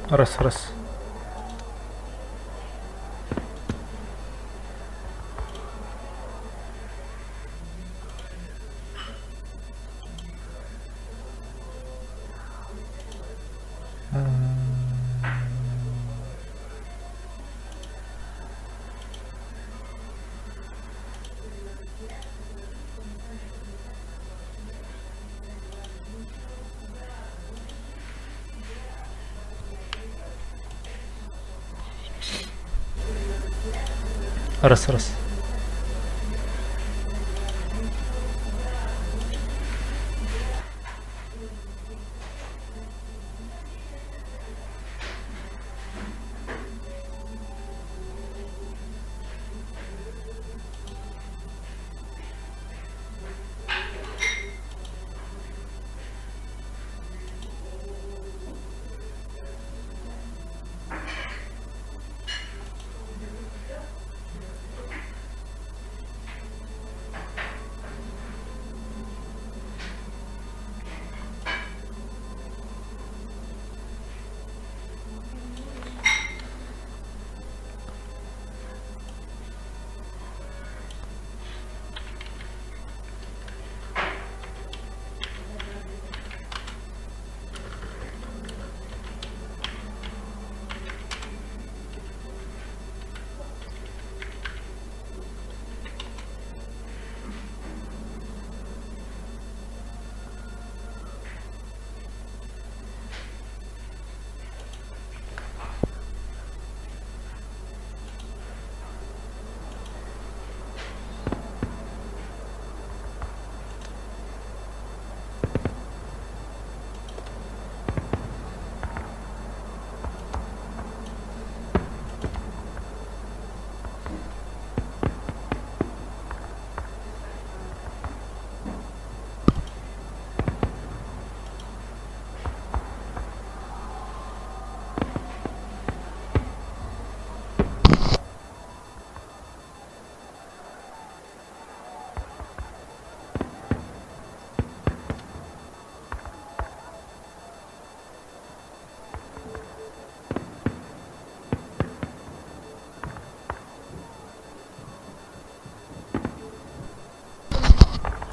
Раз, раз. Раз, раз.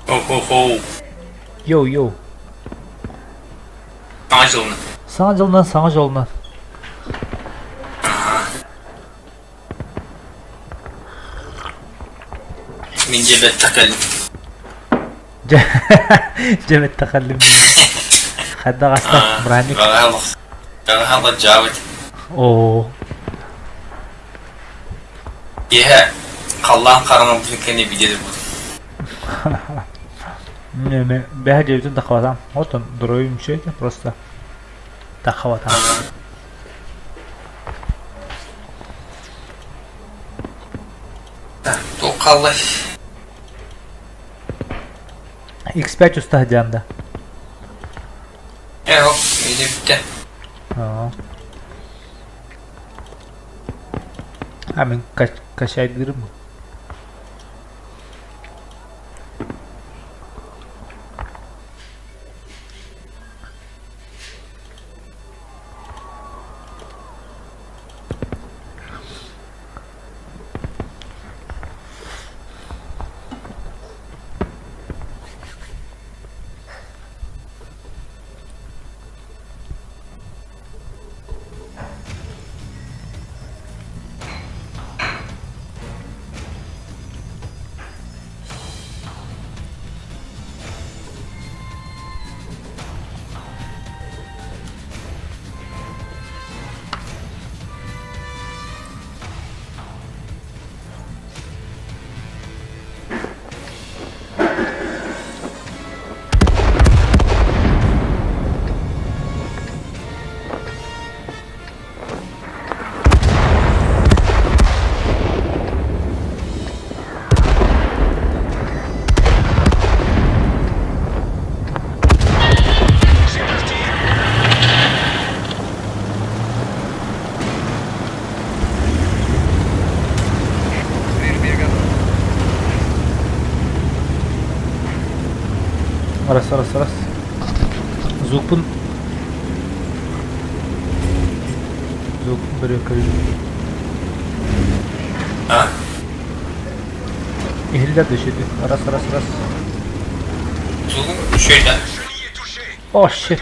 Хо-хо-хо. Йоу-йоу. Саҥа дьылынан. Саҥа дьылынан, саҥа дьолунан. Мин дьиэбэттэх кэллим. Дьиэбэттэх кэллим. Хайдах аста браник? Бэҕэһээ дьаабыт. Оо. Киэһэ халлаан хараҥарбытын кэннэ билиэ турбутум. Не, бэһэ дьиэбитин таххабатам. Вот он, дурой все это просто таххабатам. Туох хааллай? X5 уста сылдьан да. Ээ, или бүттэ. Аа. А мин качайдыырым. Раз, раз, раз. Звукпун. Звук бөрүөккэбин. А? Иһиллэр да үчүгэй. Раз, раз, раз. Звугун үчүгэй да? Oh shit.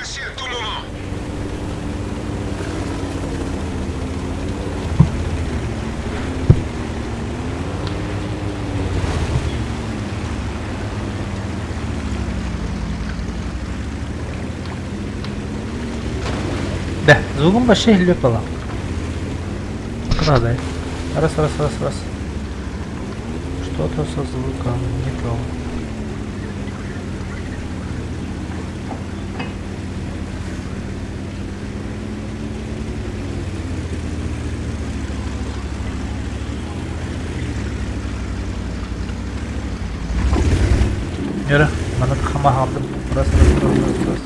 Бэ, звугун вообще иһиллибэт буолла. Надо. Раз, раз, раз, раз. Что-то со звуком не то. Yürü, bana tıkama aldım. Раз, раз, раз, раз, раз.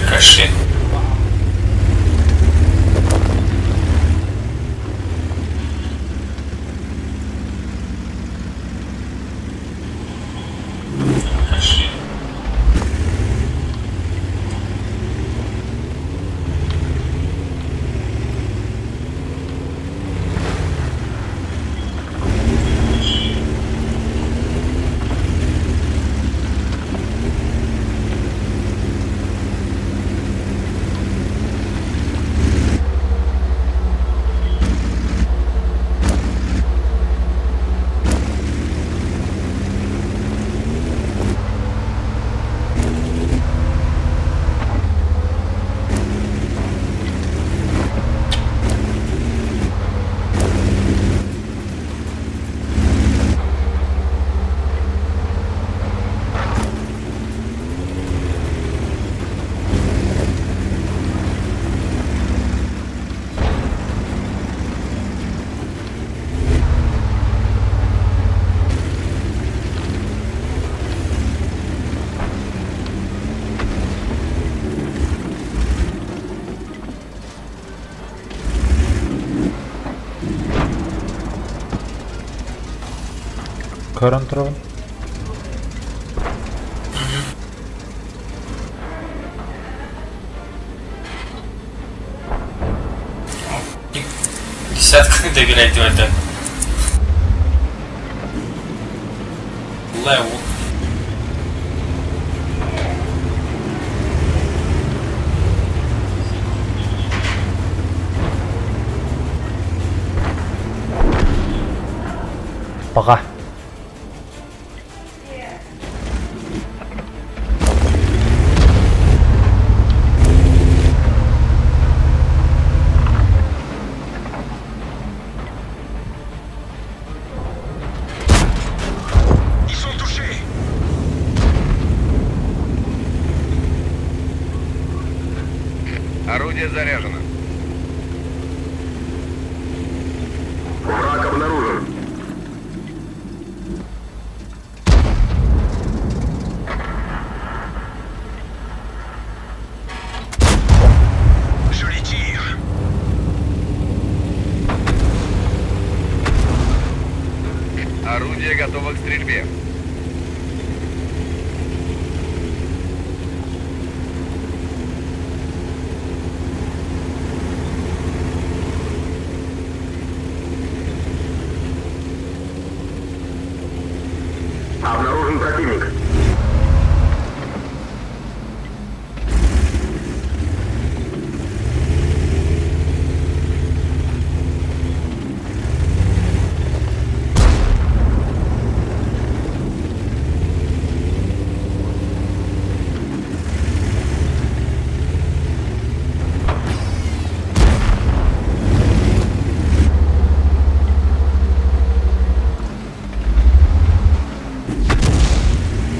Каши. Каши. Көрөн турабын. Десятка доверять это. Лео. Пока. Ils sont touchés. Орудие заряжено. Враг обнаружен. Je les tire. Орудие готово к стрельбе. Обнаружен противник.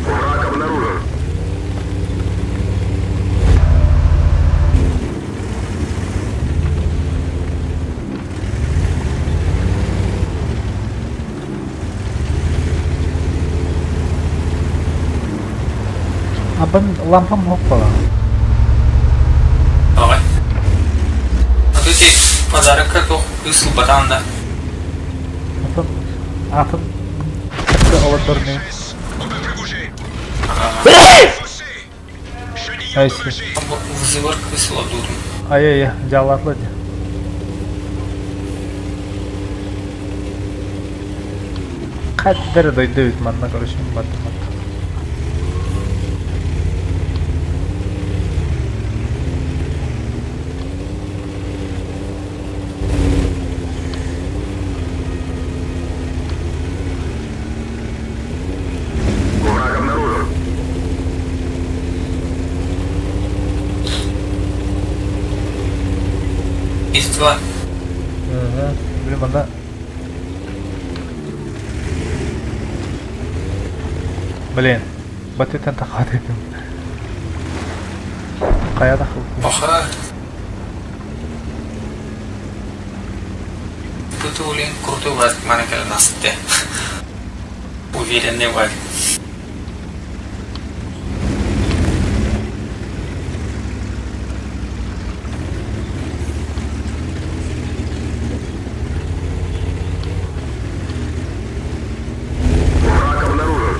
Враг обнаружен. Абан лампам хоппала. Давай. А тут и подарок как ысыл батан да. Атын атын олордорны. On peut plus bouger. Fossé. Chenille Ай, си. endommagée. Вызывар кысыла дурум. Ай-ай-ай, дьаалаатыла дии. Хайда эрэ дойду эбит манна, короче, бардым Враг обнаружен. Есть два. Били манна Блин, батыттан тахат этим. Хайа тахыл. Оха. Тут блин, крутой вайт, маленькая насте. Уверенный вайт. Враг обнаружен.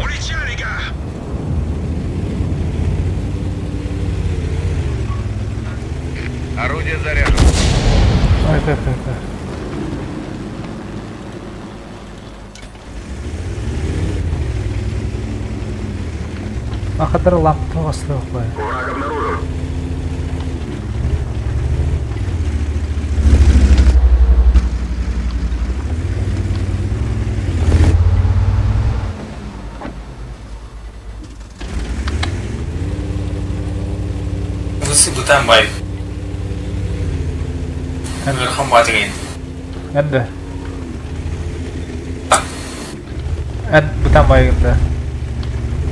On les tient, les gars. Орудие заряжено. Ай, ай, ай, ай. Ахадар лампа ослоқлай. Враг обнаружен. Высы бутан бай. Верхом батырин. Энде. Эн бутан байгында.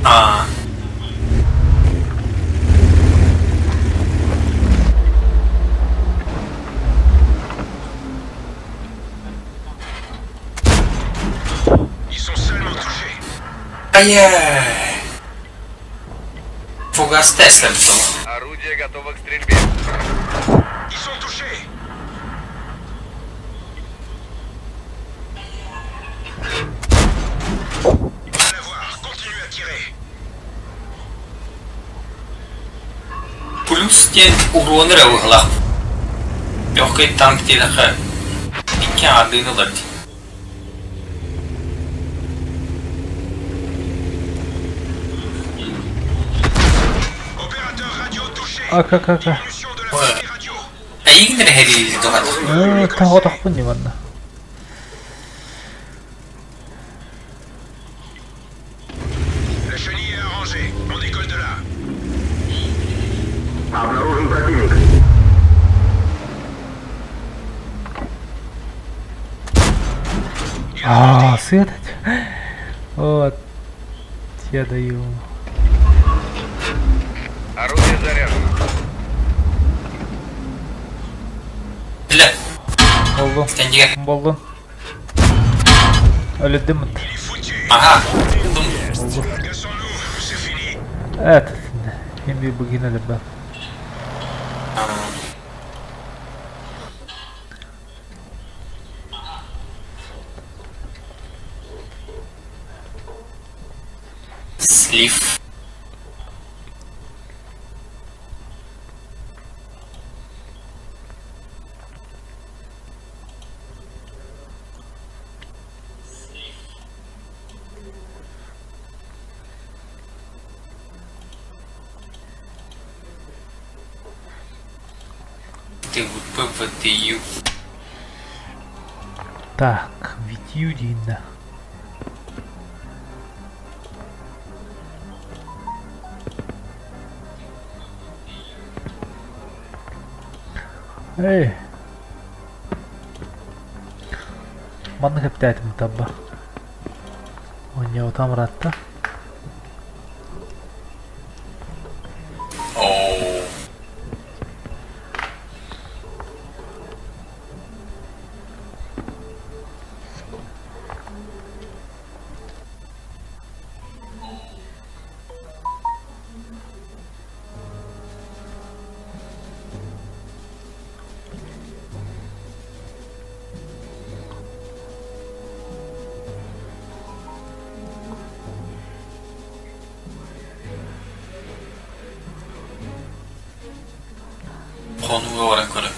А. Ils sont seulement touchés. Ай-яй. Фугас Тесла был. Орудие готово к стрельбе. Ils sont touchés. Rien à voir. Continue à tirer. Плюс тен урон ревыгла. Легкий танк тедаха. Икки адыны ларди. Opérateur radio touché. Ака ака ака. Diminution de la fréquence radio. А игнер хери догад. Таға тақпын не манна. La chenille est arrangée. On décolle de là. Обнаружен противник. А, свет. Вот. Я даю. Орудие заряжено. Бля, Болду. тендиге. Болду. Өлүдүм. Il est foutu. Ага. Дум. Cassons-nous. C'est fini. Evet. Şimdi bugün öyle Слив. Ты ПВТЮ. Так, Витюдин. Эй. Манна кэптээтим табба. Онья там ратта. Оу. Хонууга баран көрө.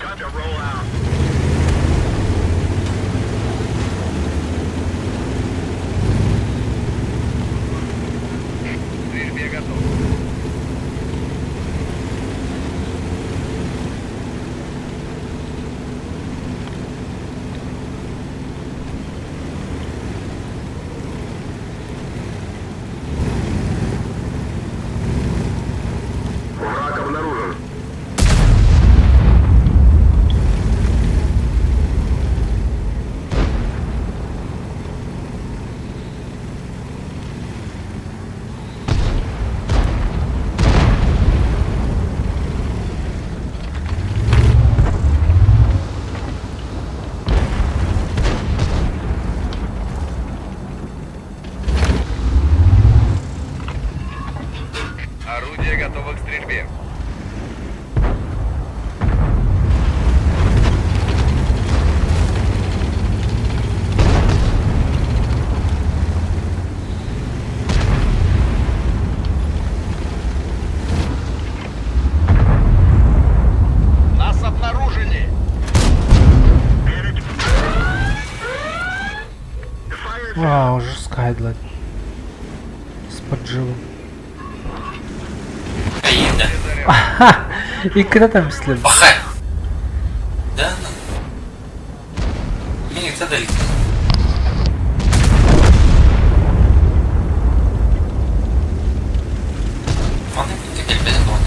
Time to roll out. К стрельбе готов. Враг обнаружен. Орудие готово к стрельбе. Нас обнаружили! Вау, уже скайдлайн. С подживом. Кайда. И когда там след? Пахай. Да? Мин это далеко. Маны бүттэ кэлбэтин тоҕо.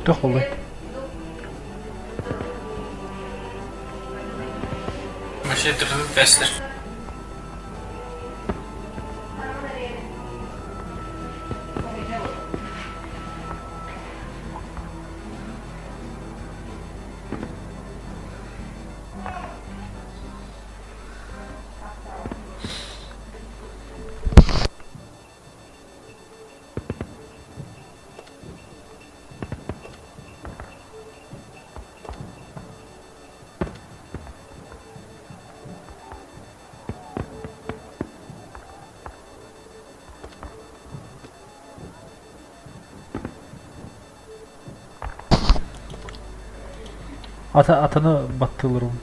Туох буоллай? Вообще тестер. Ата atını battılırım.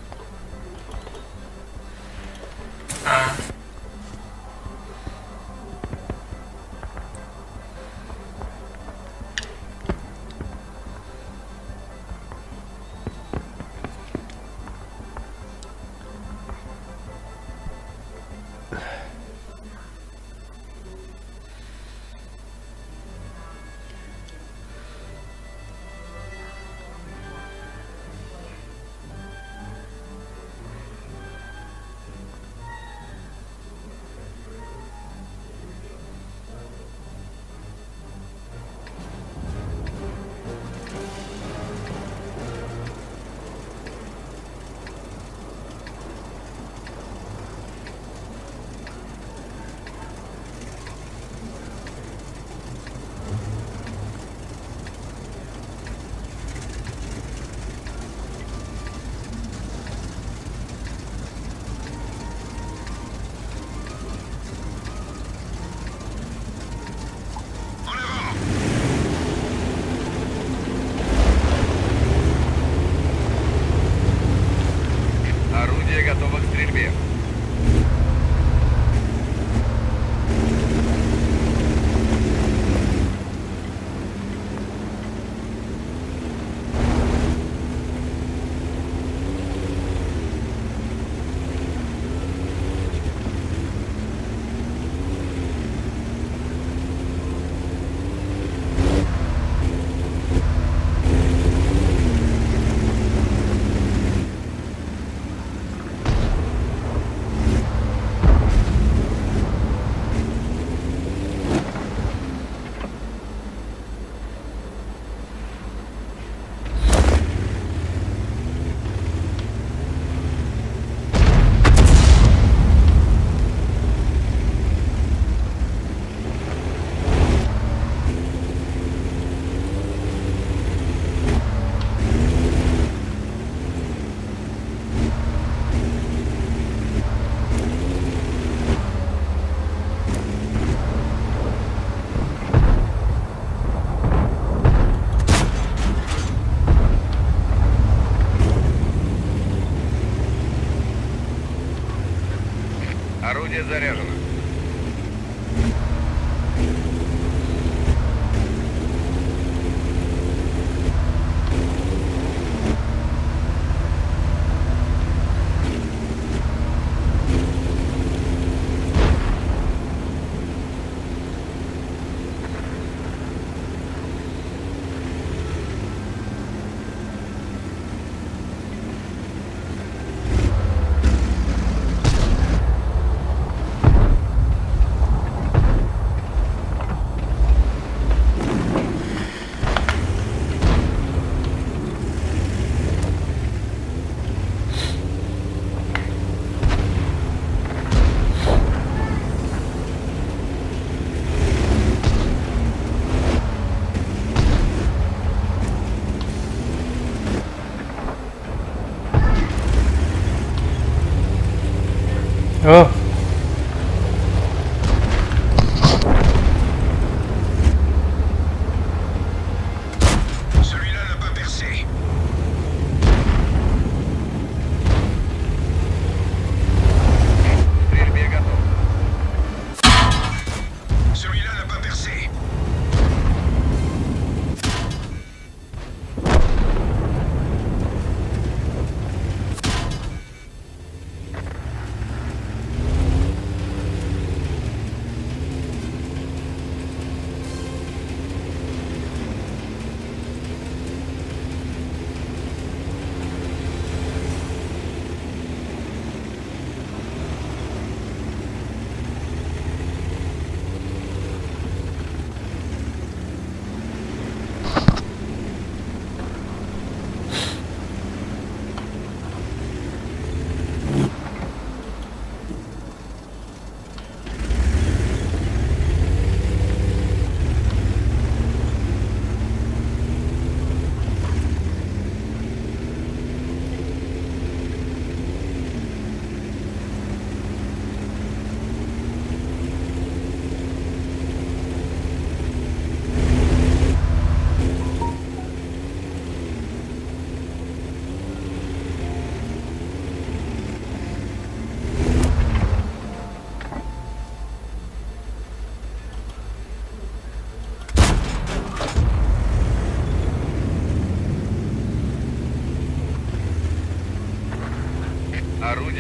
En avant. Орудие готово к стрельбе. Орудие заряжено. Oh. Celui-là n'a pas percé. К стрельбе готов. Celui-là n'a pas percé.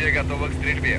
Орудие готово к стрельбе.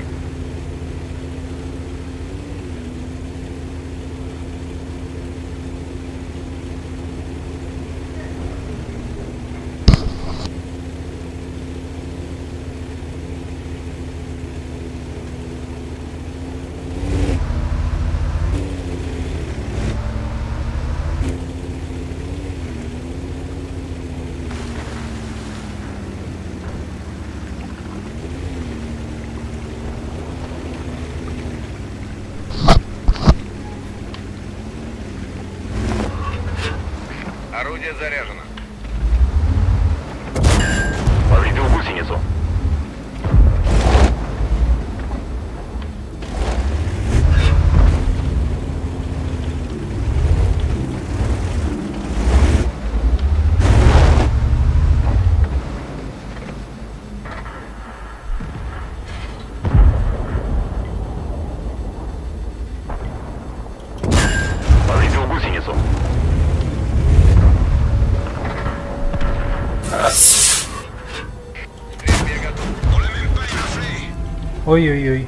Орудие заряжено. Повредил гусеницу. Повредил гусеницу. Раз. Стрельбе готов. On l'a même pas éraflé. Ой-ой-ой.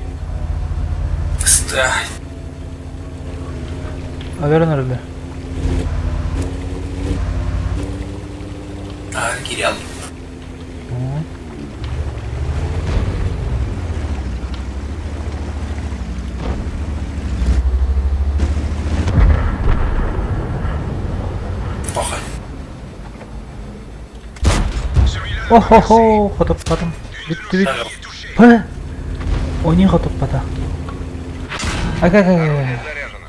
Да. Өлөрөн эрэллэр. А, Кирилл. Плохо. Celui-là n'a pas О-хо-хо, хотуппатым. Бүттүбүт. percé. Une de nos est touchée. П. Они хотуппата. Ага, Орудие заряжено.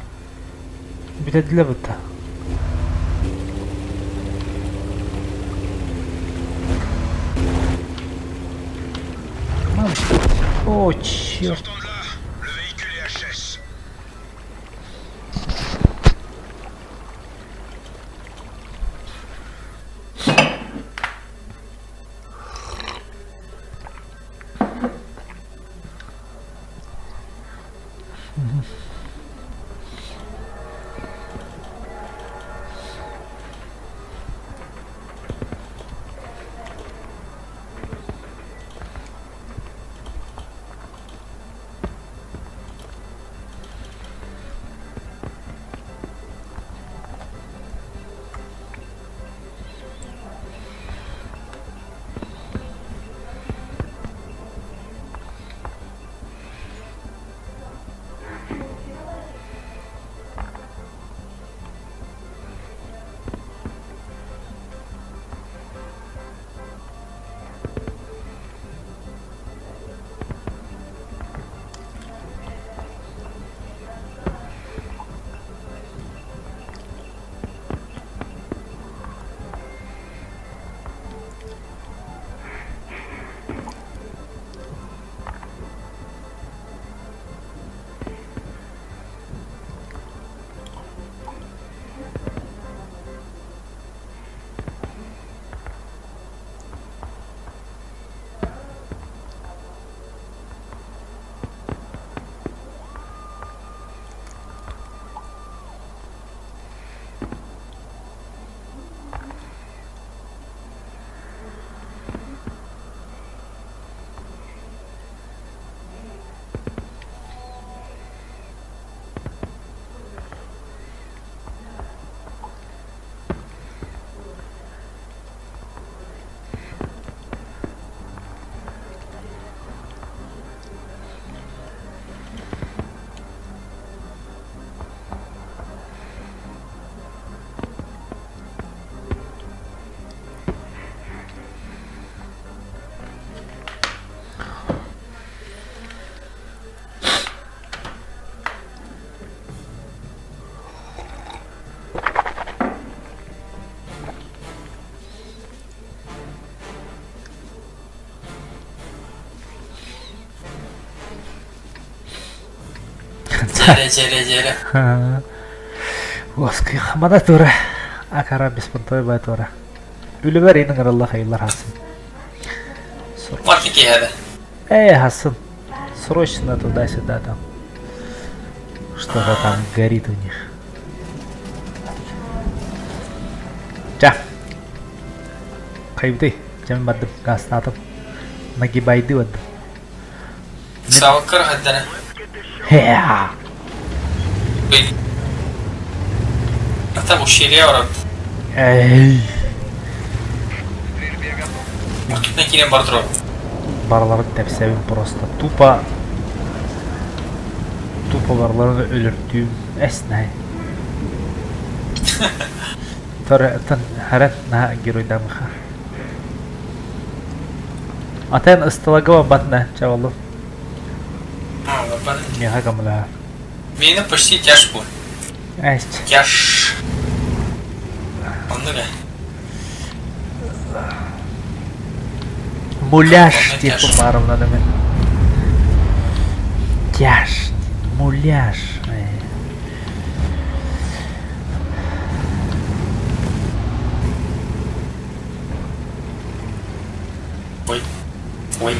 бүтэрдилэр бытта. Мамочка. О, черт. Sortons de là. Le véhicule est HS. Дьэрэ, дьэрэ, дьэрэ. Уоскуй мана тура. Акара беспонтовый бай тура. Үлүбэр иин ыҥырылла хайыллар хасын. Марки киһэбэ. Эй, хасын. Срочно туда-сюда там. Что-то там горит у них. Ча. Хайбытый. Дьэ бардым, гаастаатым. Нагибайды бардым. Ыксаабакка хайдара. Хеа. Там ущелье орот. Эй. Стрельбе готов. Муртутна киирэн бар турар. Барыларын тэпсэбин просто. Тупо. Тупо барыларын өлөртүүм. Эс най. Тор харат на геройдамыха. Атен ыстылагы батна чавалу. Меха камла. Миэнэ почти тяж бу. Эс. Тяж. Оннуга. Муляж типа барымна мен. Тяж. Муляж. Ой. Ой.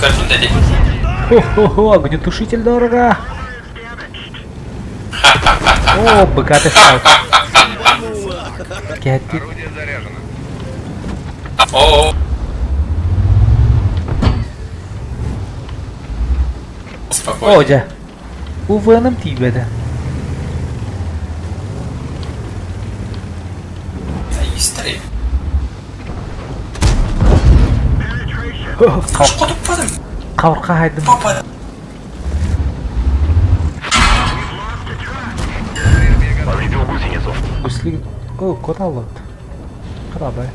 Көрдүм деді. Хо-хо-хо, огнетушитель дорого. О, богатый стал. Кэти. Орудие заряжено. О. Спокойно. О, дя. УВН тибеде. Истори. Что Қауырқа хайдым. Папа. Повредил гусеницу. Гусли... О, куда лот? Қарабай.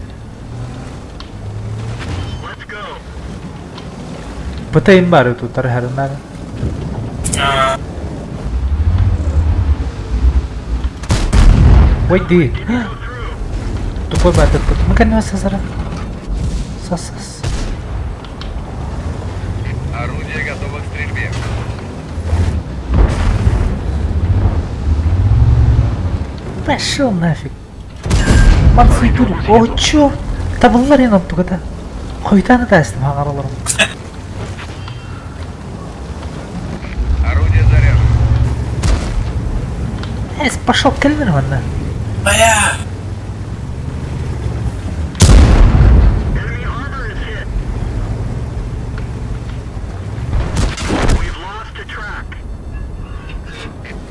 ПТМ бар тут тархарынар. Ой, ди. Тупой батыр. Мы конечно сасара. Сасас. Орудие готово к стрельбе. Пошел нафиг. Мансур. О, чё? Табыллар ен оттугата. Хойтаны да эстим хаңараларым. Орудие заряжено. Эс, пошел кэлмин манна. Бая.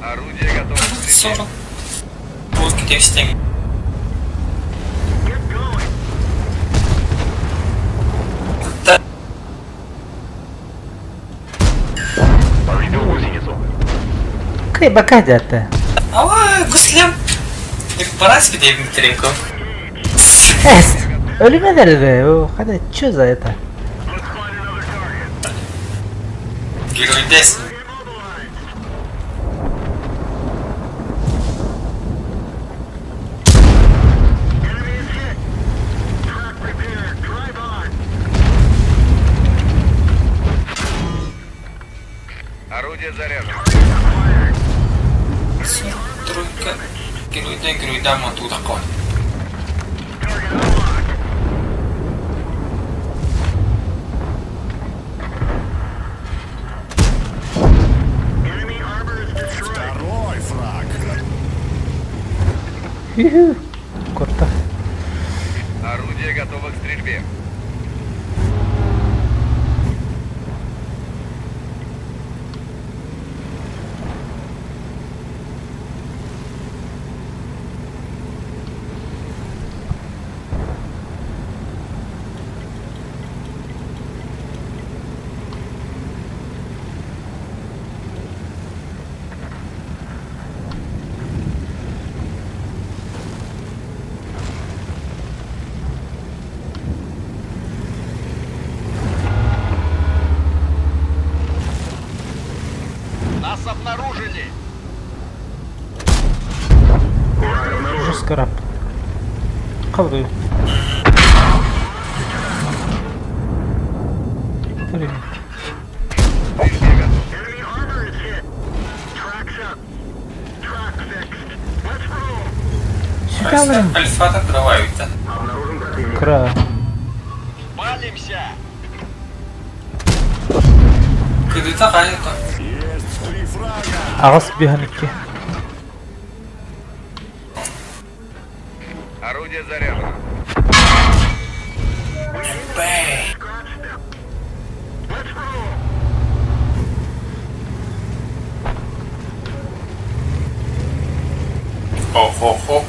Орудие готово к стрельбе. 40. Вот где стең. Да. Повредил гусеницу. Кай бака дята. Ава, гуслям. Баранский Дмитренко. Эс, өлүмө О, хада, чё за это? Герой Дес. Орудие заряжено. Тройка. Геройдан геройдан мантуда кол. Второй фраг. Хи-хи. Корта. Орудие готово к стрельбе. Нас обнаружили. Жестко рап. Кабры. Привет. Стрельбе готов. Сюда Альфа давай, да. Кра. Палимся. Кыдыта кайта. Есть три фрага. Агас биханикки. Орудие заряжено. Бэй. Хо-хо-хо.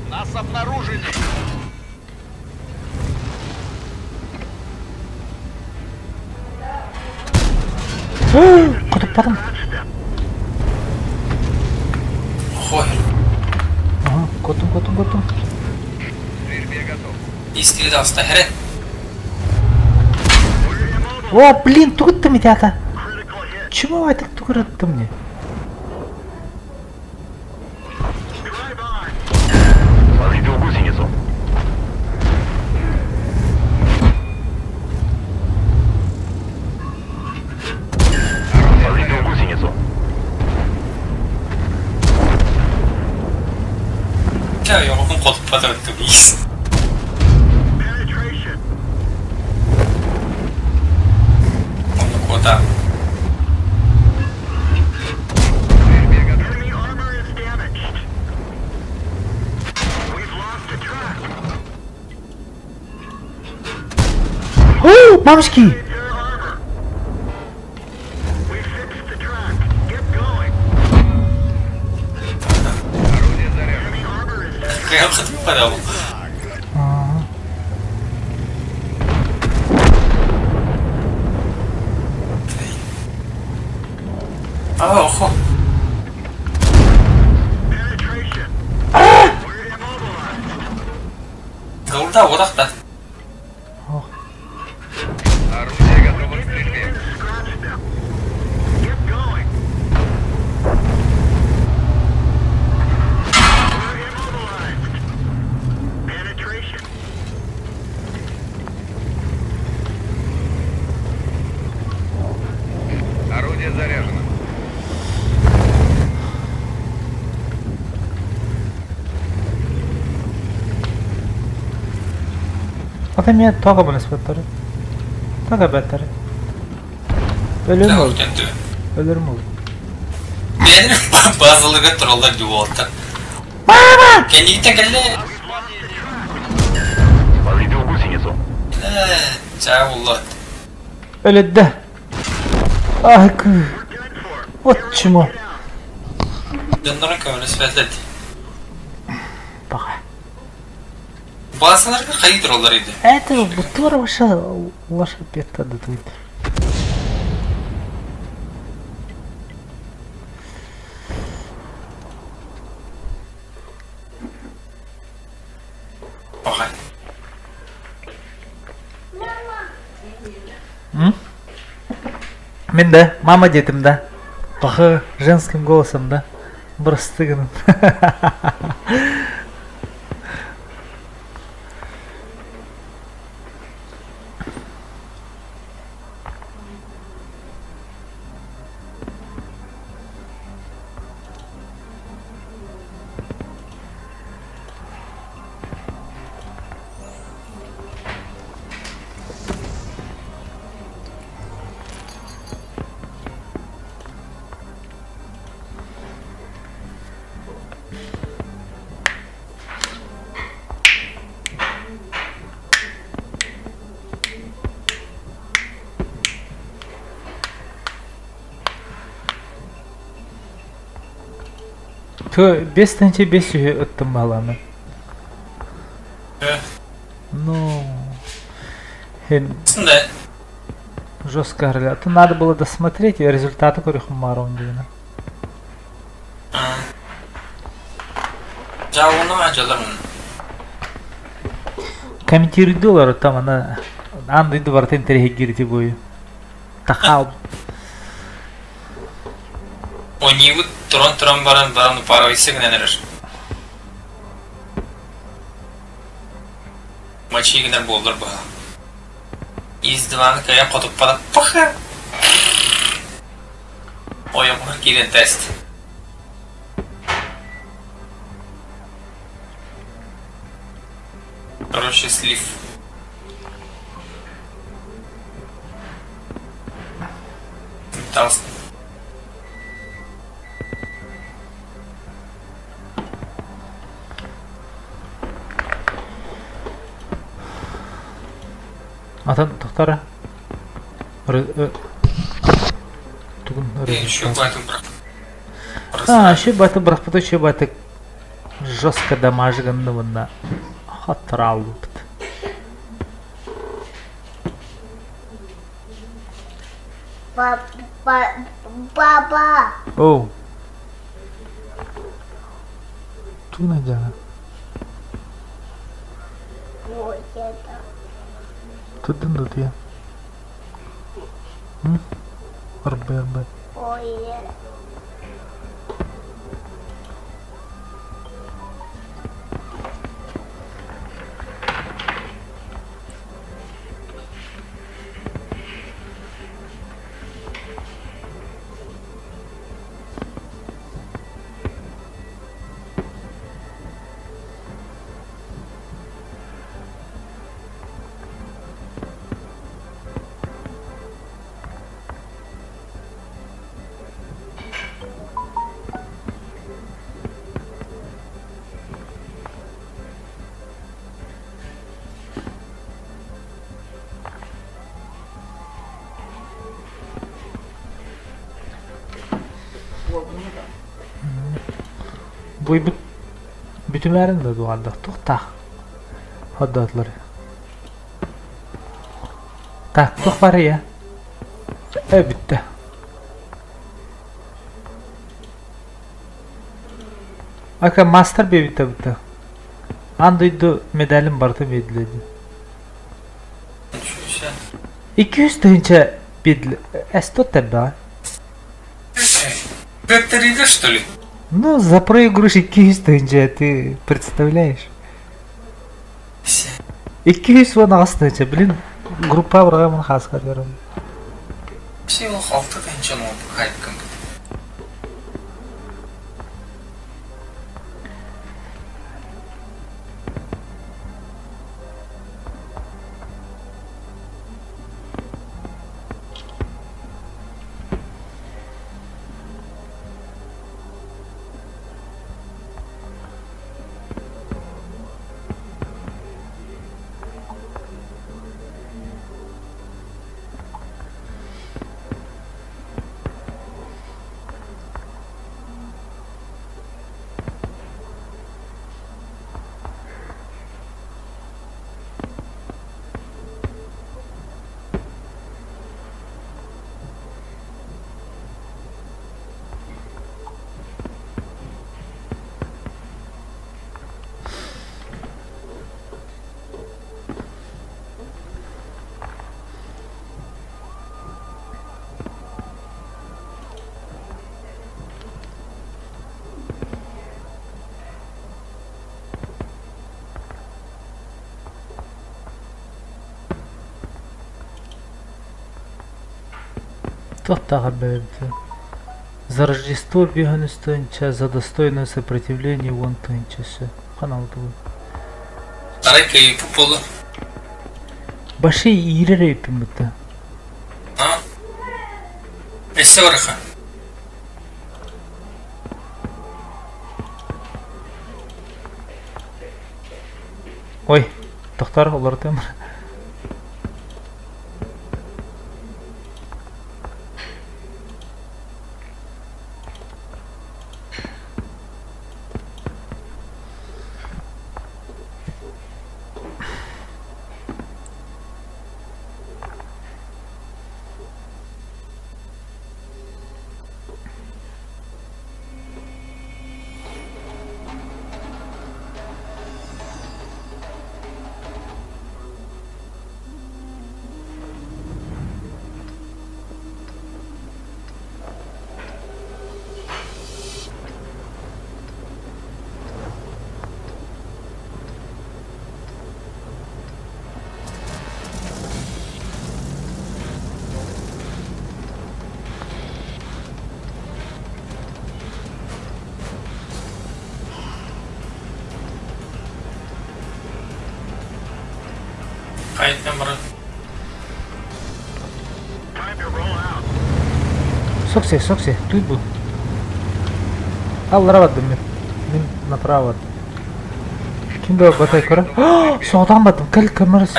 Нас обнаружили! Хотуппатым. Хой. Ага, котум, котум, котум. Стрельбе готов. Истири таҕыста хэрэ. О, блин, тугуттым итята. Чего это тугуттым мне? Повредил гусеницу. Повредил гусеницу. Чэ, ойоҕоһун хотуппат эбит ис. Онно куотаан. О, мамочки! Кыайан хотуппат ол. Аа, охо. Голда уодах да. Орудие готово к стрельбе. Орудие заряжено. Ата эмиэ тоҕо бэлэспэттэрий? Тоҕо эбэттэрий? Өлөрүм ол. Өлөрүм ол. Бэйэлэрин базаларыгар тураллар дии уолаттар. Кэннигиттэн кэллэ. Повредил гусеницу. Чаа булла. Өлөддө. Ах, вот чмо. Дьоннорун көмөлөспөтүлэр дии. Пока. Баасаларга хайыы тураллар edi. Это бутура вообще лоша петта дадут. Пока. М? Мин да, мама диэтим да. Паха женским голосом да. Бырасты гынан. Бес тыһыынча биэс сүүһү ыттым баһылааммын. Ну, Да. жестко А то надо было досмотреть и результаты көрүөхүм баар диэн. Дьаалына дьалармын. Комментируйдулар там ана аан дойду барыта интэриэһиргиир буойу. Тахаал. Оонньуубут туран-туран баран баран упарывайса гынан эрэр. Мачи гынар буоллар быһа. Из дивана кыайан хотуппата паха! Ойоҕоһор киирэн тест. Короче, слив. Таҕыс. Атын тохтара. Тугун Еще байтын бырах. А, еще байтын бырахпыта, еще байтык. Жестко дамажы гынныбынна хаттыраалбыт. Папа. Оу. Тугунан дьаҥа? Турдун да утуйан. Арбай арбай. Буйбут бүтүмээрин да дуҕаллар туохтаах Hoddootlar. Так, туох барыйа? Э, бүттэ. Ака мастер биэбитэ бүттэ. Аан дойду медалин барыта биэрдилэр. 200 тыһыынча биэрдилэр. Эсто тэбэҕэ. Бэттэриилэр, что ли? Ну, за проигрыш 200 тыһыынча, ты представляешь? 218 тыһыынча, блин, группа быраҕамын хааскар көрөм. Сил 6 тыһыынчаны хайыккын. Туохтааҕар бэйэбитин За Рождество биэһэн үс тыһыынча, за достойное сопротивление уон тыһыынча өссө ханаабытыбын. Арай кыайыппыт буолла. Баши иирэр эбиппин бытта. А? Өссө барыха. Ой, тохтор олорутуом. Хайытан баран. Соксе, соксе, тут был. Аллара бардым мин. Мин направо бардым. Ким да батай көрө. Соҕотоҕун бардым. Кэл камерас.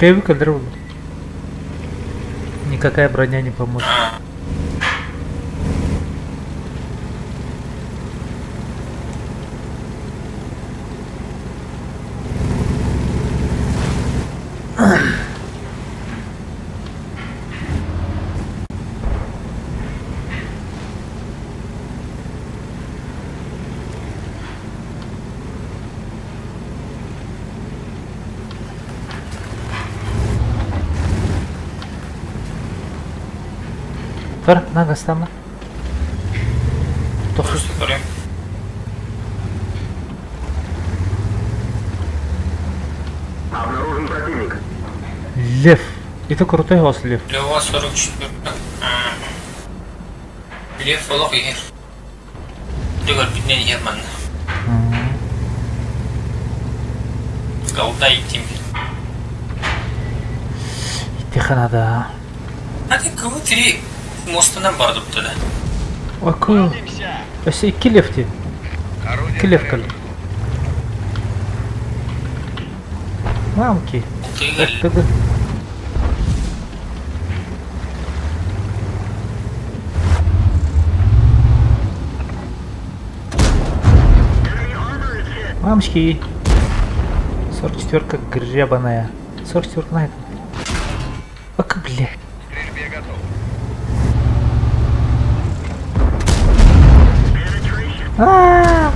Хэви кэлэр буолла. Никакая броня не поможет. Тұр, мына гастама. Тоқсыз. Көрем. Обнаружен противник. Лев. Это крутой голос лев. Лева 44. Лев олох иһэр. Дөгөр бүтүнэн иһэр манна. Голда иттим. Тихо надо. Hadi КВ-3 мостунан бардыпты да. Аку. Валимся! Өссө икки лев дии. Орудие Икки лев заряжено. кэллэ. Мамки. Тыгыр. Тыгы. Мамочки. 44-ка гребаная. 44 на этом. Ака, бля. К стрельбе готов. А-а-а.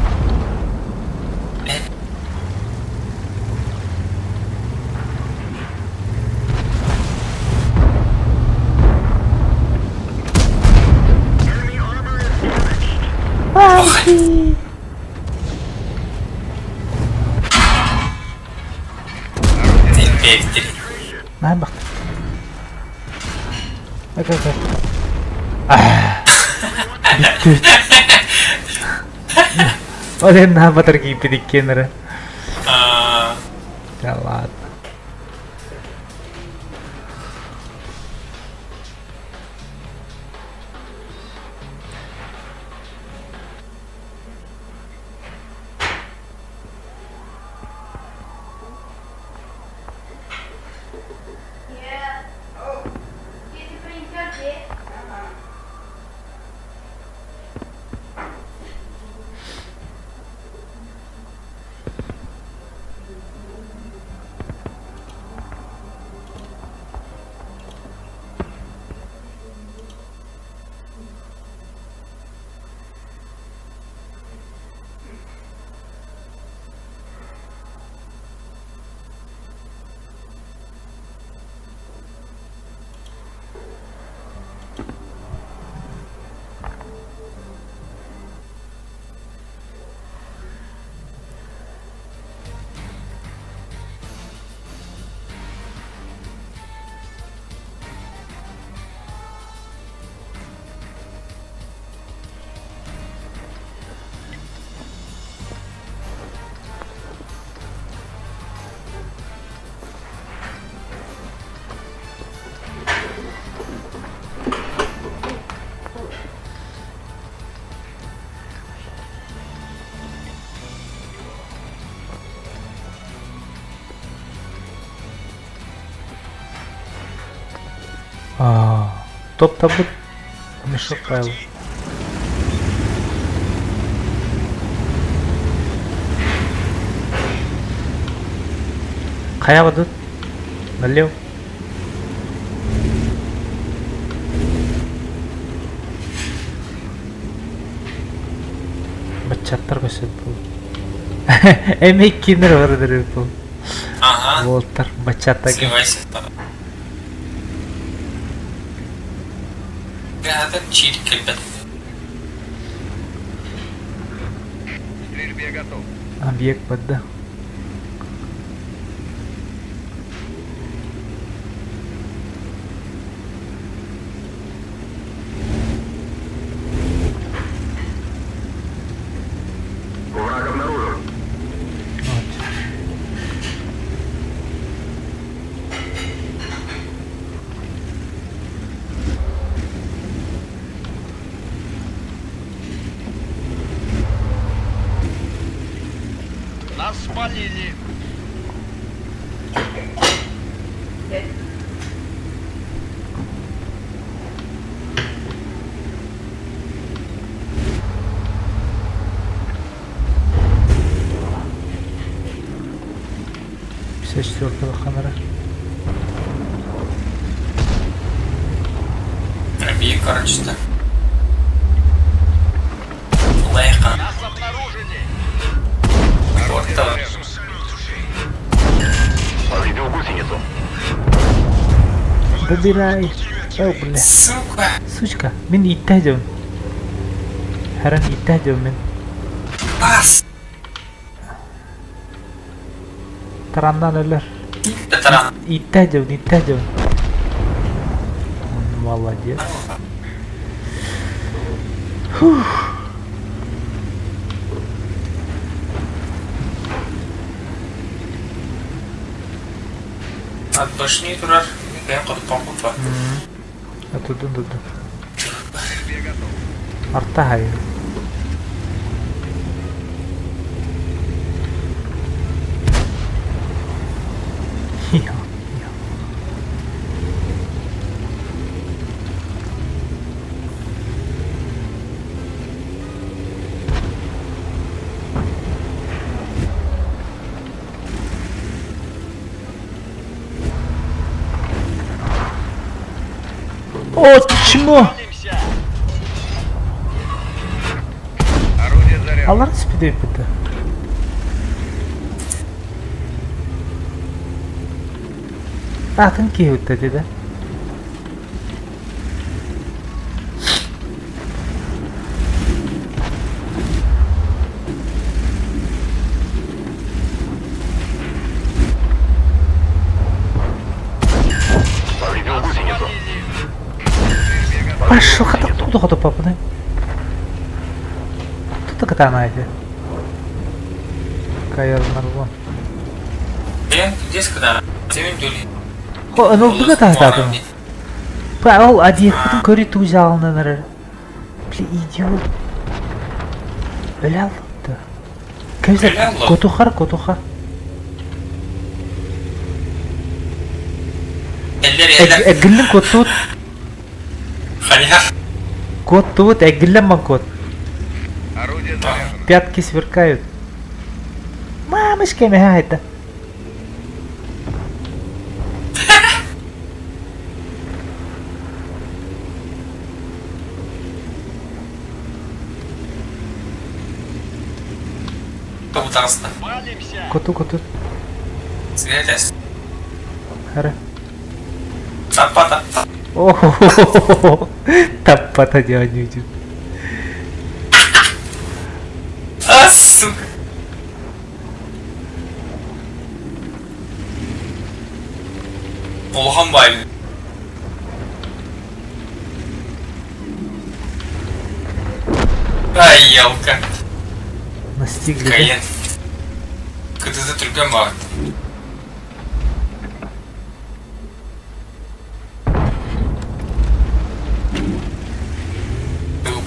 Мамки. Бектир. На бак. Ака, ака. Бүттү. Олен на батар кийпит иккиэннэрэ. Аа, Да ладно. А, топ табыт. Мешок файл. Хайа бадыт? Налево. Бачаттар көсөт бул. Эми кинер бар бул. ага. Волтар бачаттар. Сливайся. Это чирик ребят. К стрельбе готов. Объект подда. Враг обнаружен. Вот. Нас Т-четвертого Хаммера. Биир короче Лайха. Нас обнаружили! Порта. Повредил гусеницу. Добирай. О, бля. Сука. Сучка. Мин иттэ дьон. Харан иттэ дьон мин. Бас. Тараннан өлөр. Таран. Иттэ дьон, иттэ дьон. Молодец. Фух. От башни турар. Кэм хотпон купа. Тудун тудун. Стрельбе готов. Арта хайы. Я. О, чмо! Палимся! Орудие заряжено. Алар спидей бітті. Атын киһи деді. Повредил гусеницу. Стрельбе готов. Пошел, хата туда хата папаны. Тут катана эти. Кайр нарвон. Мен здесь когда Семен дүли. Хо, ну буга та та. Па, ол ади хутун көри ту жалнаныр. Бля, идиот. Өлә алды. Кемсе Өлә алды. котухар котуха. Эллер эллер. Әгиллин котут, Ханя. котут, әгиллин ман кот. Орудие заряжено. Пятки сверкают. Мамочка, мягай это. Тобутарста. Палимся! Коту, коту. Светес. Хара. Сапата. О, таппата делать А, сука. Улахан бай. Ай, елка. Настигли. да? Каен. Кытызы түрген бағыт.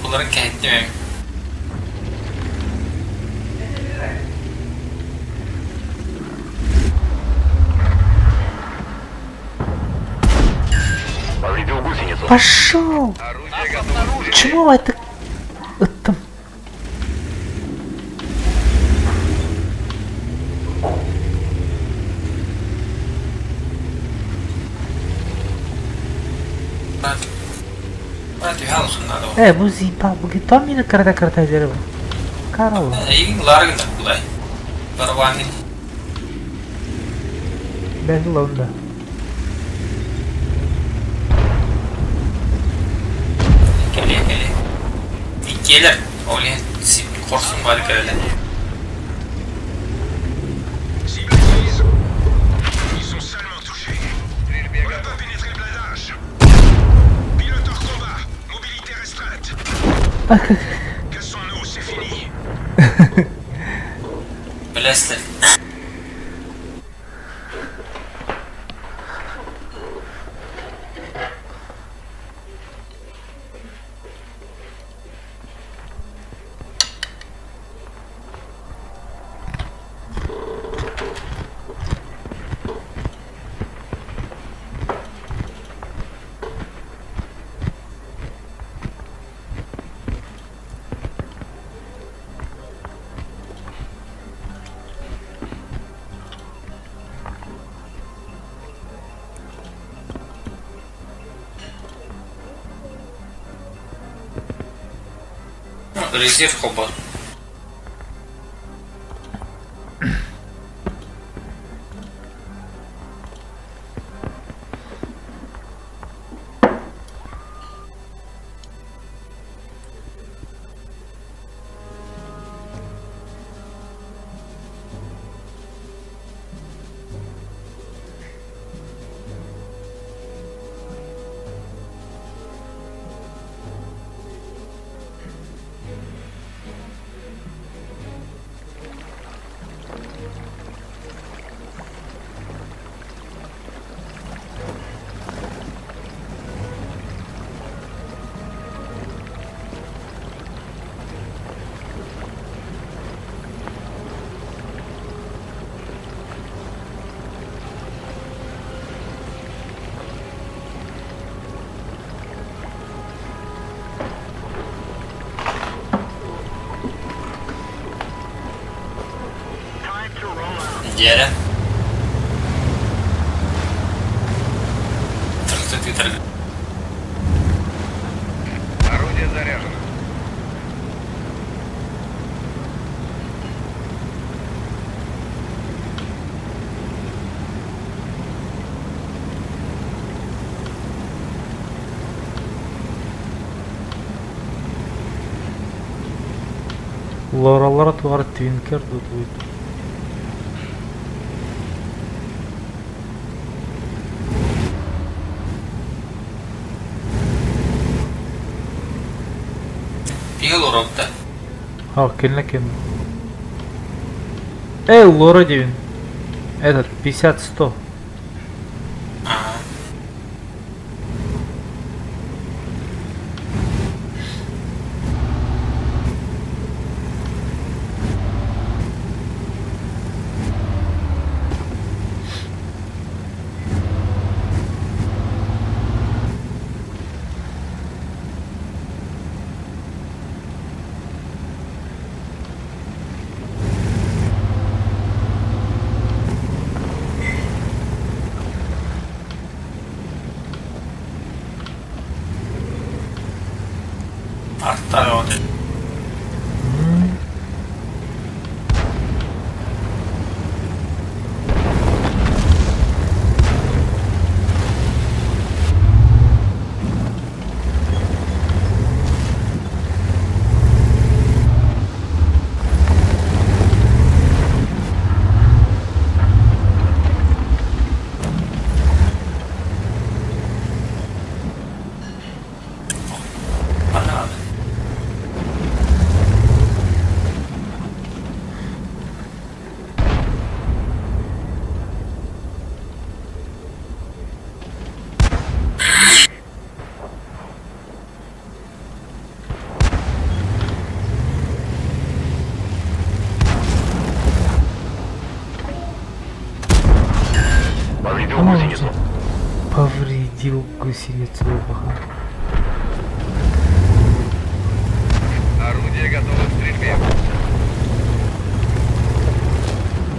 Бұларын кәйттемем. Повредил гусеницу. Пошел! Орудие готово. Чего это? Ыттым. Бу зипа, бу гитом мені карта карта дерево. Карл. Игин ларгын булай. Барванин. Ben лонда. Келе келе. Иккелер. Оле корсун бар келе. Cible acquise. Ils sont salement touchés. Стрельбе On n'a готов. pas pénétré le blindage. Pilote hors combat. Mobilité restreinte. Cassons-nous, c'est fini. Билесиздер. Резерв холбоо. Неделя. Орудие заряжено. Лоралара тугар твинкер дутуйт. Пил урокта. А, кельна кельна. Эй, Лора девин. Этот, 50-100. Ага. Артарот. Бананы. Повредил А ну, гусеницу. Повредил гусеницу ВХ. Орудие готово к стрельбе.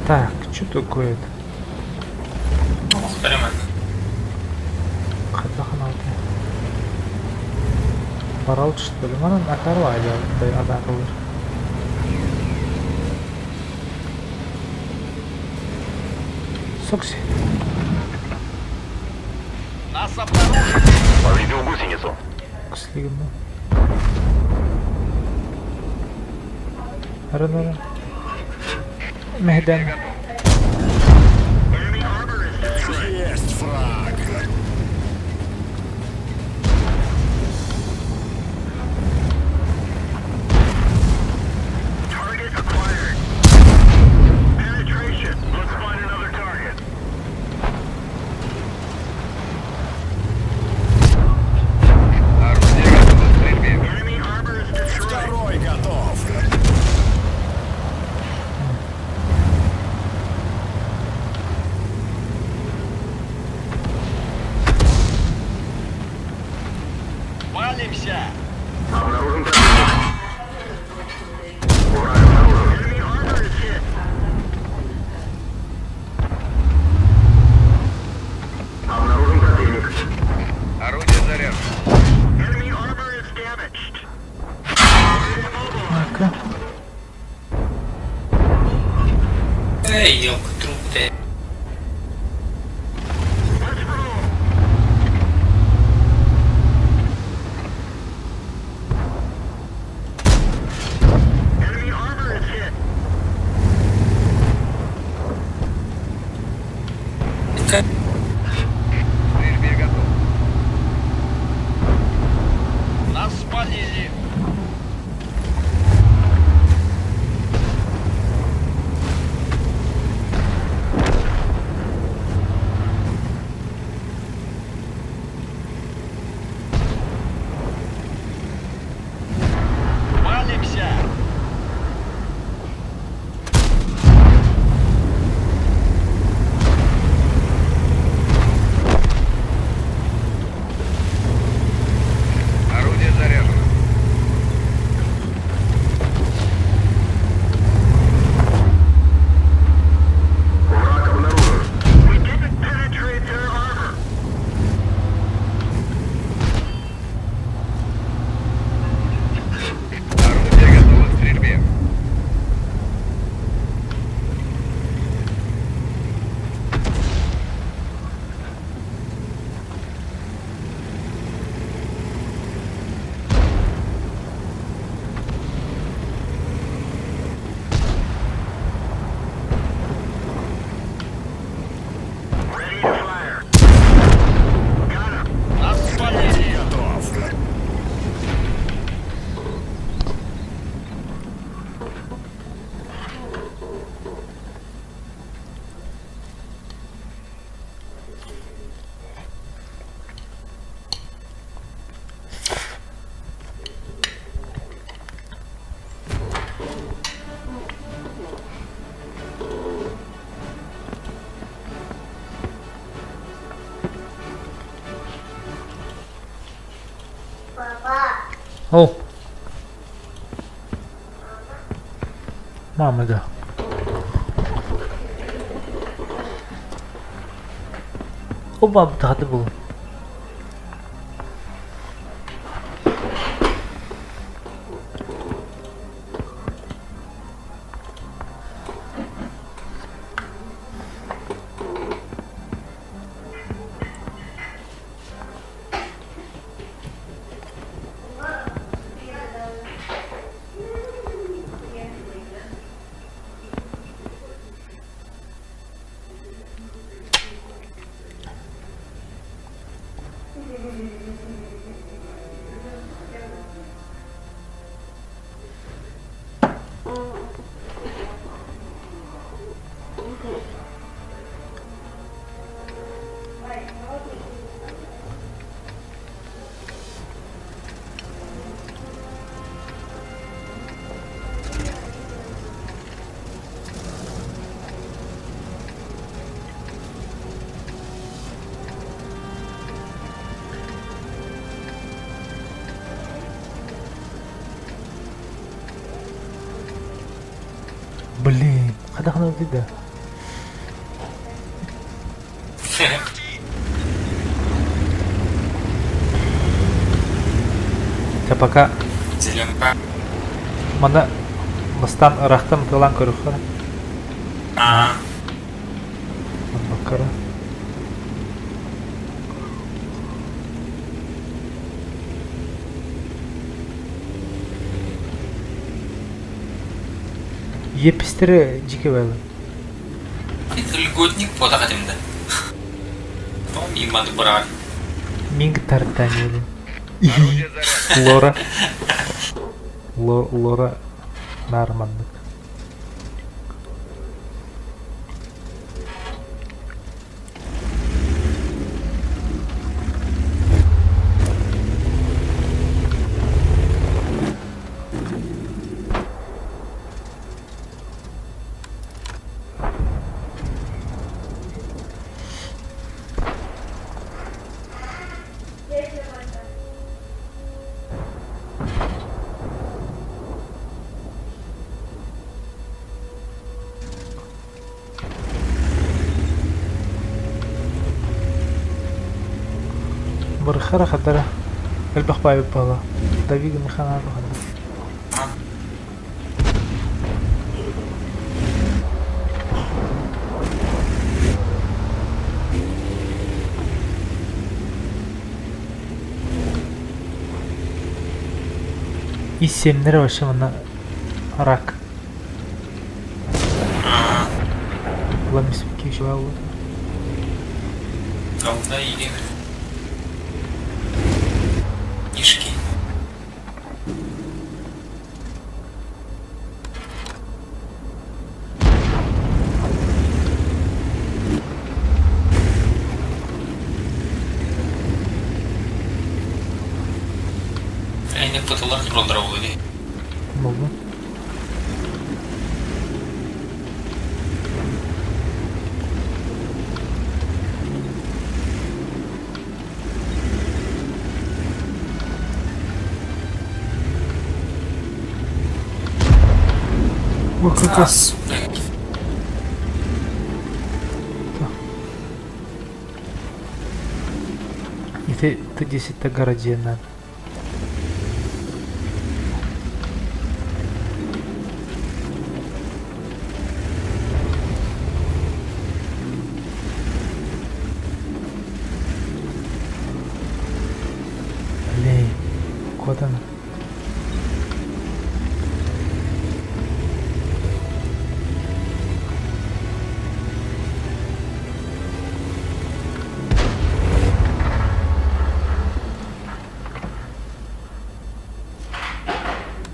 Так, что такое это? Ох, прямо. Хатаханалты. Барал что ли? Манан акарва адакылыр. Сокси. Нас обнаружили. Повредил гусеницу. Кслигно. Ренора. Мехдан. Есть фраг! Target acquired. Penetration. Let's find another target. Орудие готово к стрельбе. Enemy armor is destroyed. Второй готов! Палимся! Обнаружен противник. Враг обнаружен. Enemy armor is hit. Обнаружен противник. Орудие заряжено. Enemy armor is damaged. Immobilized. Эй, елка, труп ты. Enemy armor is hit. К стрельбе готов. Нас спалили. Палимся! Орудие заряжено. Враг обнаружен. We didn't penetrate their armor. Орудие готово к стрельбе. Ready to fire. Got him. Нас спалили. Папа. О! Мама, да. Оба тахаты был. Блин, хайдах да. Чэ пока Зеленка. мана бастан ырахтан тылан көрүххэ. А, Баккара. Епистере жике байлы. это льготник подахатым да. Потом мимо брали. Минг тартанили. Орудие заряжено. Лора. Лора Нарманнык. Барыхара хатара. Элбэх баайы бала. Давига Михайловна ханна. И-7-лэрэ вообще манна рак. Ламисвики еще Алда или Ишки. Эйне пыталар тураллара буолуо дии. Буоллун. Ас, блядь. Ити Т-10 городина. Блин, куда она?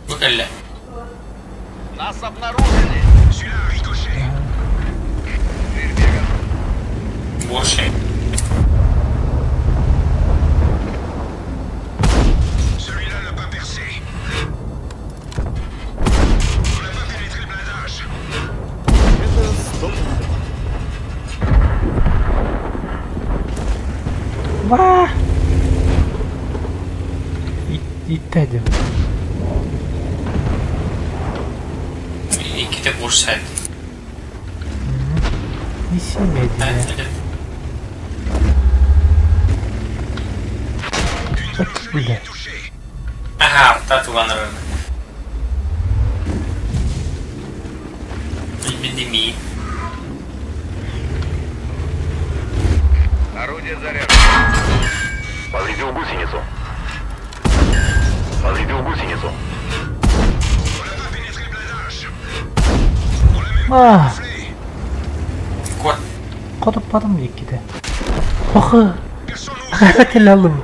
Бу кэллэ. Нас обнаружили. Celui-là a ricoché. К стрельбе готов. Больше. Celui-là n'a pas percé. On n'a pas pénétré le blindage. Ва! И, и тедем. Иккитэ больше. Не семедия. Une de nos chenilles Бля. est touchée. Ага, арта туган Эпидемии. Орудие заряжено. Повредил гусеницу. Повредил гусеницу. On n'a pas pénétré le blindage. On l'a même А, gonflé. Кот. Хотуппатым иккитэ. Охы, Personne n'ose. телалым.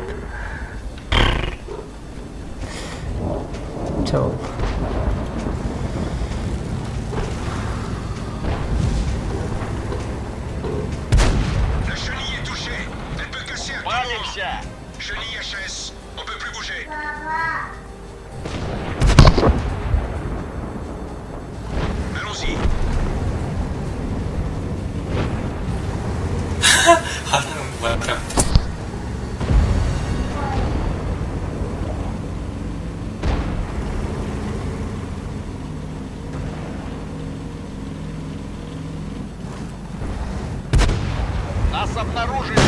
Чау. La chenille est touchée. Elle peut casser à tout moment. Палимся. Chenille HS. On peut plus bouger. Allons-y. Ханна Нас обнаружили.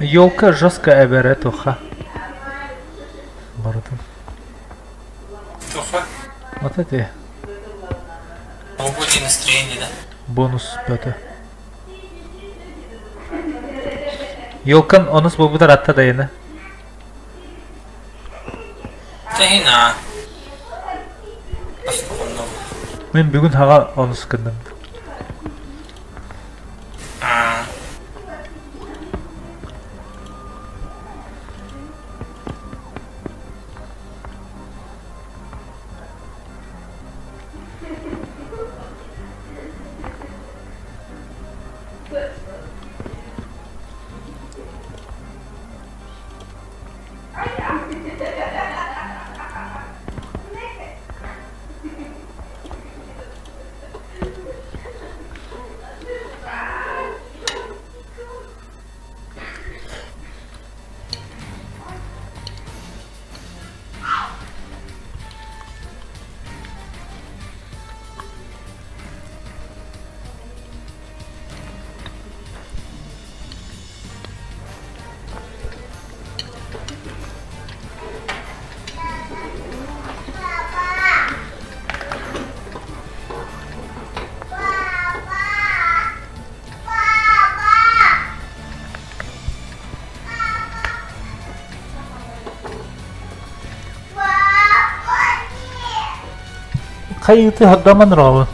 Елка жестко эбэрэ туха. Барытын. Туха? Вот эти. Новогоднее настроение, да? Бонус бөтө. Елкан онус буолбутар атта дайына. Тэһина. Мен бүгүн хаҕа онус гынным. Хайыты хаддаман рабын.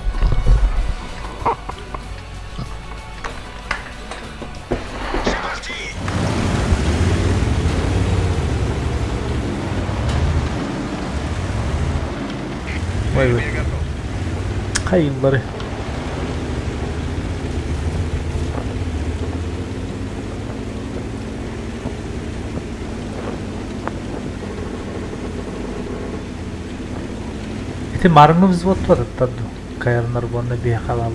Ой, ой. Хайыллары. Ити марыңы взвод туататтар ду. Кайрнар буонна бие халал.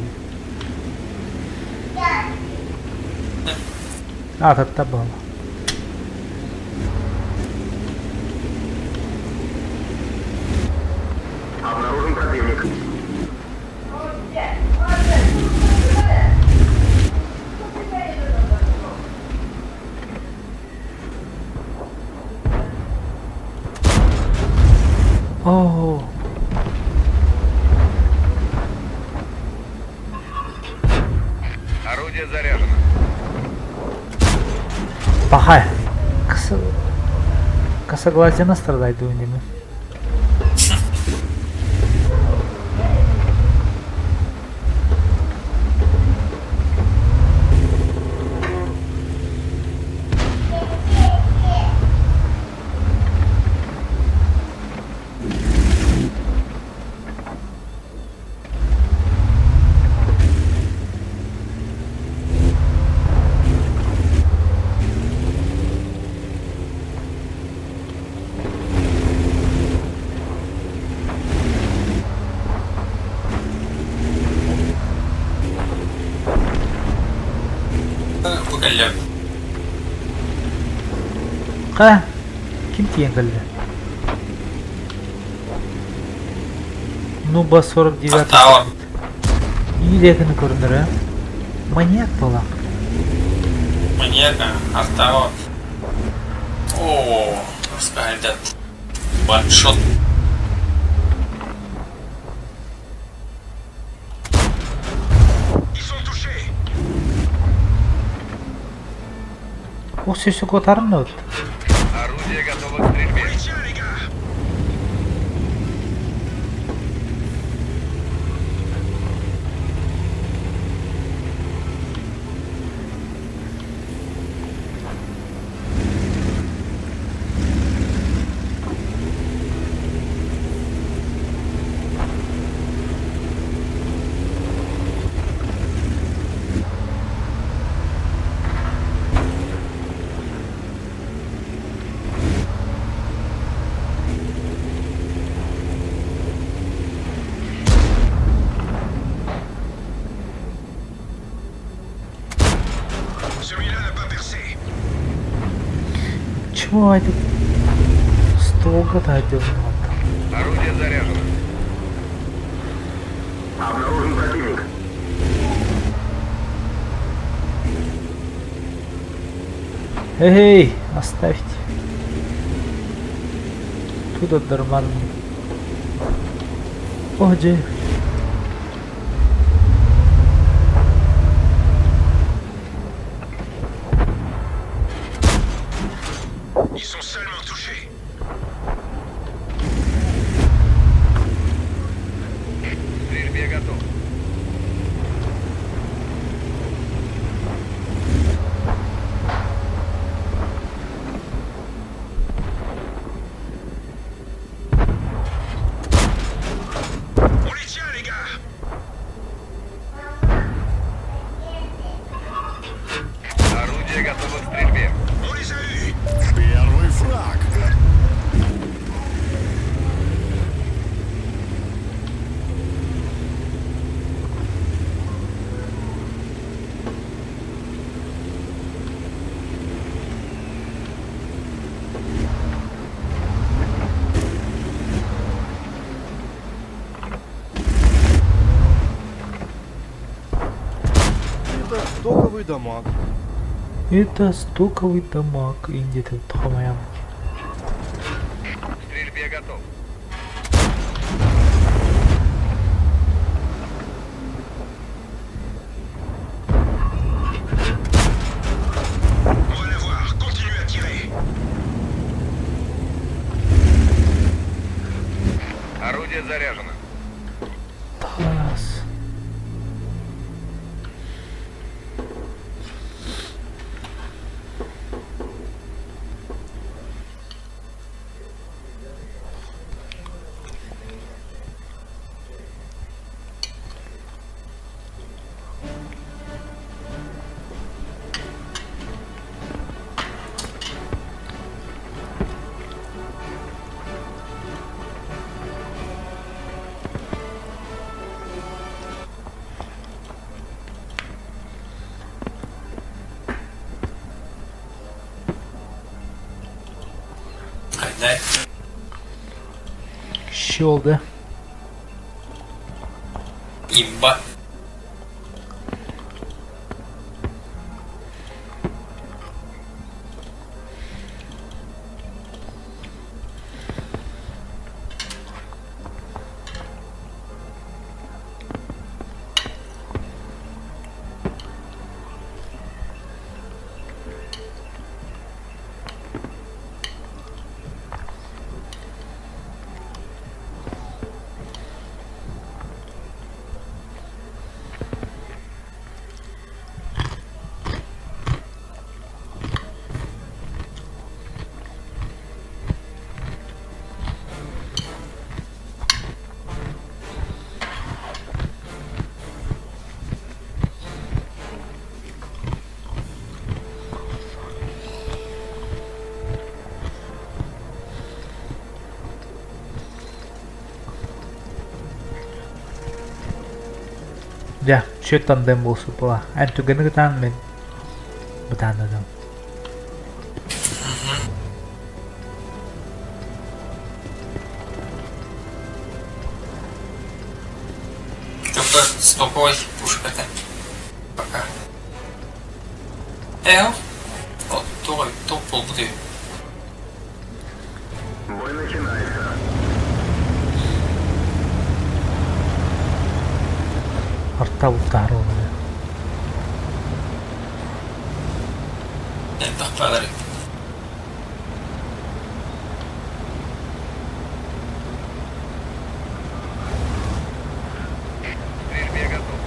Ататта буола. Обнаружен противник. Оо. Орудие заряжено. Пахай. Каса... Косоглазина страдает ними. Бу кэллэ. Ха? Ким тиийэн кэллэ? Ну, ба 49 Оттава. Иилэкини көрүнэрэ. Маньяк буолан. Маньяк, Оттава. О, скайдат. Ваншот. Ils sont touchés. Ох, сөсө котарын от. Орудие готово к стрельбе. On les tient, les gars. Celui-là n'a pas percé. Чего это? Столга тайдым. Орудие заряжено. Обнаружен противник. Эй, оставьте. Туда нормально. О, где? Ils sont seulement touchés. К стрельбе готов. On les tient, les gars. Орудие готово к стрельбе. On les a eus. Первый фраг. Это стоковый дамаг. Это стоковый дамаг. Инди тут хамаям. К стрельбе готов. On va l'avoir. Continue à tirer. Орудие заряжено. Тас. Хайдай. Щел, да? Имба. Дьэ, үчүгэй тандем буолсу буолла. Эн түгэни кытаан мин бытаанадым. Только стоповой пушка-то. Пока. Эл? О, туох туох буолбутуй? Бой начинается. Арта бултаһар уолу Элбэх баҕар К стрельбе готов.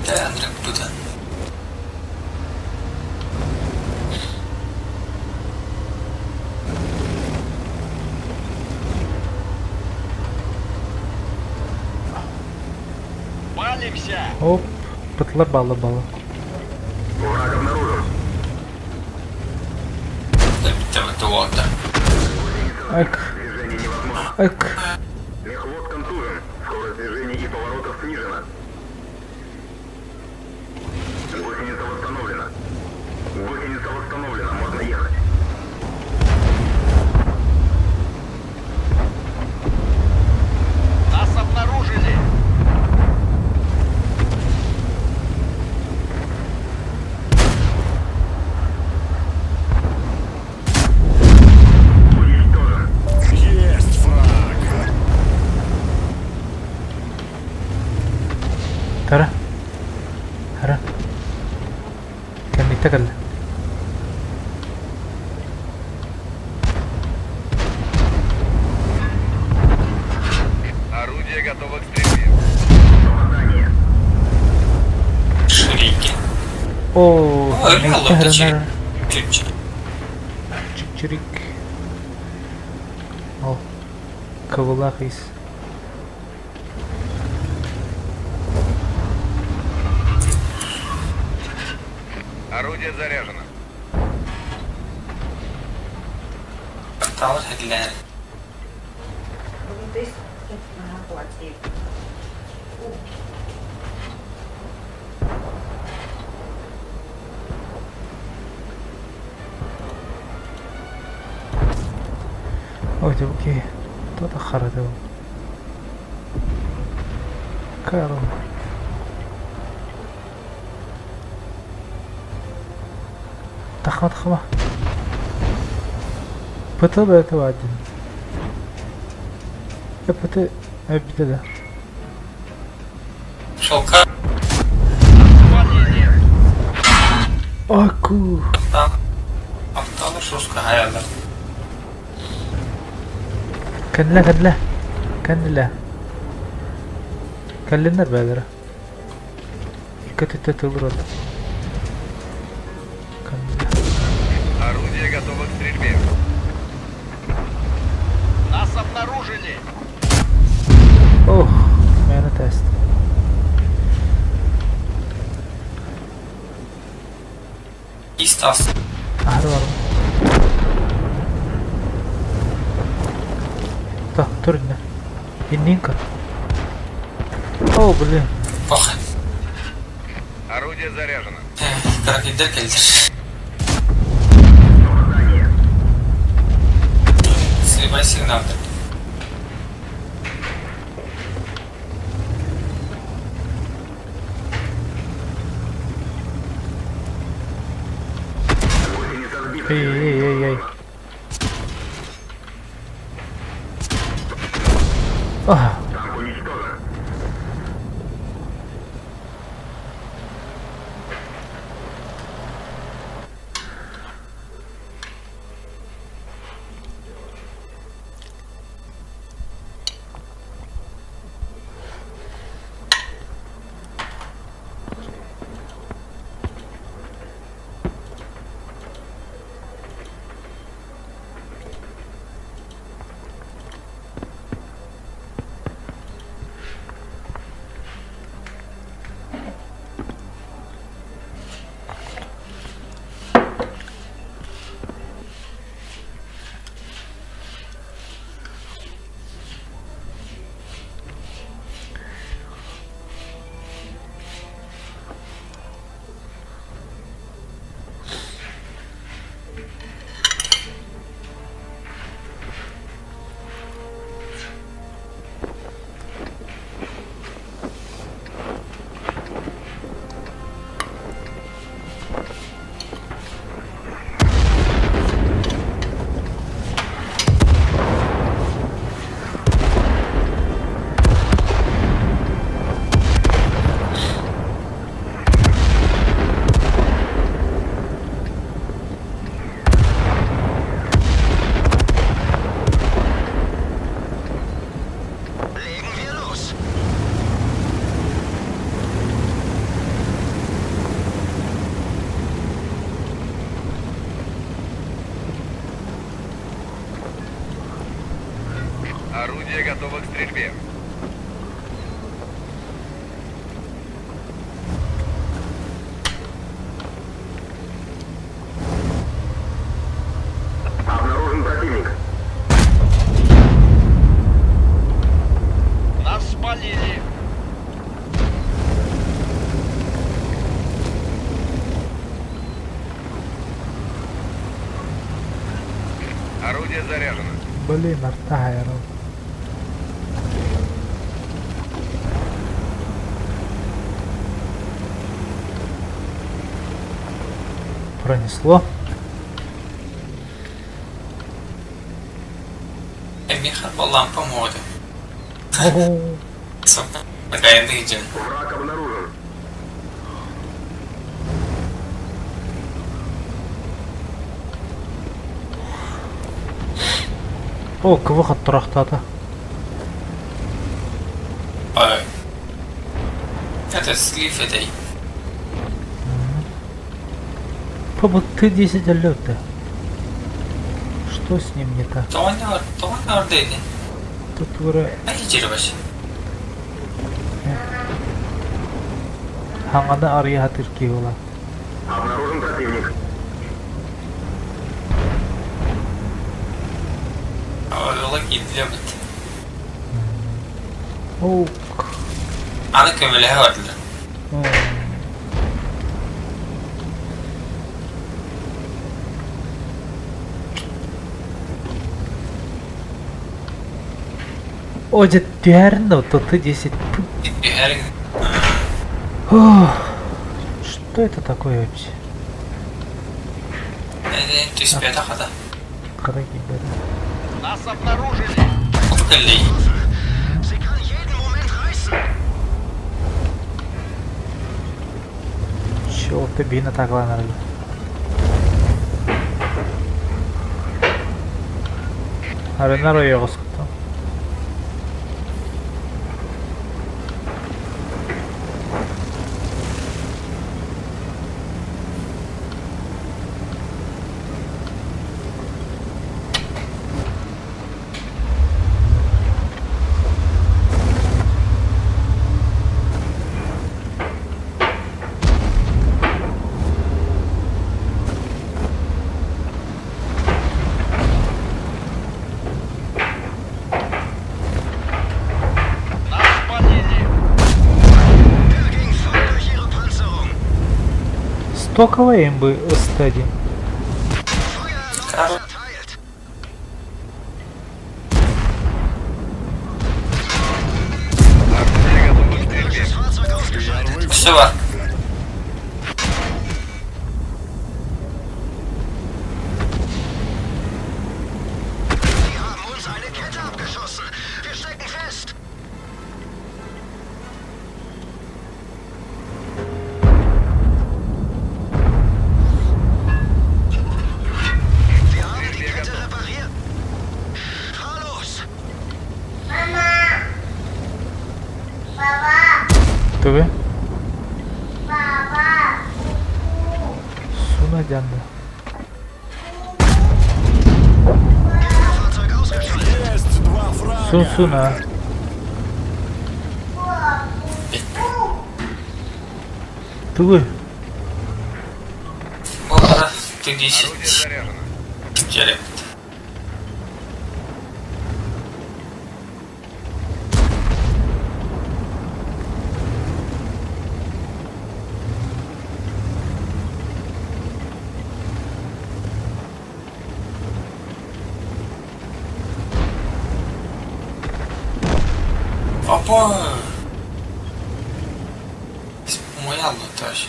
Дьэ, ынырык быдан. Палимся! Оп, пытлар балы балы. Враг обнаружен. Бүттэ уолта. Айк, Движение невозможно. айк. Мехвод контужен. Скорость движения и поворотов снижена. Гусеница восстановлена. Гусеница восстановлена. Можно ехать. Арта кэллэ. Орудие готово к стрельбе. Ширики. Оо, Ой, Чик-чирик. Чик-чирик. Ол кыбылаах ис. Орудие заряжено. Тауэр хэдлээн. Ой, дьэ бу киһи туох да харата бу. Карл. Тахма тахма. Пыты бэйэтэ баар дии. Э пыты эбитэ да. Шелка Аку. Автолар шуска хаялар. Кэллэ кэллэ. Кэллэ. Кэллиннэр бэйэлэрэ. Икки өттүттэн тыллыр Орудие готово к стрельбе. Нас обнаружили! Ох, мээнэ тест. Истас. Аһары барым. Так, тур иннэ. Иннин көр. О, блин. Ох. Орудие заряжено. Каракидер кэллэр. Сливай сигнал. Эй, эй, эй, эй. Ах. Legen wir los. Орудие готово к стрельбе. Обнаружен противник. Нас спалили! Орудие заряжено. Блин, арта хайрал. Пронесло. Эмиха лампа мода. О, Такая дыден. Враг обнаружен. О, КВ тураахтаата. Ой. Это слив этой. По Т-10 алёта. Что с ним не так? Тоҕо ордейdi? Тут уже Ay баш. хаҥаны арыйа сатыыр киһи буолар. Обнаружен противник. Ола киирдилэр бит. О, Аны көмөлөһө бардылар. О, дьэ түһэрин да Т-10. Түһэр. Ох, что это такое вообще? Түспэтэх хата. Хата киирбэтэ. Нас обнаружили! Хоту кэллэй. Sie kann jeden Moment reißen. Чё, ты бина тагланар. Аренар ойоҕоскуттан. Нас спалили! Der ging voll durch ihre Panzerung. Стоковая МБ СТ-1. Feuererlaubnis erteilt. Орудие готово к стрельбе. Gegnerisches Fahrzeug ausgeschaltet. Өссө бар. Sie haben uns eine Kette abgeschossen. Wir stecken fest. Wir haben die Kette repariert. Fahr los. Mama. Baba. Тугу? Baba. Суна дянда. Fahrzeug ausgeschaltet. Есть два фрага. Сун суна. Тугу? Олара Т-10. Орудие заряжено. Жереб. Опа! Моя тоже.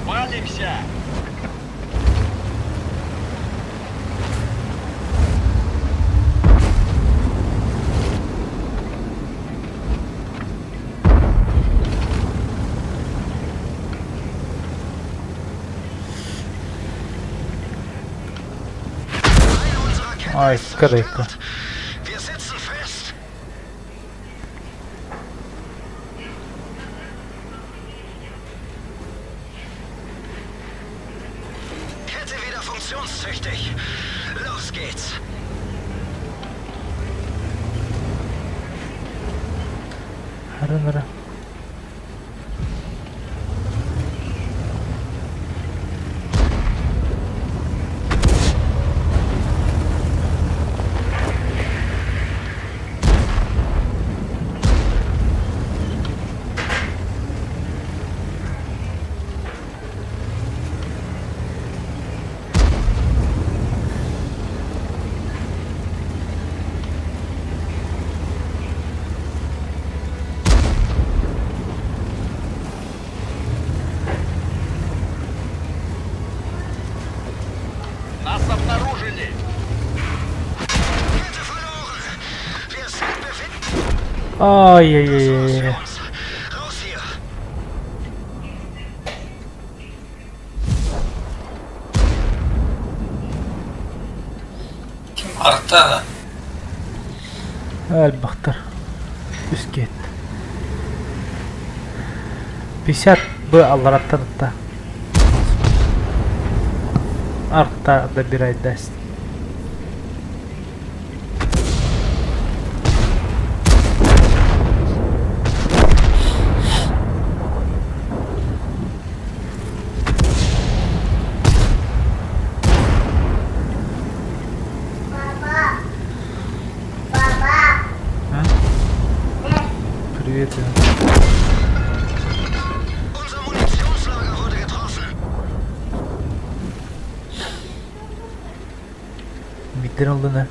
Валимся! Eine unserer Ketten Ай, ist скорейка. zerstört. Wir sitzen fest. Kette wieder funktionstüchtig. Los geht's. Харынара. Ай-яй-яй-яй. Raus hier! Ким арта Элбэхтэр. Үс киһит. 50 Б аллараттан ытта. Арта добирай даст. Папа. Папа. А? Привет. Иван. Unser Munitionslager wurde getroffen. Биирдэн ыллына.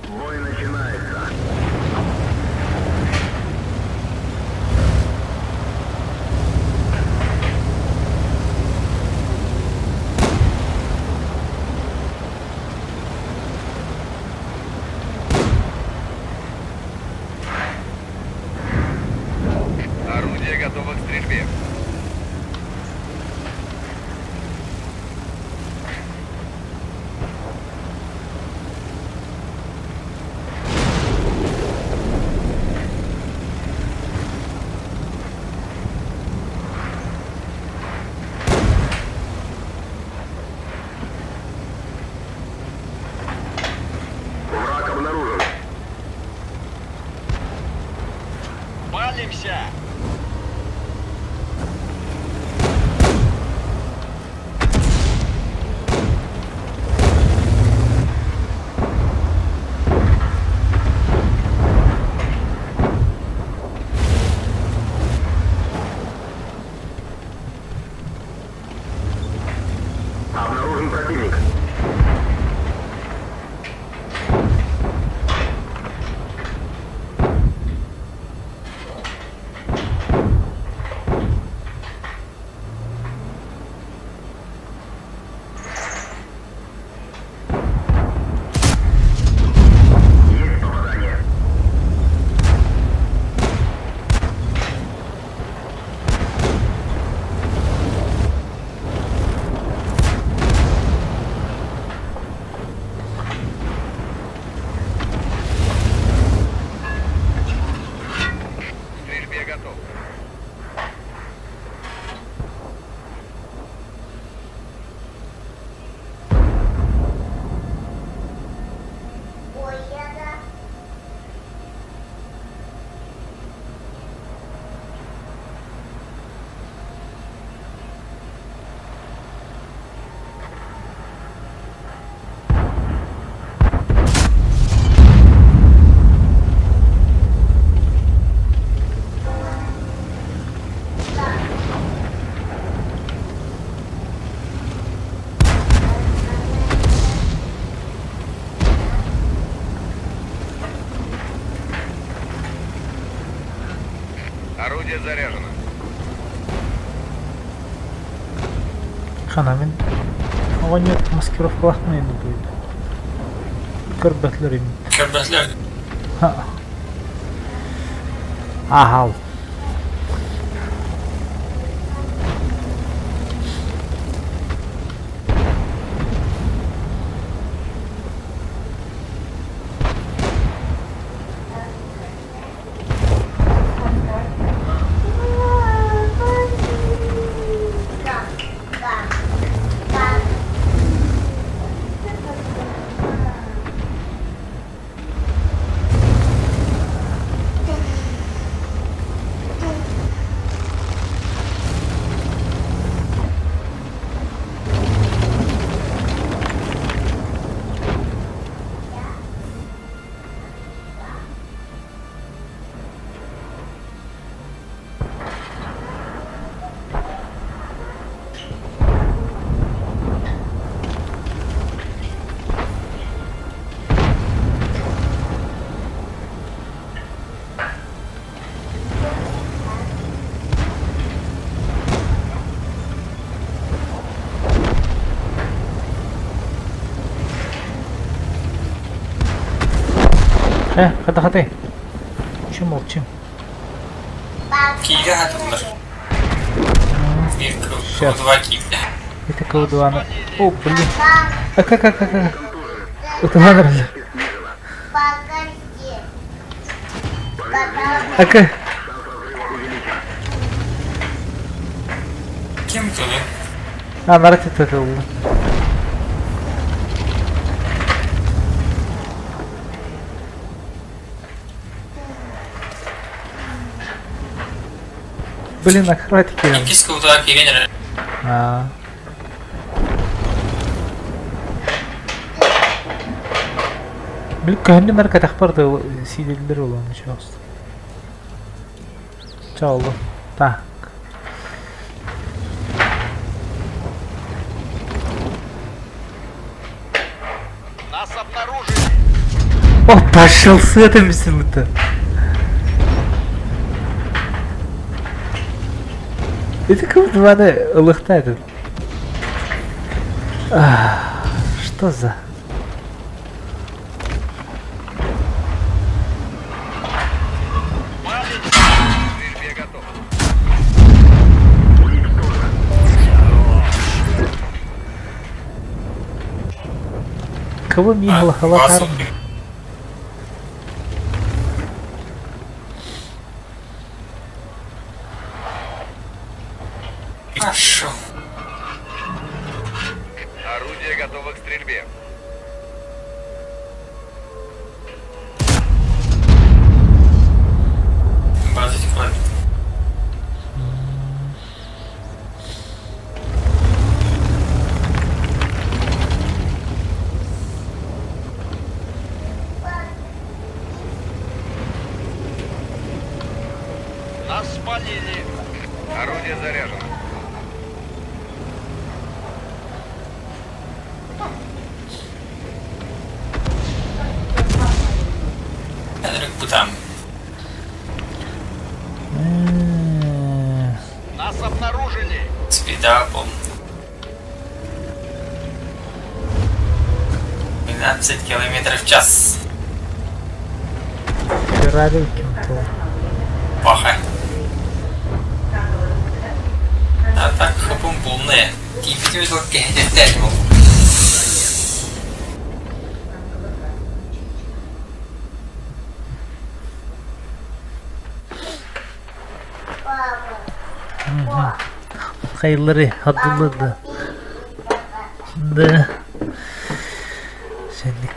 Бой начинается. Орудие готово к стрельбе. Враг обнаружен. Палимся! Обнаружен противник. Есть попадание. Орудие заряжено. Хана мин оҕонньор маскировкалаахпын ыйын будет. Көрбөтүлэр имит. Көрбөтүлэр. Аһал. Э, хата хатай. Че молчим? Киирэ хатыллар. Биир кылдуа киирдэ. Это кылдуаны. О, блин. А как, как, как, как? Утуган эрэллэр. Ака. Ким тулу? А, народ это ылла. Блин, аккуратики. Иккис кылдуа киирэн эрэр. Аа. Били көһүннүм эр кэтэхпэр да сиилэллэр буолуон үчүгэй Чэ Так. Нас обнаружили. О, пошел с этим это. Это как будто надо ылыхта этот. Что за... Кого мигла халатар? Хорошо. Орудие готово к стрельбе. База кладет. Нас спалили. Орудие заряжено. Там. Нас обнаружили. Спидапом. 12 километров в час. Феррари кем-то. Паха. А так хапун полная. Типа тебе Хайыллары хаддыллы да. Сенник.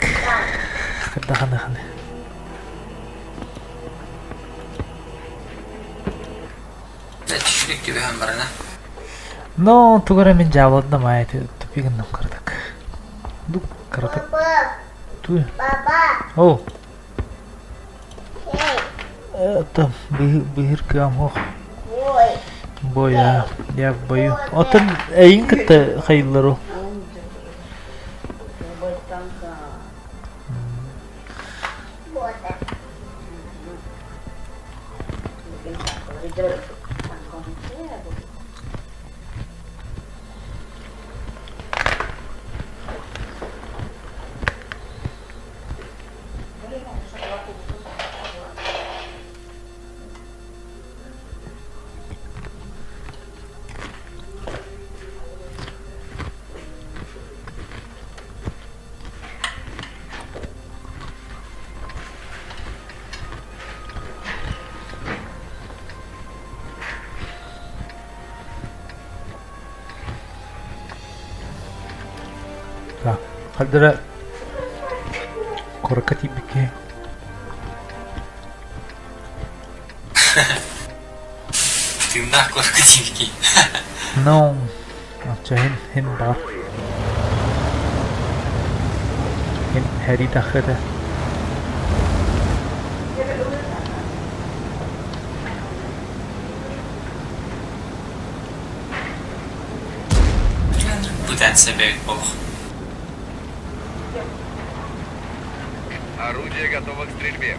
Хаддаханы ханы. Но тугара мен жабылдым ай тупигинном кырдык. Ду кырдык. Ту. О. Это быһыр кыам ох. Боя, я в бою. Отон эйин кытта хайыллару. Так, хардара куоракка тиийбит киһи. Тыыннаах куоракка тиийбит киһи. Ну, оччо иһин иһин баҕар. Иһин һэрии таххыта. Бытаан сэбэбит буолуох. Орудие готово к стрельбе.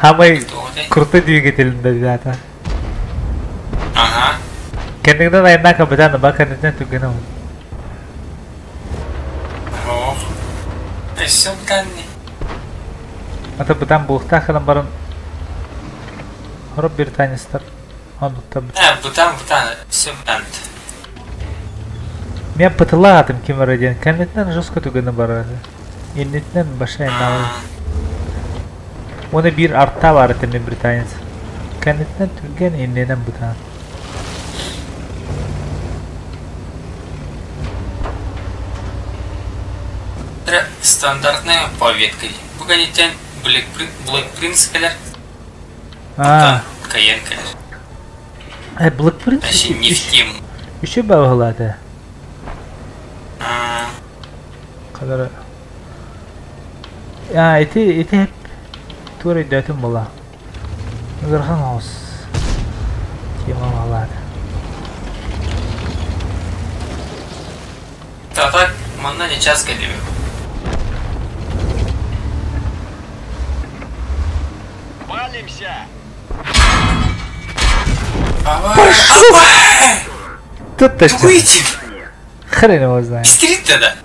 Хамай крутой двигатель ребята. Ага. Кэннигинэн айаннаах капитан ба кэнниттэн түргэнэ ол. Ох. Өссө бытаанни. Ата бытаан буолуохтаах гынан баран Хоруп британецтар оннуктар. Э, бытаан бытаан, өссө бытаан. Мен пытылаатым ким эрэ диэн кэнниттэн жестко түгэнэ барар этэ. Инниттэн башай наалы. Уонна биир арта баар этэ мин британец. Кэнниттэн түргэн иннинэн бытаан. Стандартная поветка. Бу кэнниттэн Black Prince кэлэр. Аа. Кайен кэлэр. Э, Black Prince Вообще не в тему. Үчү баҕалаата. Kadar. Ya ити ити hep туор өйдөөтүм була. Ыарахан оҕус. Тема баҕалаата. Так, манна не час кэллибит. Палимся! Пошел! Тут точно. Выйти! Хрен его знает. Истерит тогда.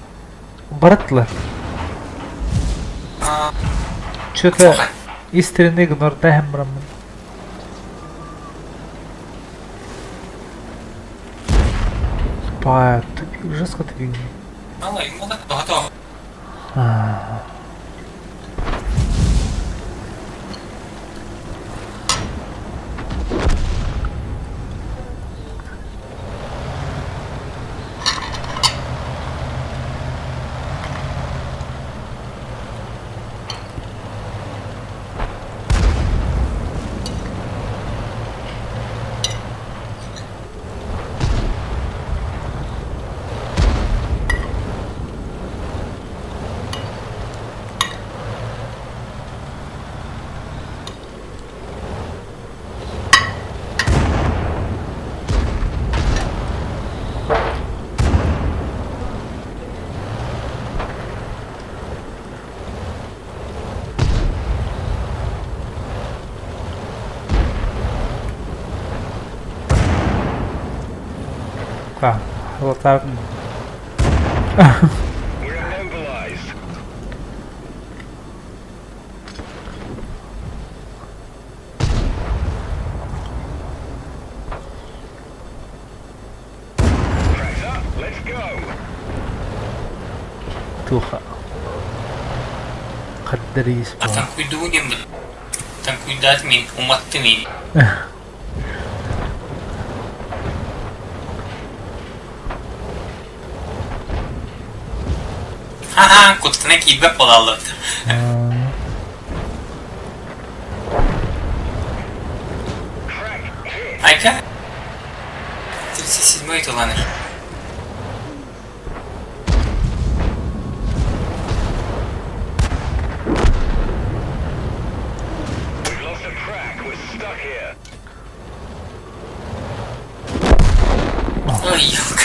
Бараттылар. Что-то истрины игнордаһым бараммын. Па, тупик, жестко тупик. Малай, мала, готово. А, вот так. We're mobilized. Tracks up. Let's go. Туха. Қаддарис А танкуйдуунем танкуйдаат мин уматты мин. Ха-ха, куттана киирбэт буолаллар. Crack hit. Айка? 37-й туланыр. We've lost a track. We're stuck here. Ой, елка.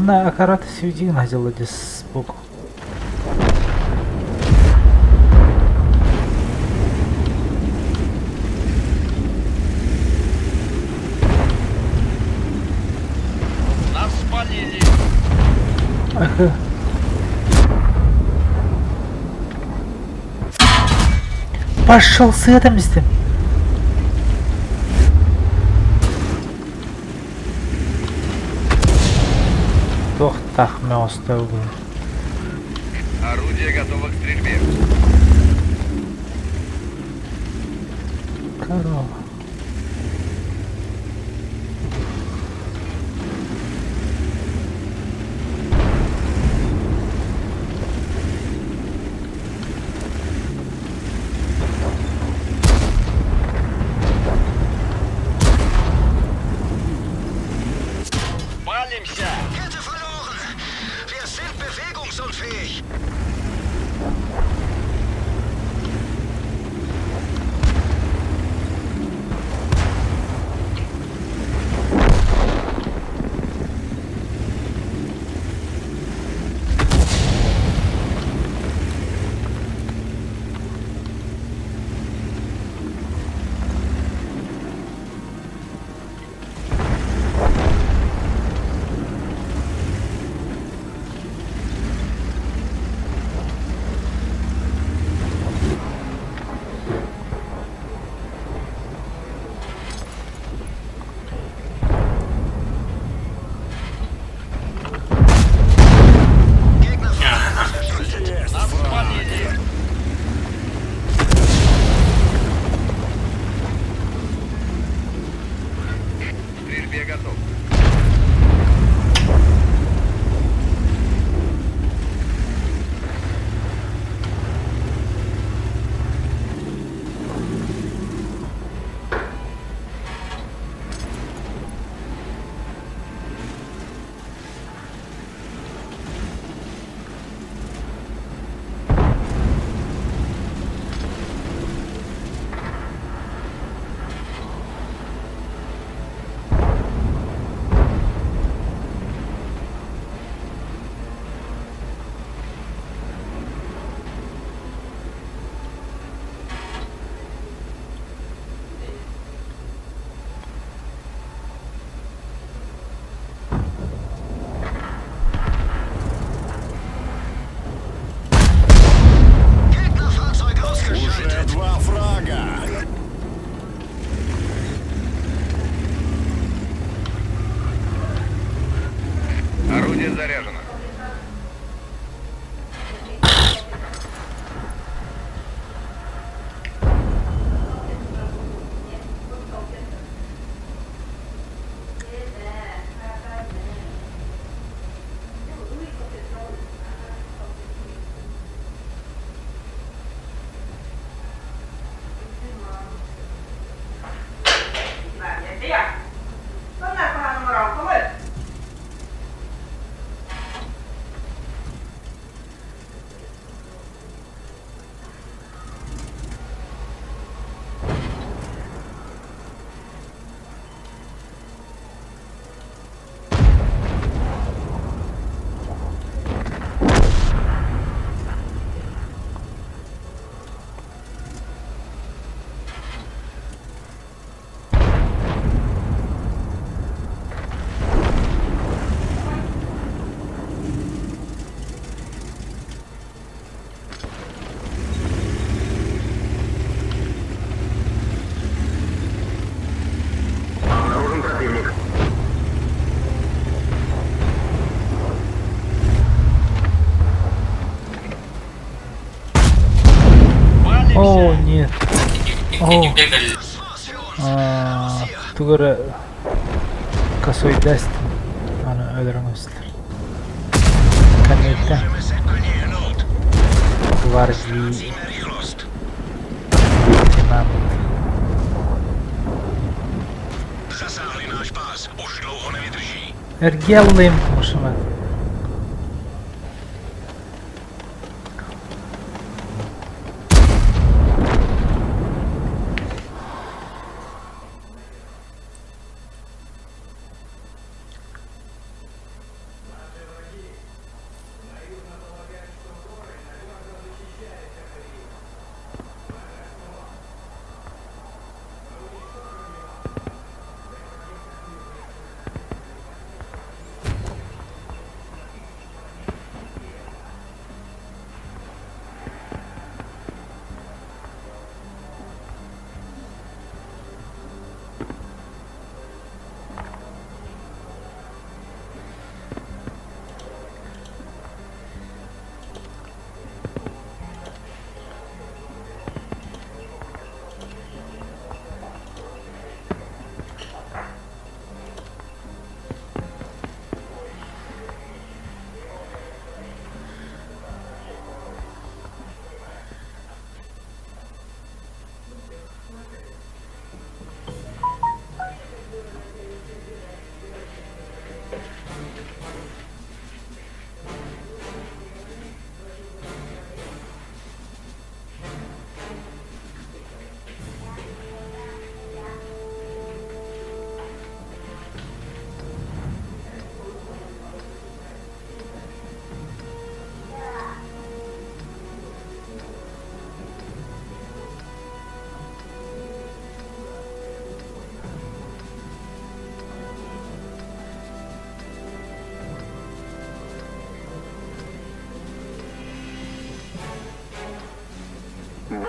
Манна акарат сүүдиин хадьылла дьэс бук. Нас спалили. Ага. Пошел с этим истим. Туохтаах мөҕүстэ Орудие готово к стрельбе. Корова. Палимся! Kette verloren! Wir sind bewegungsunfähig! Gegner ausgeschaltet. Нас спалили! К стрельбе готов. Gegnerfahrzeug ausgeschaltet. Уже два фрага. Орудие заряжено. Обнаружен противник. О, Палимся! нет. Иккини бегали. Das war's für uns. Тугу эрэ косой даст аны өлөрөн өстөр. Коннекта Můžeme se ani hnout. гвардии Ztrácíme rychlost. лейтенант. Zasáhli náš pás. Už dlouho nevydrží. Эргеллым мушума.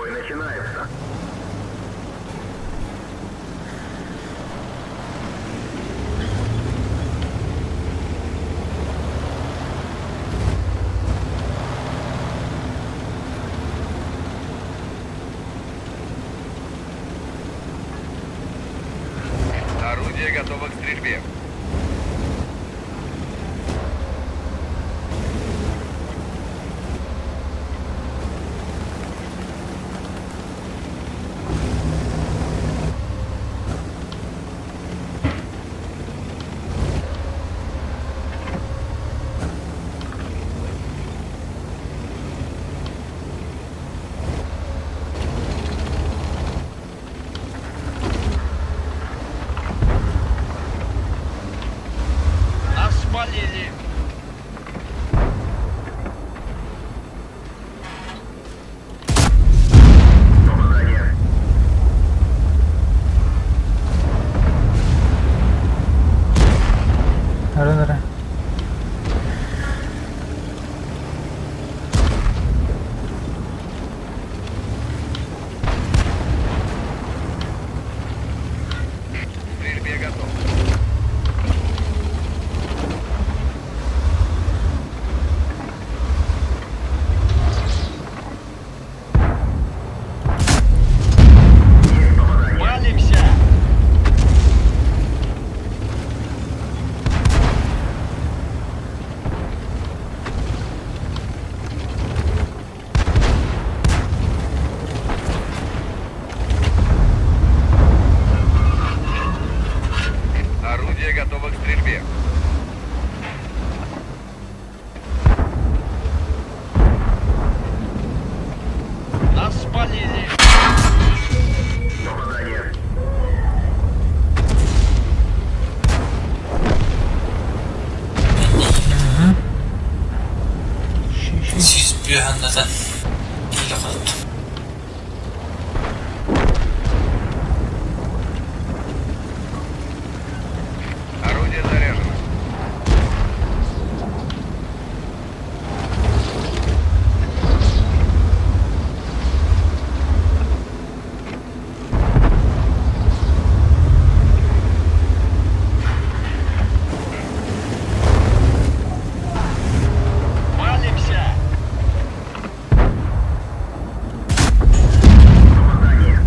Бой начинается. Орудие готово к стрельбе. Нас спалили. Попадание. Нары нары. К стрельбе готов. Палимся. Орудие готово к стрельбе. Нас спалили. Попадание. Сүүс быыһанната киилэ хотто. Орудие заряжено. Палимся. Попадание.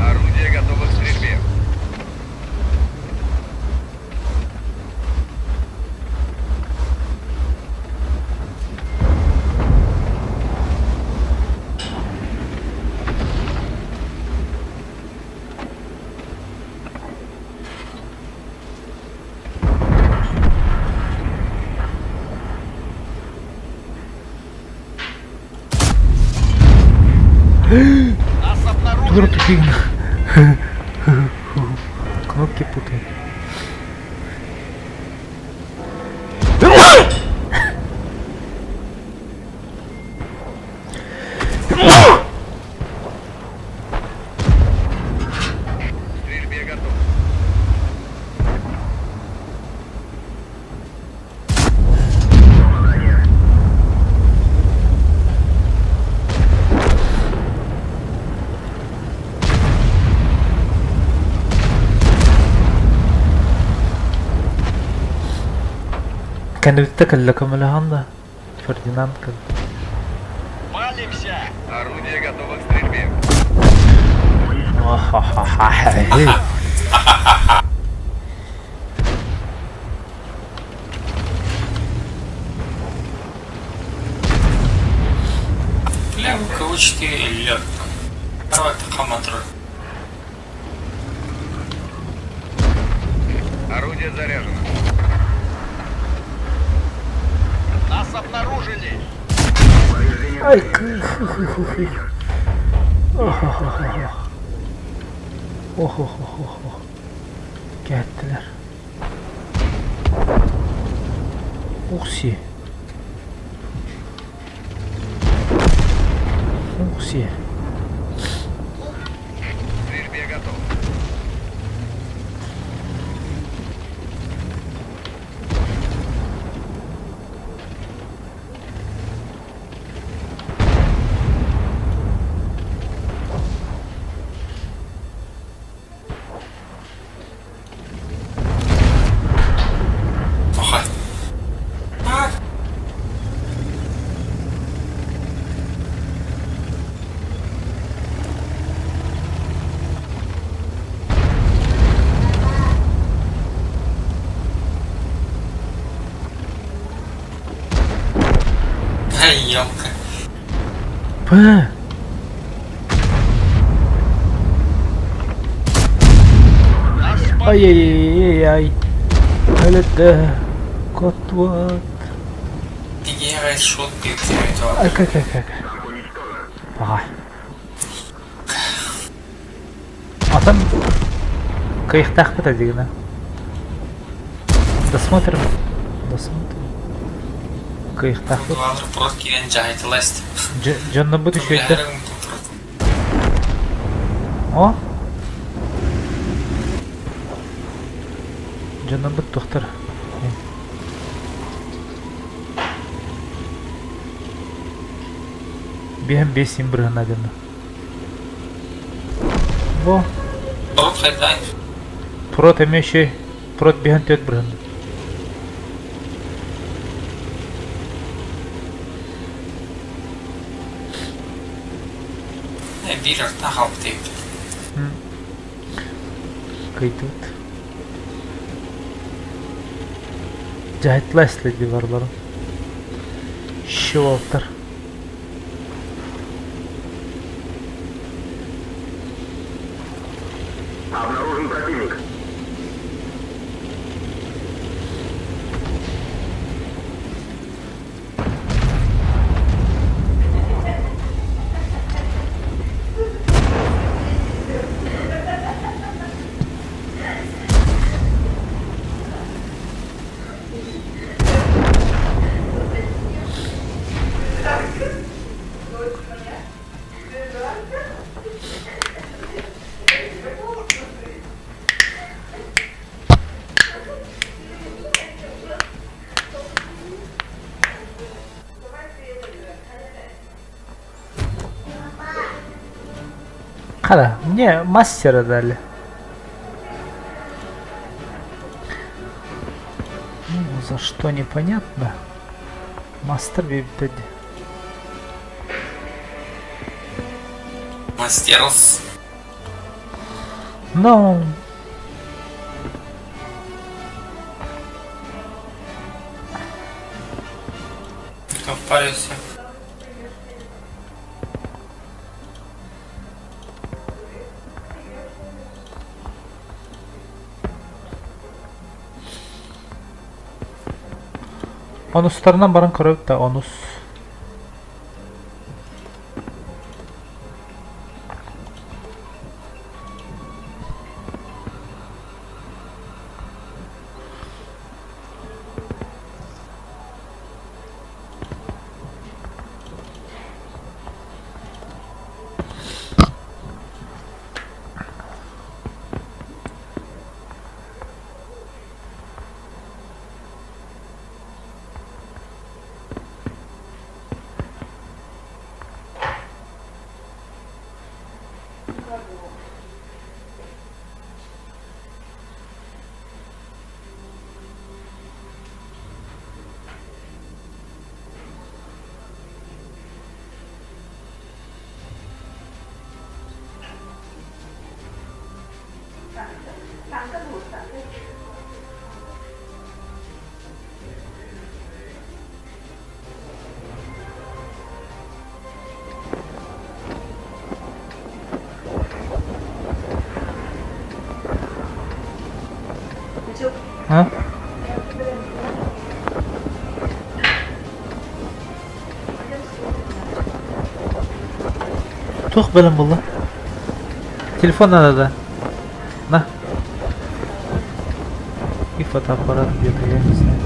Орудие готово к стрельбе. Нас Тугур обнаружили. тупик. Кнопки путаю. К стрельбе готов. Попадание. Кэнниттэн кэллэ көмөлөһөн да Фердинанд кэллэ. Палимся. Орудие готово к стрельбе. Ха-ха-ха. Бля, КВ-4 лед. Хаматроль. Орудие заряжено. Нас обнаружили. Повреждение Ай, брони. Охо-хо-хо. Охо-хо-хо. Кэттилэр. Укси. Оксиэ. К стрельбе готов. Оха. Ай, елка. П. Нас спалили. Ай-яй-яй-яй. Өлөттө. Котуот. Тигиэҕэ шот диэбит Ак ак ак ак. Аҕай. Атын кыайыахтаахпыт дигинэ. Досмотрим. Досмотрим. Кыайыахтаахпыт. Прот киирэн дьаһайтыласт. Дьоннорбут үчүгэйдэр. О! Дьоннорбут туохтар? Биэһэн биэс син бырыһына дьонно. Бу. Прот хайдай. Прот эмиэ үчүгэй. Прот биэһэн түөрт бырыһын. Биир артаах алты эбит. Кыйдыбыт. Дьаһайтла следи барларын. Щелоктар. Обнаружен противник. Хара, мне мастера дали. Ну, за что непонятно. Мастер биэрдэ Мастерс. Ну, Кто впарился? Онустарынан баран көрөбүт да онус. А? Туох бэлэм буолла? Телефон надо, да? На. И фотоаппарат где-то, я не знаю.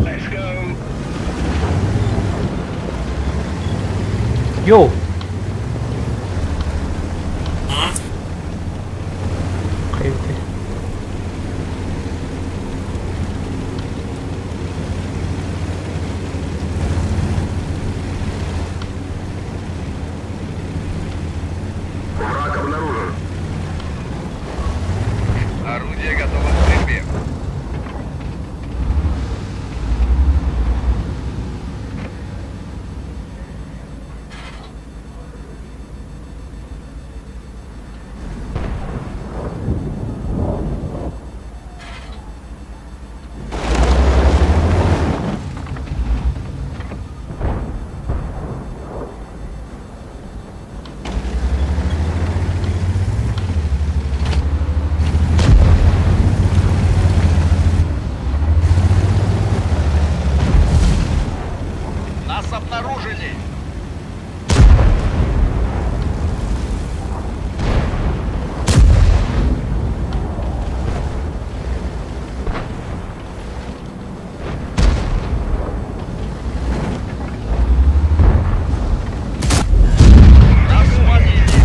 Let's go. Йоу! Хайбытай. Враг обнаружен. Орудие готово к стрельбе. Нас обнаружили! Нас спалили!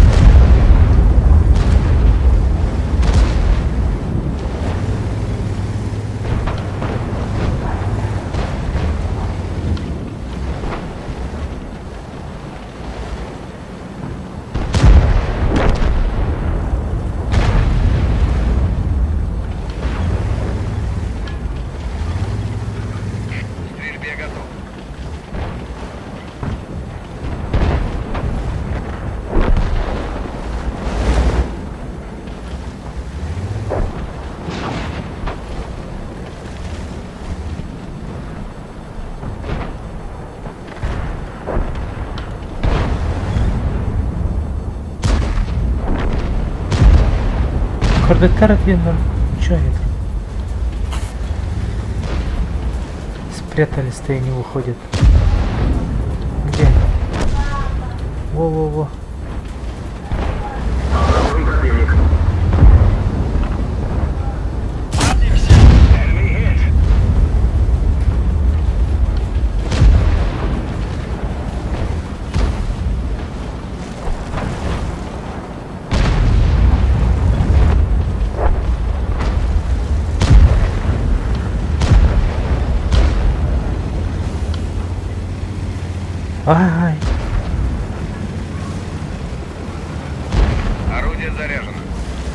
К стрельбе готов. Көрбөттөр диэн баран, чё они там? Спрятались-то и не выходят. Где они? Во-во-во. Обнаружен противник. Палимся! Enemy hit. Ай! Орудие заряжено.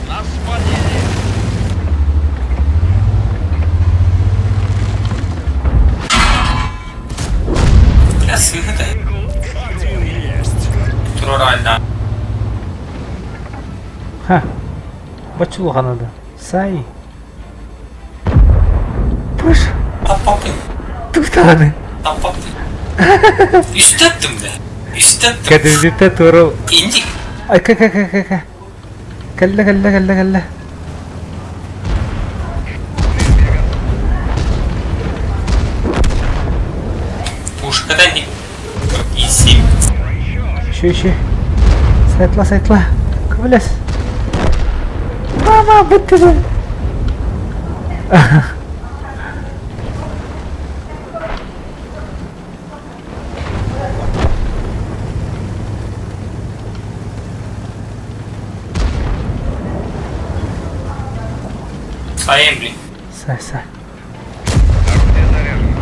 Нас спалили! Бля, сыһыта. Турарайда. Ха! Бачулҕана да. Сай! Пыш! Таппаппын. Туктааны. Таппаппын. Үстэттим да. Үстэттим. Кэдэрбитэ туру. Инди. Ай ка ка ка ка ка. Кэллэ кэллэ кэллэ кэллэ. Стрельбе готов. Пушкада не. И семь. Еще еще. Сайтла сайтла. Көмөлөс. Мама бүттү. Сайын, блин. Сай сай. Орудие заряжено.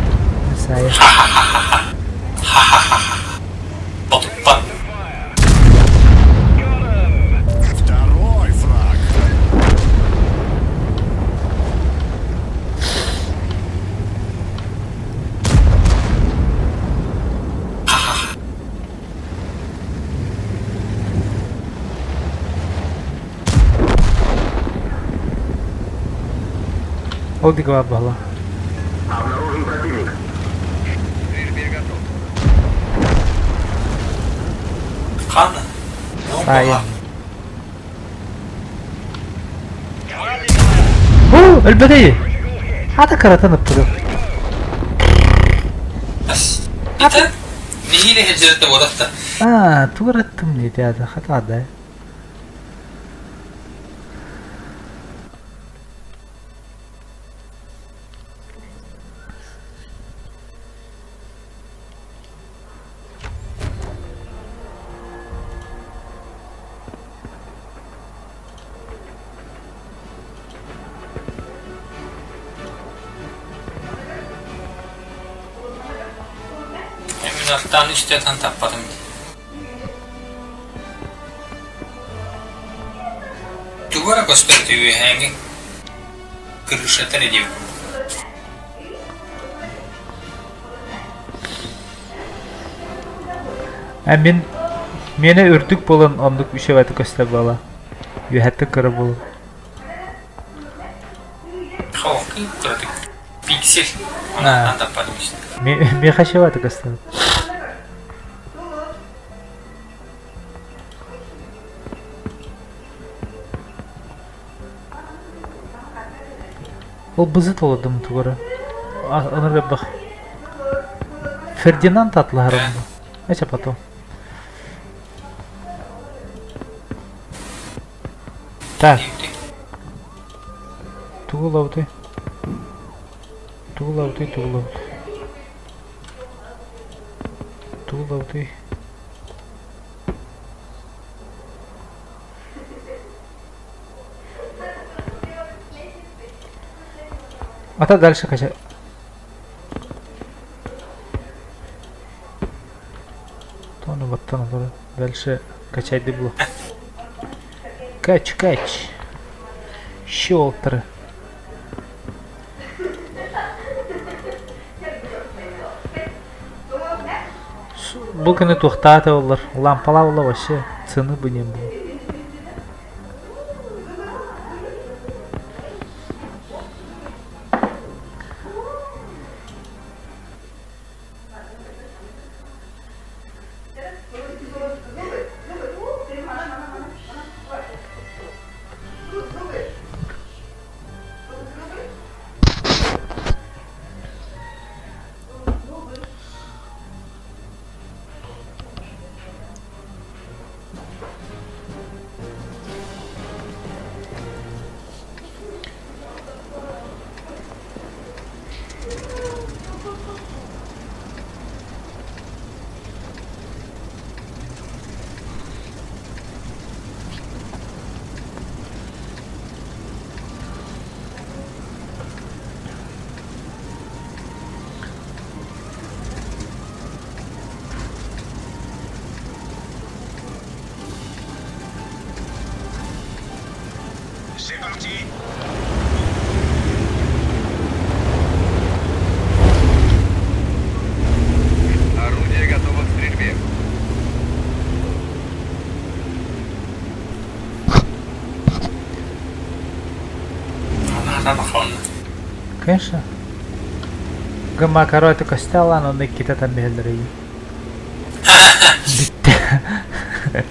Сай. Потуппа. Второй фраг. Ол дига бала. Обнаружен противник. К стрельбе готов. Ханна. Сай. Опа. Палимся! О, өлбөтөй. Хата каратан ыппыдым. Это? Нихили хеджерте бодатта. А, туураттым не дяда, хата да. Мин аттаан үстэ ытан таппатым дии. Тугу эрэ көстөр үөһээҥҥи крышата эрэ диэбит курдук. Ә мин миэнэ үрдүк буолан оннук үчүгэйдик көстөр буола. Үөһэттэн кыра буолан. Холкуй кыратык пиксель онон таппатым Миэхэ үчүгэйдик көстөр. Ол бызыт олордум тугара. Аны бах. Фердинанд атлаһарым. Это потом. Так. Тугу лабыты? Тугу лабыты, тугу лабыты? Тугу лабыты? А то дальше качай. Тону баттан Дальше качать было. Кач, кач. Щелтеры. Бу күнү туохтаата оллар, лампалаабыла вообще цены бы не было. C'est parti. Орудие готово к стрельбе. Конечно. Гымма короче костялан онно иккитэ там биһэллэр Бүттэ.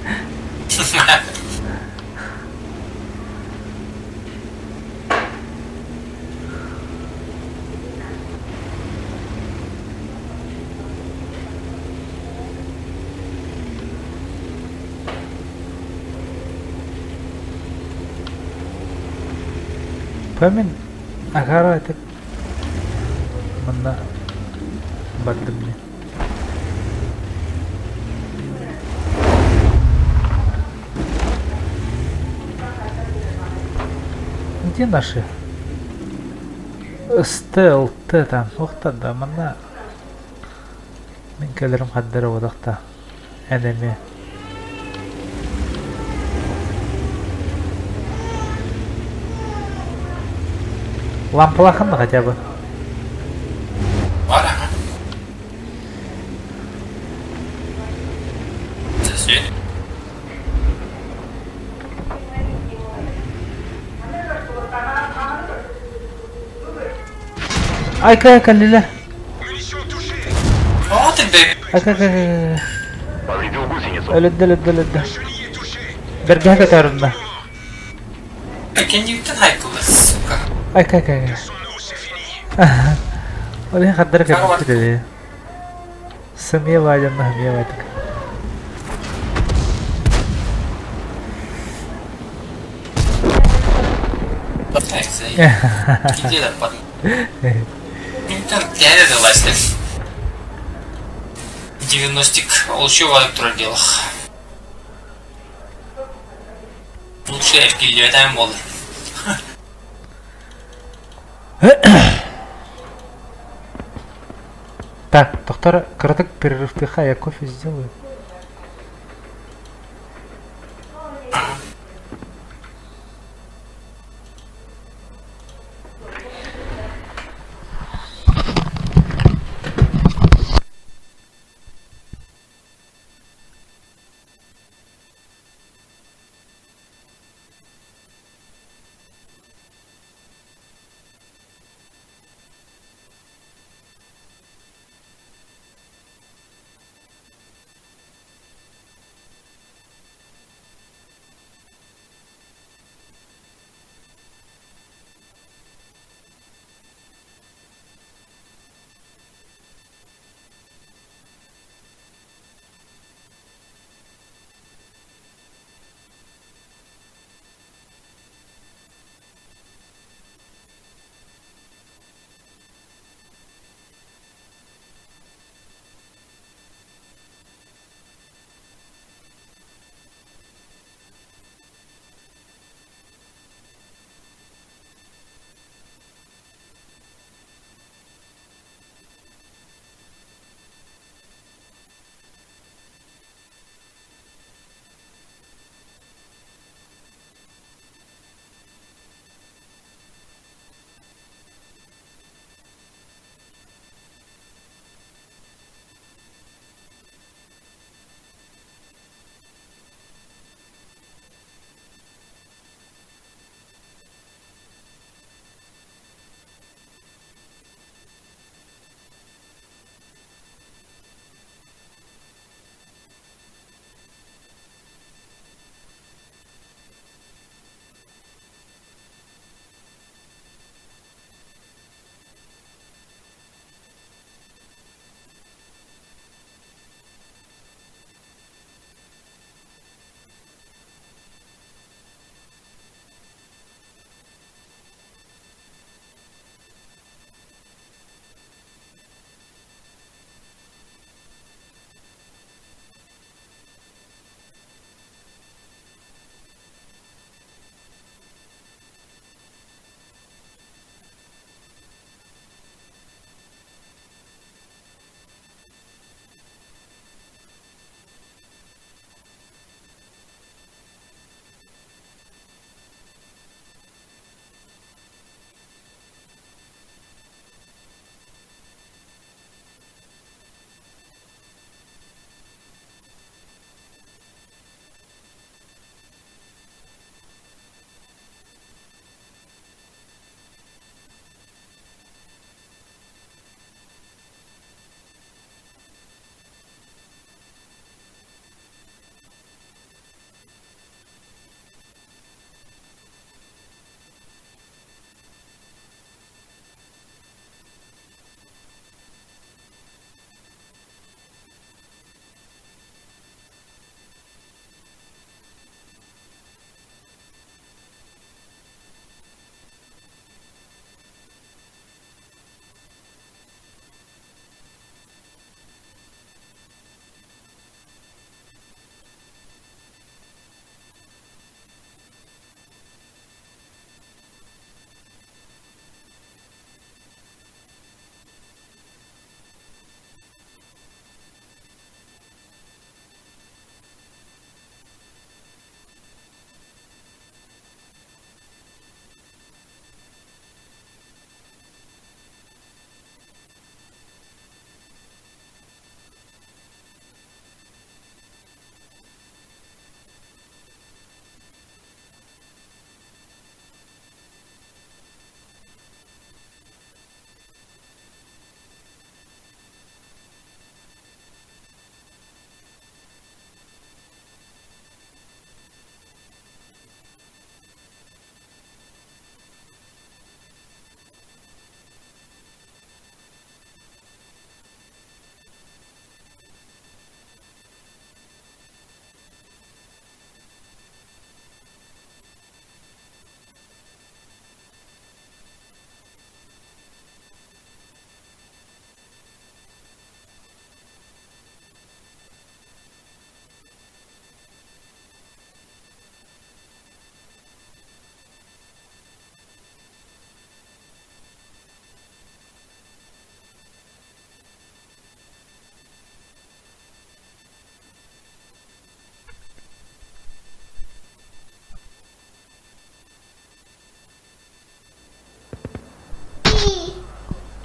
Памин агара это манна бардым мне. Где наши? СТЛТ там. Ох да манна. Мин кэлэрим хаддара бодохта. Энеми. Лампалахан да хотя бы. Бар ага. Сен. Айка кэллилэр. Munitions touchées. Вот бе. Айка айка. Повредил гусеницу. Өлөддө өлөддө өлөддө. Chenille est touchée. Бэргэһэ көтөрүннэ. Кеннибиттен хайкылы, сука. Айка айка айка. Son eau, c'est fini. Ол иһин хардары кэлбит этэ. Сымыйа баадьанна сымыйа баайдык. Где да Там власти. 90-ик лучше в электроделах. Лучше эркиллиэтэн буолар. Так, доктор, кыратык перерывтыха, я кофе сделаю.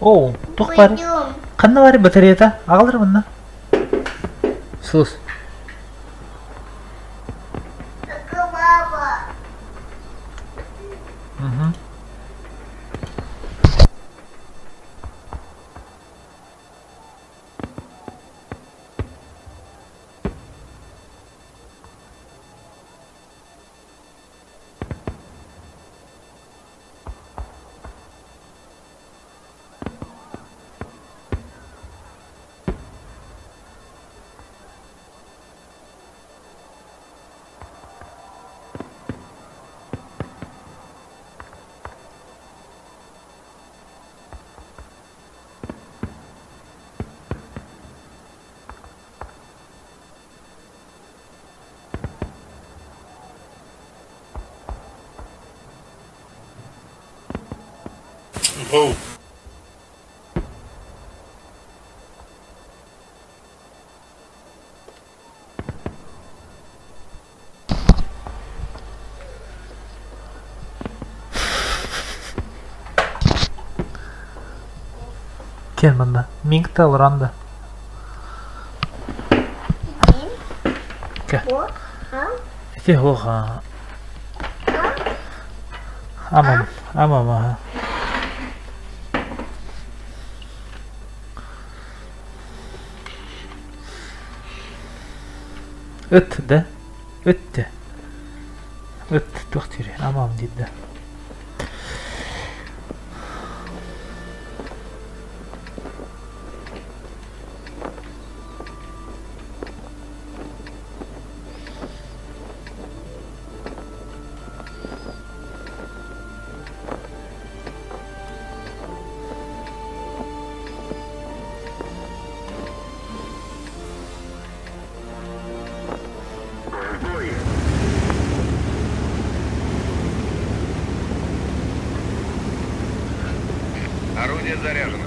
Оо, туох баар? Ханна баар батареята? Аҕалар манна. Слус. Угу. Воу. Кэл манна. Миҥ олорон да. Кэ. Ити хуха. Амам, амам аха. Ыт да? Ыт да? Ыт туох диирий? Амам диир да? Орудие заряжено.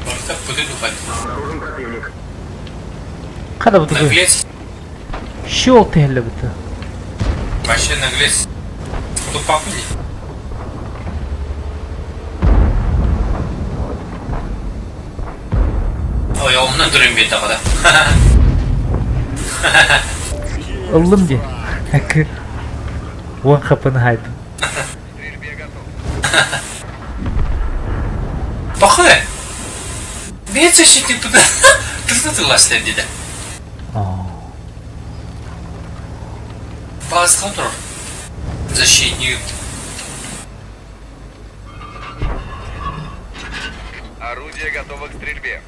Барыта пыты духать. Обнаружен противник. Хада бутугу. Наглец. Щел тыһыллыбыта. Вообще наглец. Тупак не. Ой, онно дурын биэрдэҕэ да. Ыллым дии. Уон хапыны хаайдым. Стрельбе готов. Пахы! Бэйэ защитник туда. Тылы тылластар диде. Базға турар. Защитник. Орудие готово к стрельбе.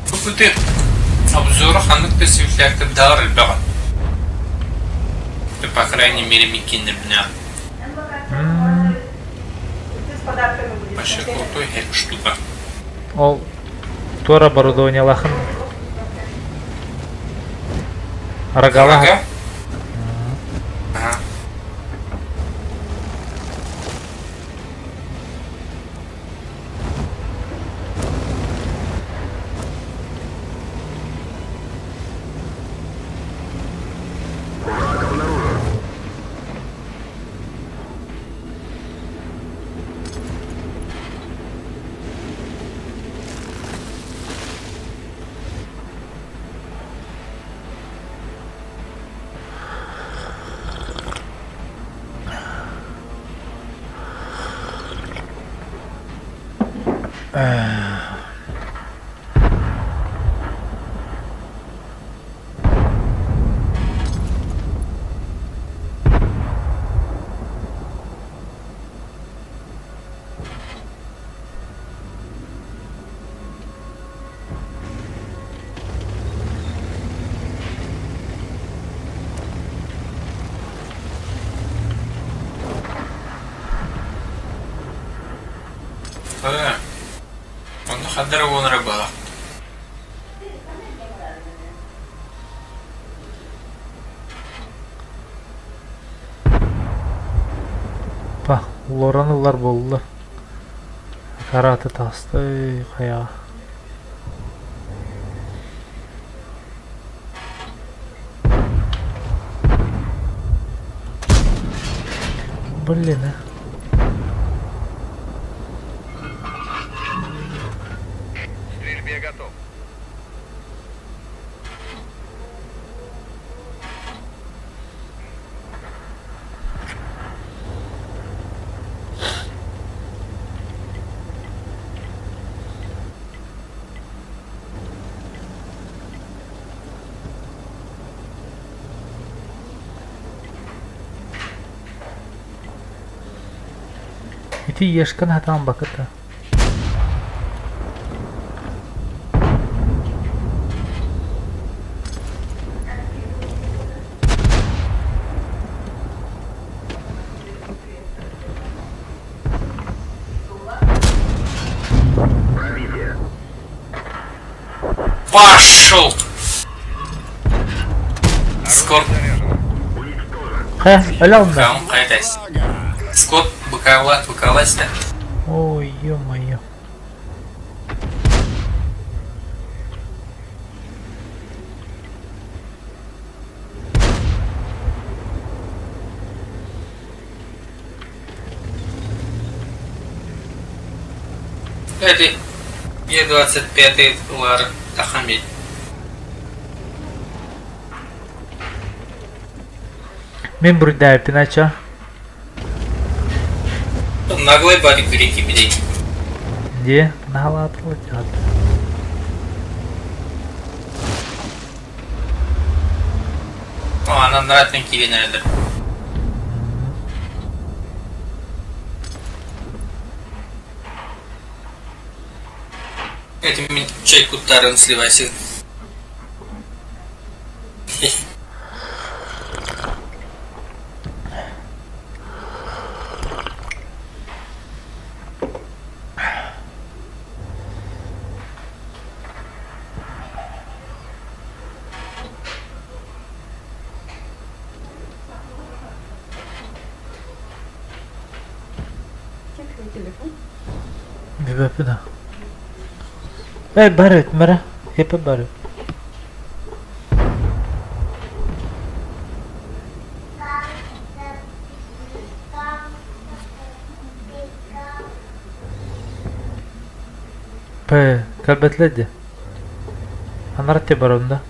Факультет обзора ханнык да сүүртээхтэр даар элбэҕэ. По крайней мере микиннэрбинэ. Вообще крутой штука. Ол туора оборудованиелаахын Рогала. Рога? Ага. Ээ, онно ханна эрэ уонара баҕа. Па, олорон ылар буолла. Карата таҕыста хайаҕа. Блин, а. К стрельбе готов. Ити ешкан хатаан бакыта. Пошел! Скорб. Хэ, өлөм да. Кайтась. Скот быкова, быковась-то. Ой, ё-моё. Это Е-25 Лар Тахамид. Мин буруйдаабыппын ача. Наглый барик реки бери. Дии, наһаалаатылар дьаһалта. О, она нравится киирэн эрэллэр. Это мин чай куттарын сливайся. Бүбэппин Эй, бар эбит, мэрэ. Хепе бар эбит. П, кэлбэтилэр дии. Анарат дии барабын да.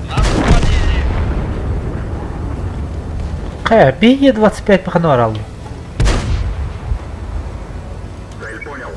Нас спалили. Хайа, BE-25 паханар алды. Цель понял.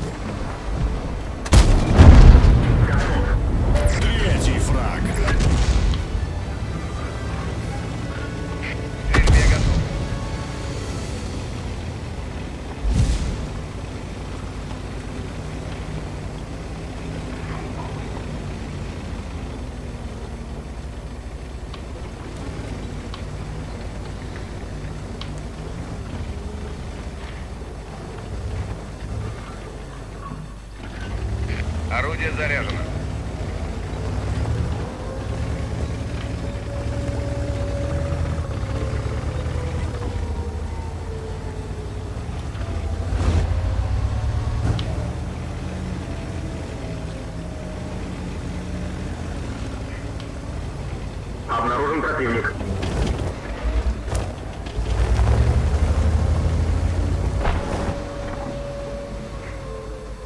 Обнаружен противник.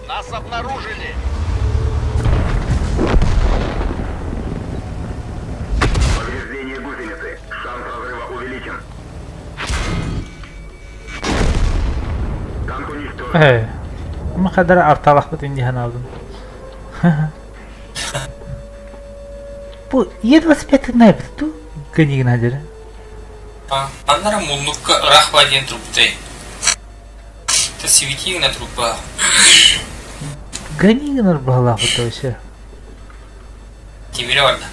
Нас обнаружили! Повреждение гусеницы. Шанс разрыва увеличен. Танк уничтожен. Ээ. Ама хадара арталахпыт инди ханаабын. Бу Е25 найбыт ту гэнигин хадьара. Аннара муннукка ыраах баа диэн турбутай. Та сибити гына турба. Гани гынар баһалаахпыт вообще. Тимире барда.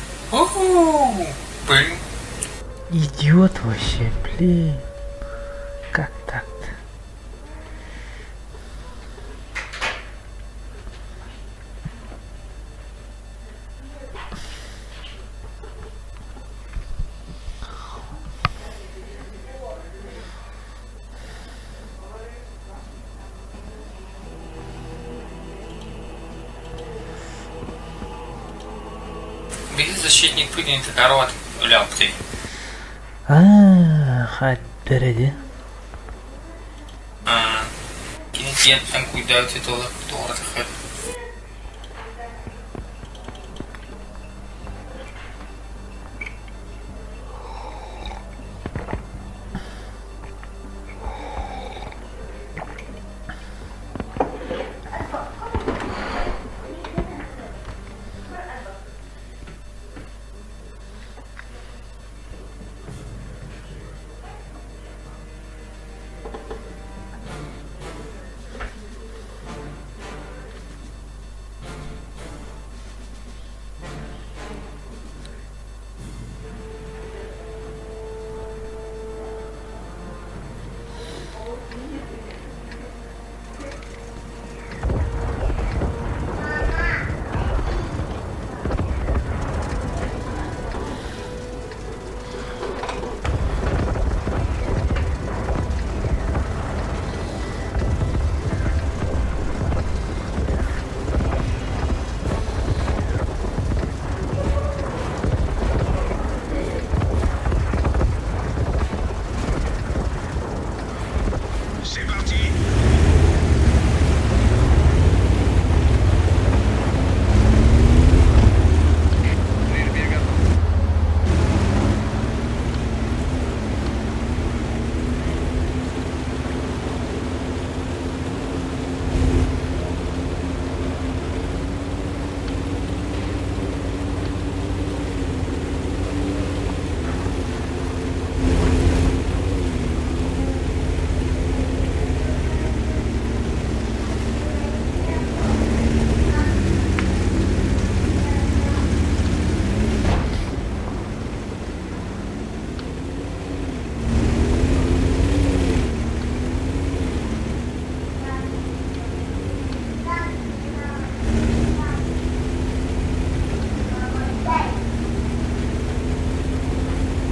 Блин. Идиот вообще, блин. Как так-то? Биһи защитникпыт интегровать өлөөптүй. Аа, хаддара Кини тиэнтэн куйдаабыт туола туоратаххыт. C'est parti. Стрельбе готов.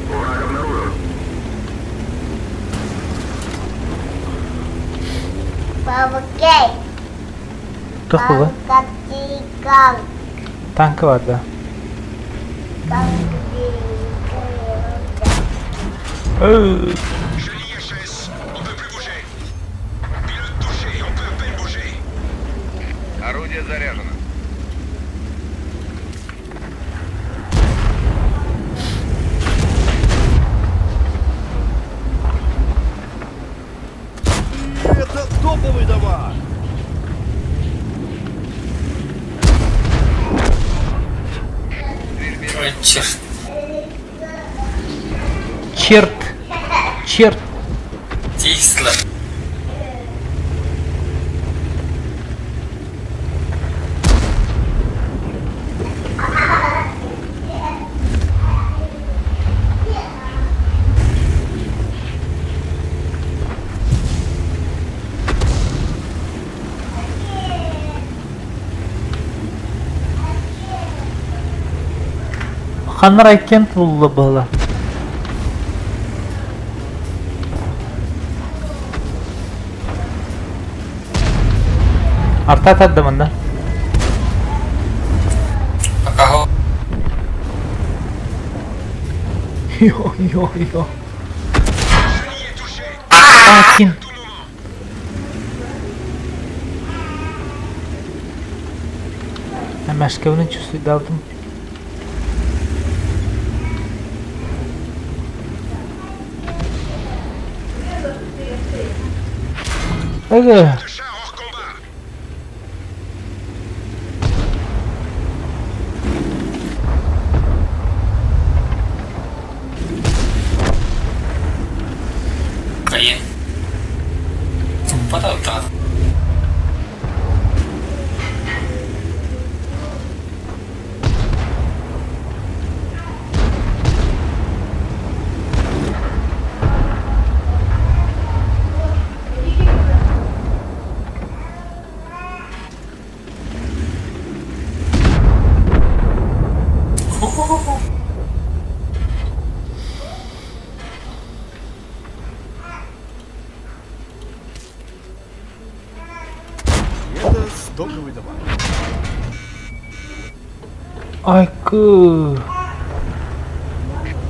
Враг обнаружен. Бабакей. Туох була? Танкатикан. Танка бар да. Je l'IHS. On peut plus bouger. Pilote touché, on peut à peine bouger. Орудие заряжено. Это топовый товар! Ой, черт. Черт! Черт! Тисла. Ханнар айкент булла была. Арта таддамында. Пока. Ой-ой-ой. Акин. Эмэшкэбинэн чувствуйдаабытым. Эгэ. Кайын. Туппата ытаҕын. Это стоковый товар. Айкы.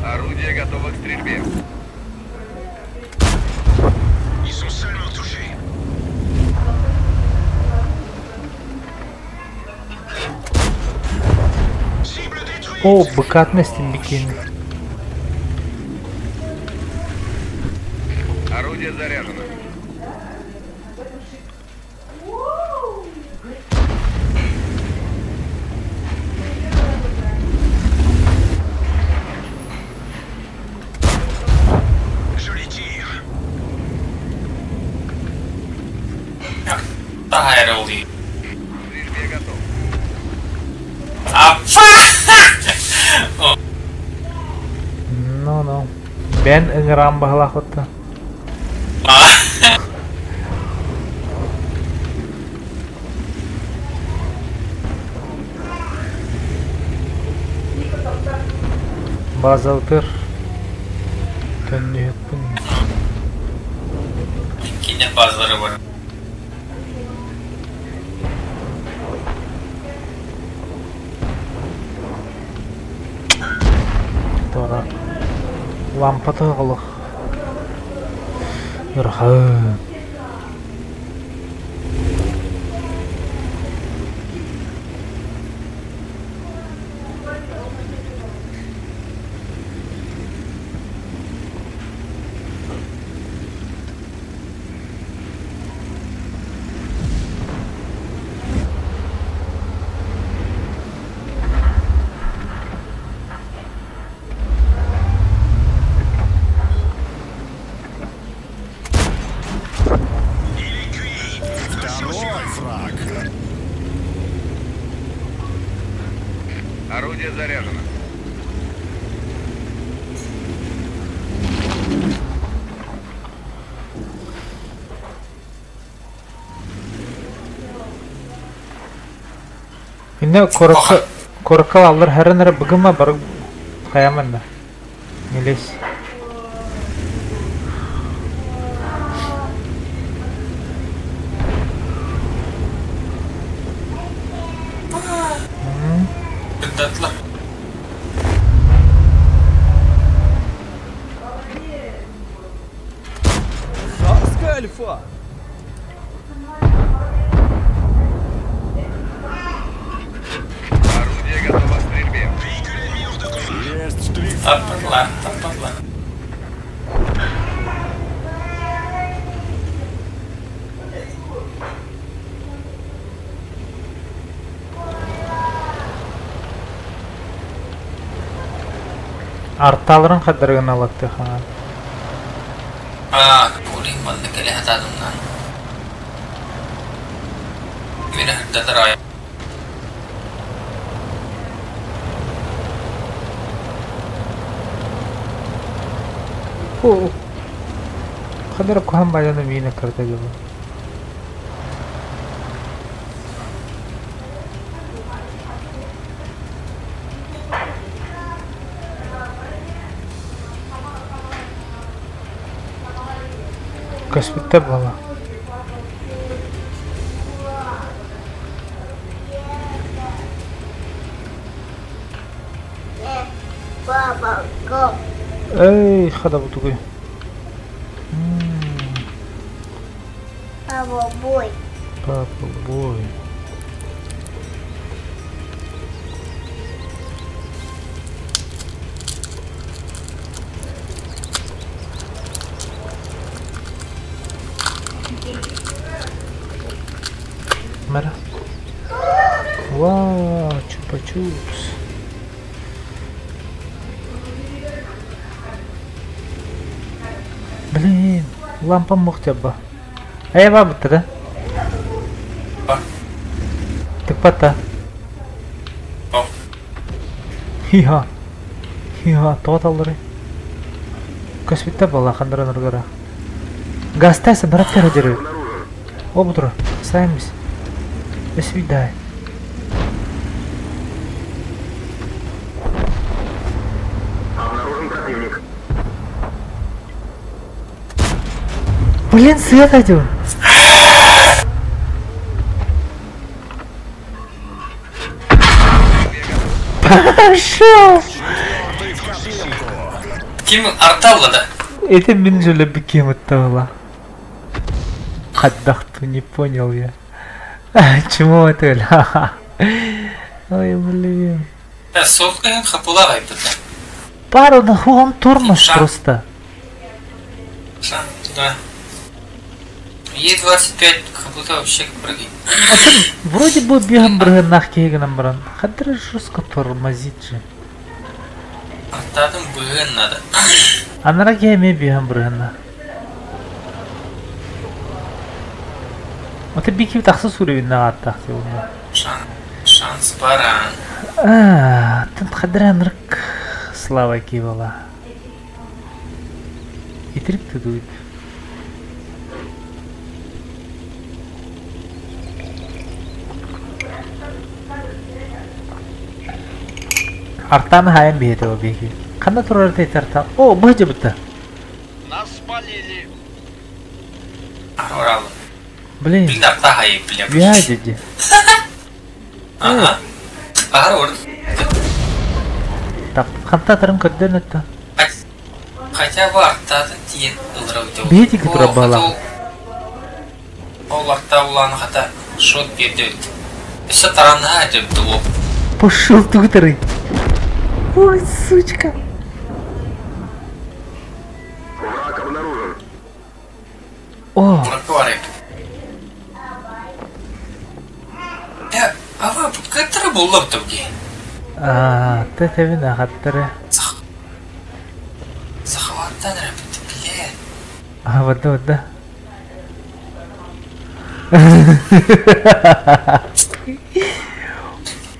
Орудие готово к стрельбе. Ils sont salement touchés. Cible détruite. О, быкатын эстин бикини. Орудие заряжено. Je les tire. Таһайра улый. К стрельбе готов. Аппа! Ну ну. Бен ыҥыраан баһылаах отта. Базалтыр. Төннүһүкпүн. Кине базары бар. Тора. Лампата олох. Ырахан. Il est cuit. Второй фраг. Орудие заряжено. Инне куоракка куоракка аллар хәрен эрэ быгыма бары хайаманна. Не лезь. Кырдатла. Царская альфа. Орудие готово к стрельбе. Véhicule ennemi hors de combat. Есть три Таппатла, таппатла. Арталарын хаддарыгын алатты хаан. Аа, улин манна кэлэ хатаадымнан. Мина хырдатар О, хадара куһан баяны миинэ кырда дылы. Көспүттэр буолла. Папа, го. Эй, хада бутугуй. Папа бой. Папа бой. Мара. Вау, чупа-чупс. Блин, лампа мухтяба. Эй, бабыта, да? Тыкпата. Хиха. Хиха, тоҕо Көспүттэ буолла ханнаран ургара. Гастайса барат кара О, бутура, саймис. До свидания. Обнаружен противник. Блин, свет хотел. Пошел! Ким арталла да? Это мин же кем это Хаддахту не понял я. Чему это? Ой, блин. Софкайын хапула гайбыта. Пару да он тормоз просто. Шан, да. Е25 хапута вообще прыгай. А ты вроде бы бегом брыган кегенен баран. Хадыр жестко тормозит же. Артадым быгын надо. Анара кеме бегом брыган. Вот бики тахсы суревин на аттах Шанс баран. А, тут хадран рык слава кивала. И трик ты дует. Артан хайын бейті о бейки. Қанда тұрар тейт арта? О, бұ бітті. Нас спалили. Орал. Блин. Блин, арта хайы, бля. Я дяди. Ага. Ар Так, қанта тұрым көдден өтті. Хотя бы артатын тиен ылдыра өте. Бетики тура бала. Ол арта уланы хата шот берді өтті. Өсі таранға өтіпті ол. Пошел тугтыры. Ой, сучка. Враг обнаружен. О, Мұрты бар еді. Я, ава, каттыры болды бітуге. а, ты тебин ағаттыры. Сахаваттан рәбітті біле. А, вода, вода.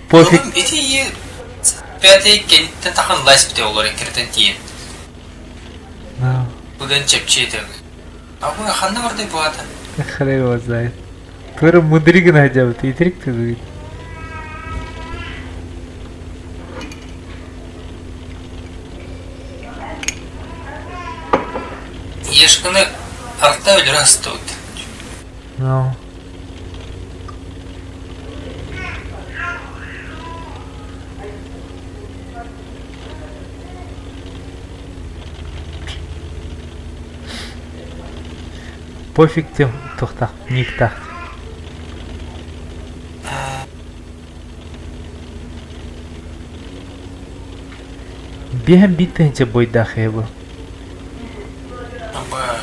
Пофиг. Эти е пятый кенттен тахан лайс бите олар экертен тиен. Да. Будан чепче А bu ханна барды буата. Хрен его знает. Тура мудриган хотя бы, ты трик ты дует. Ешканы арта өлрәс тут. Ну. Пофиг тем тухтах, никтах. Беhem битенче бойдах его. Аба.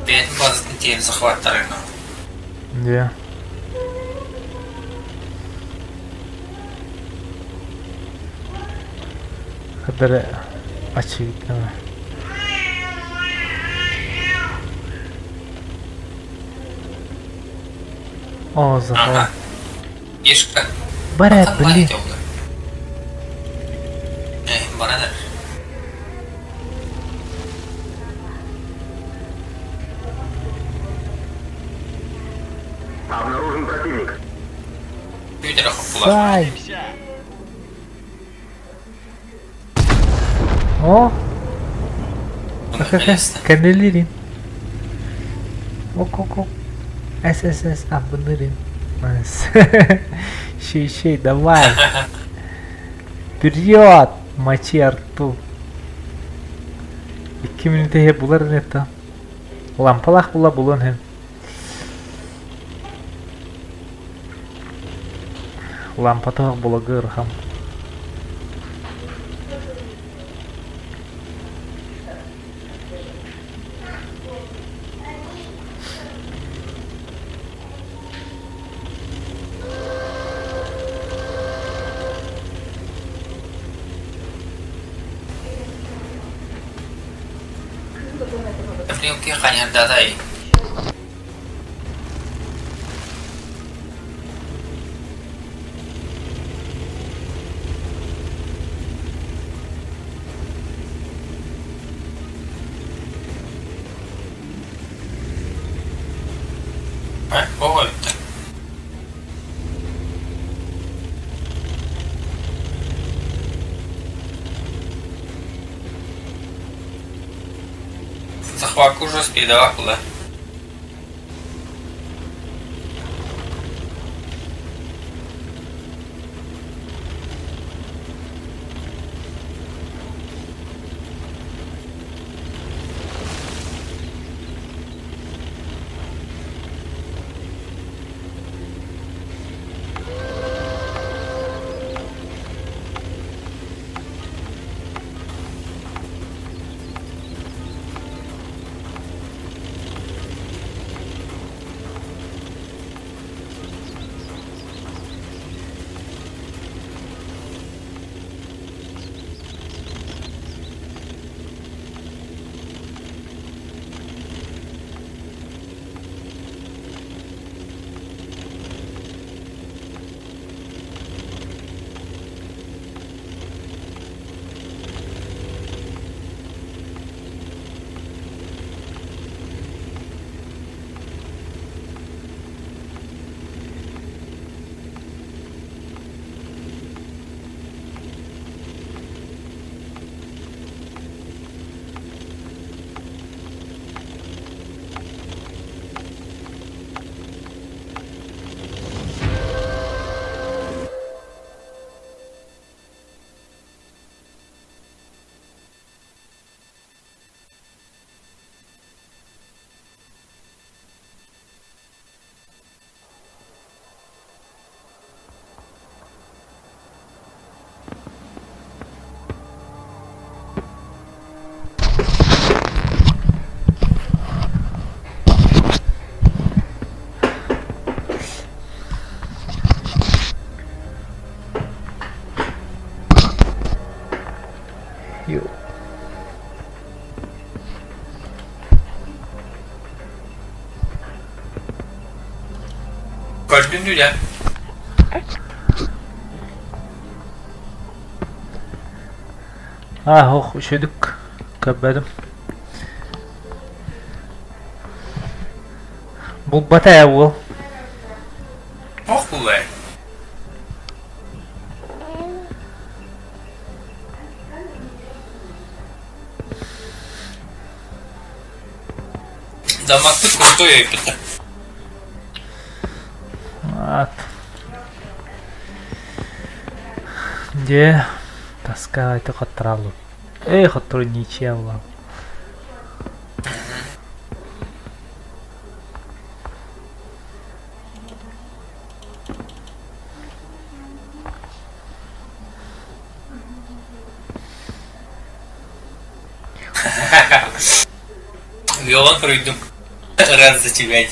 Бет базатын тиен захваттарына. Да. Хадара очевидно. О, захват. Ага. Ешка. Барат, блин. Э, баранар. Обнаружен противник. Үйдері хапула. Сай. О, Наконец-то. Канелирин. Ок ок ок. С С С абынырын. Щей щей, давай. Вперед! Мочи арту. 2 мүнүүтэ булар это. Лампалаах була булуон һин. Лампатаах булагыр хам. Хайдатай. О, Захват уже спидала. Көрдүн дүлэ. Ah oh üşüdük. Көбөдүм. Булбата уол. Ох булай. Дамакты крутой опыта. Ат. Де таска это хоттралу. Эй, хоттру ничего. Виолон пройду. Рад за тебя.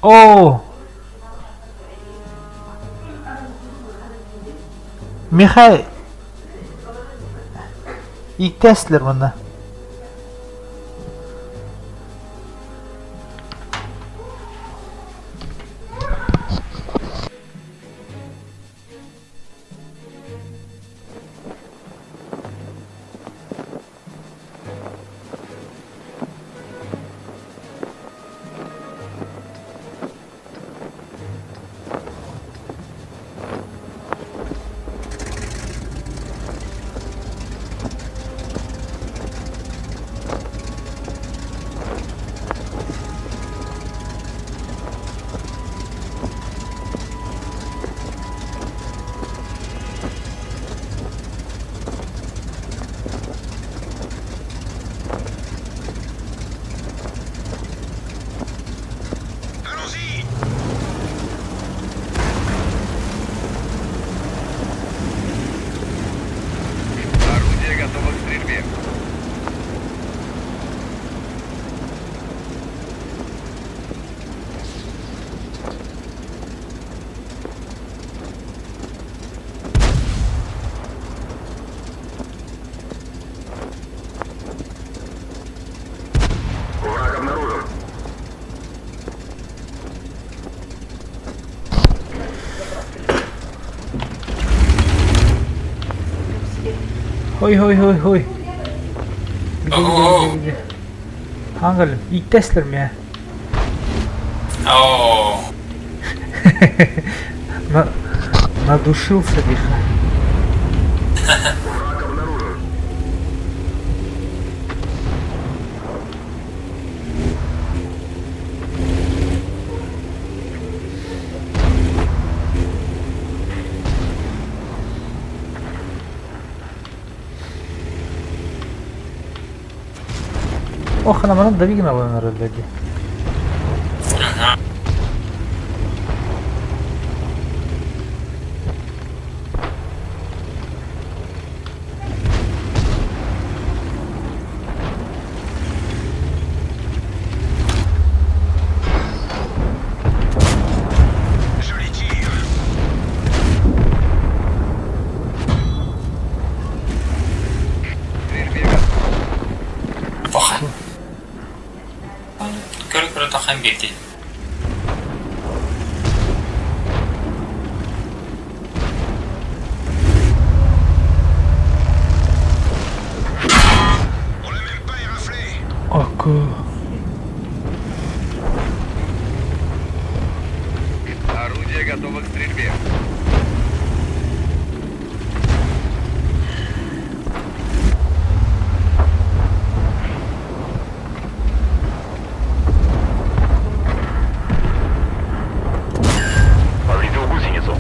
О! Михай! Иктәслер мында. Хой-хой-хой-хой. Оо. Хаҥалым, ииттэслэр мэ. Оо. Надушился лихо. Враг обнаружен. Ох, ана манан давигин алан эрэллэр дии. Ага. Joli tir. Стрельбе готов. Паха. Көрө-көрө тахан биэрдин. On l'a même pas éraflé. Оку. Орудие готово к стрельбе. Повредил гусеницу.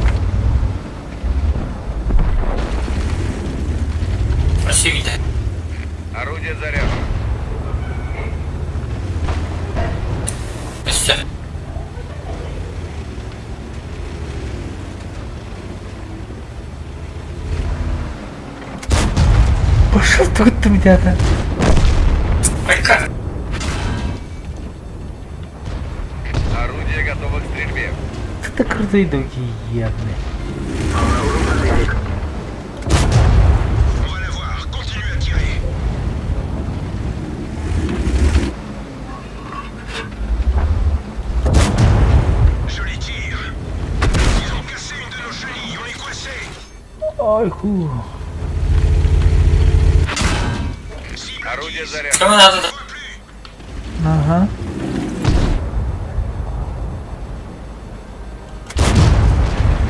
Спасибо. Орудие заряжено. Өссө. Пошел ты меня-то. Айка. Орудие готово к стрельбе. Ты так крутой ебаный. Обнаружен противник. On va l'avoir. Continue à tirer. Joli tir. Ils ont cassé une de nos chenilles. On est coincé. Ой, ху. Cible Орудие acquise. заряжено. Кому надо? On voit plus. Ага.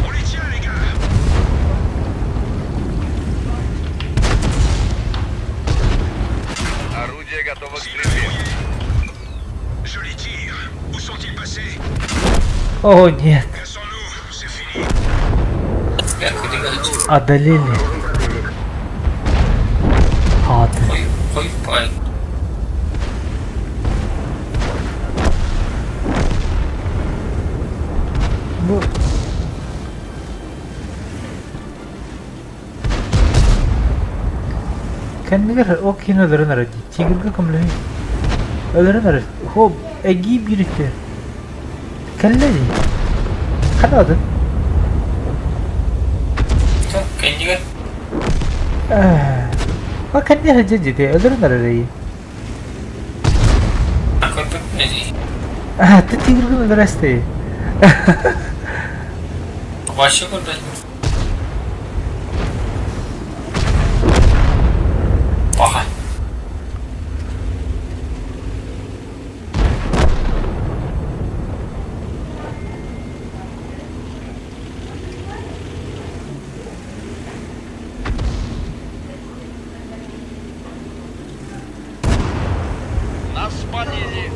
On les tient, les gars. Орудие готово к Cible стрельбе. verrouillée. Joli tir. Où sont-ils passés? О, нет. Cassons-nous. C'est fini. Одолели. Обнаружен противник. Ады. Ой, ой, ой. Ну. Кэннигэр ол киһини өлөрөн эрэр дии. Тигргэ көмөлөһүй. Өлөрөн эрэр. Хоп, эгии бииртэ. Кэллэ дии. Ханна Кэннигэр. Аа. Кэннигэр дьэ дьэ өлөрөн эрэр дии. Көрбүт дии. Аа, ты тигргин өлөрөстей. Вообще көрбөт. Паха. Нас спалили.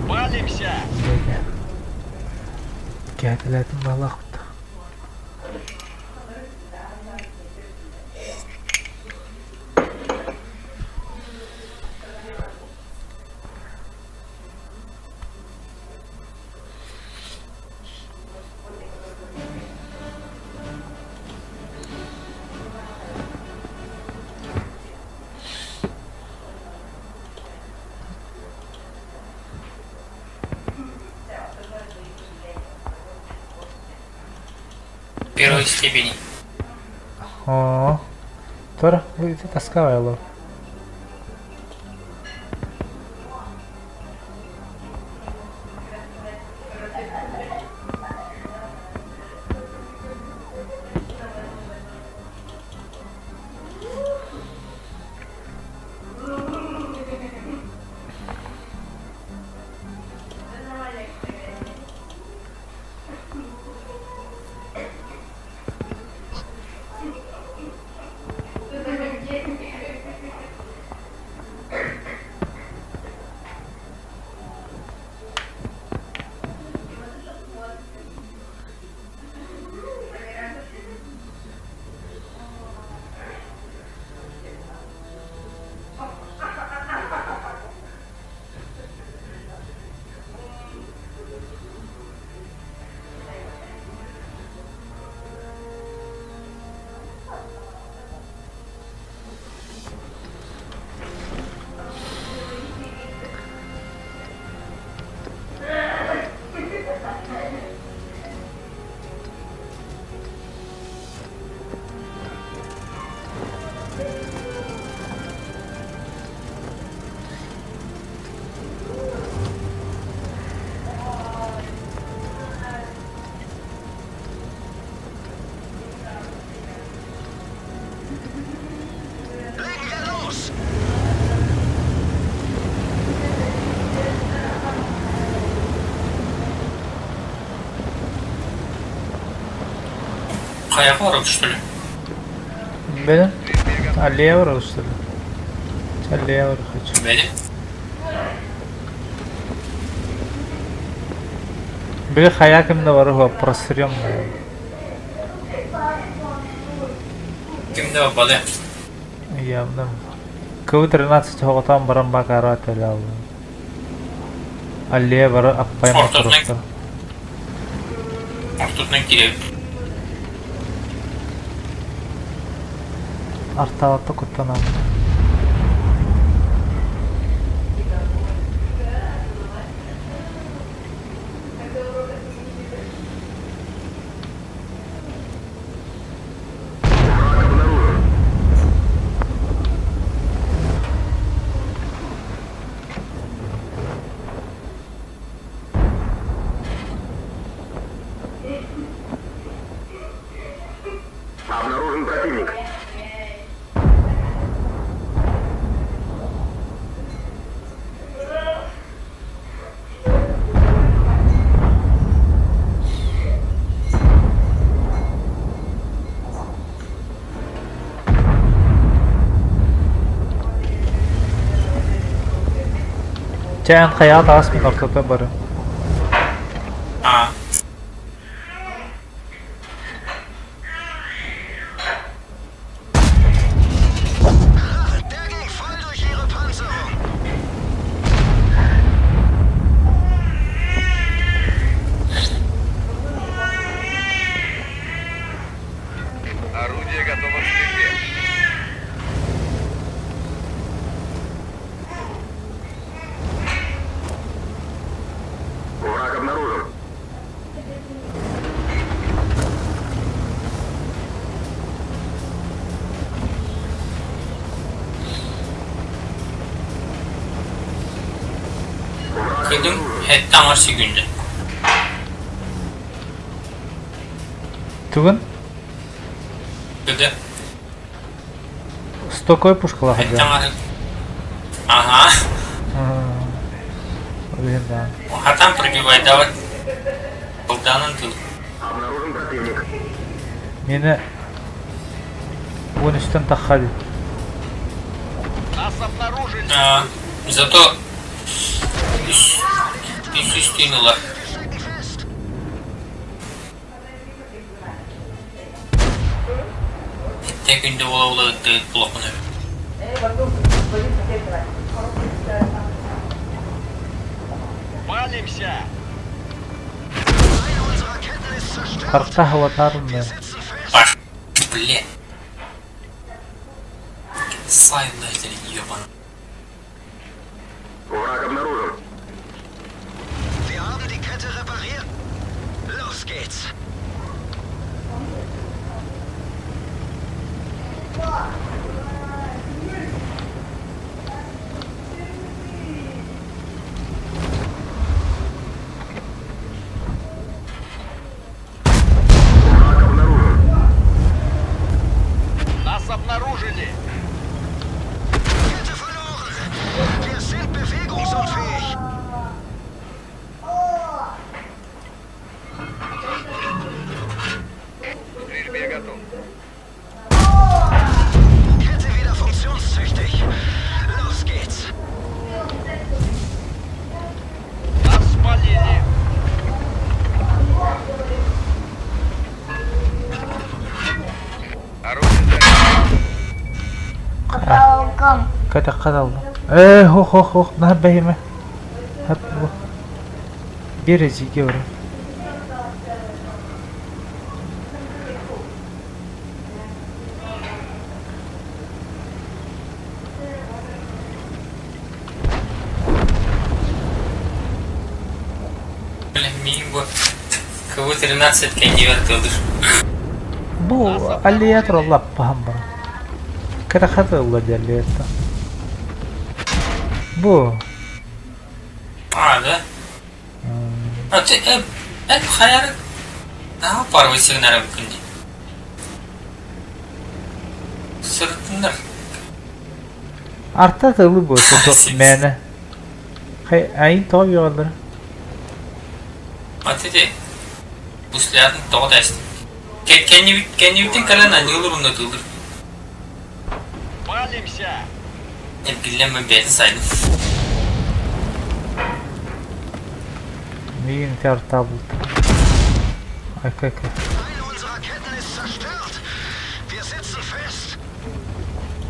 Палимся! Кэтлэтин балахта. Первой степени. О. Тура, таска олор. Legen wir los! Хайаҕа барабыт что ли? Бene? Аллея бар что ли? Аллея бар хочу. Бэли. Били хайа кимде бар просрем. Ким да балы. Явно. КВ-13 хоҕотоон баран бакара төлөөллөр. Аллея бары аппайма Ортотунан туруктар. ортотунан киирэ. Арталатта куттанам. Враг обнаружен. Обнаружен противник. Чээн хайа таас мин ортото бары. А. Der ging voll durch ihre Panzerung! Орудие готово к стрельбе. Враг обнаружен. Кыдым хэтте аңар сүйгүндэ. Тугун Кыды стокой пушкала хэтте хадя. аңар. Ага. Блин, да. Хатан пробивай, давай. Балданын тыл. Обнаружен противник. Мени 13-тен таххали. Нас обнаружили! А, зато үс үс үстүн ыла. Wir stecken fest! Хэтте күндэ була була ыттыгыт булахын. Палимся! Eine unserer Ketten ist zerstört! Харта хаватарым Wir мен. sitzen fest! Паш. Блин. Сайлайтер ебан. Враг обнаружен. Wir haben die Kette repariert! Los geht's! Кэтэххэ таллым. Ээ, ох, ох, ох, наһаа бэһимэ. Хап бу. Биир эдьиийгэ баран. Блин, миигин бу КВ-13 кэннигэр тыалыр. Бу аллея турар лаппаһан баран. Кэтэххэ тылла диаллеяттан. Бу А, да? А ты, эн хайары наһаа паровой сигнары күнди. Сырыттыннар. Арта тылы бу мээнэ. Хай айын тоҕо үөҕэллэр? А ты Буслятын тоҕо тэстин. Кэннибиттэн кэлэн аньыылыр уонна ытыылыр. Палимся! Эргиллэн бэйэтин сайдын. Миигин ити артаабыт. Айка айка. Eine unserer Ketten ist zerstört. Wir sitzen fest.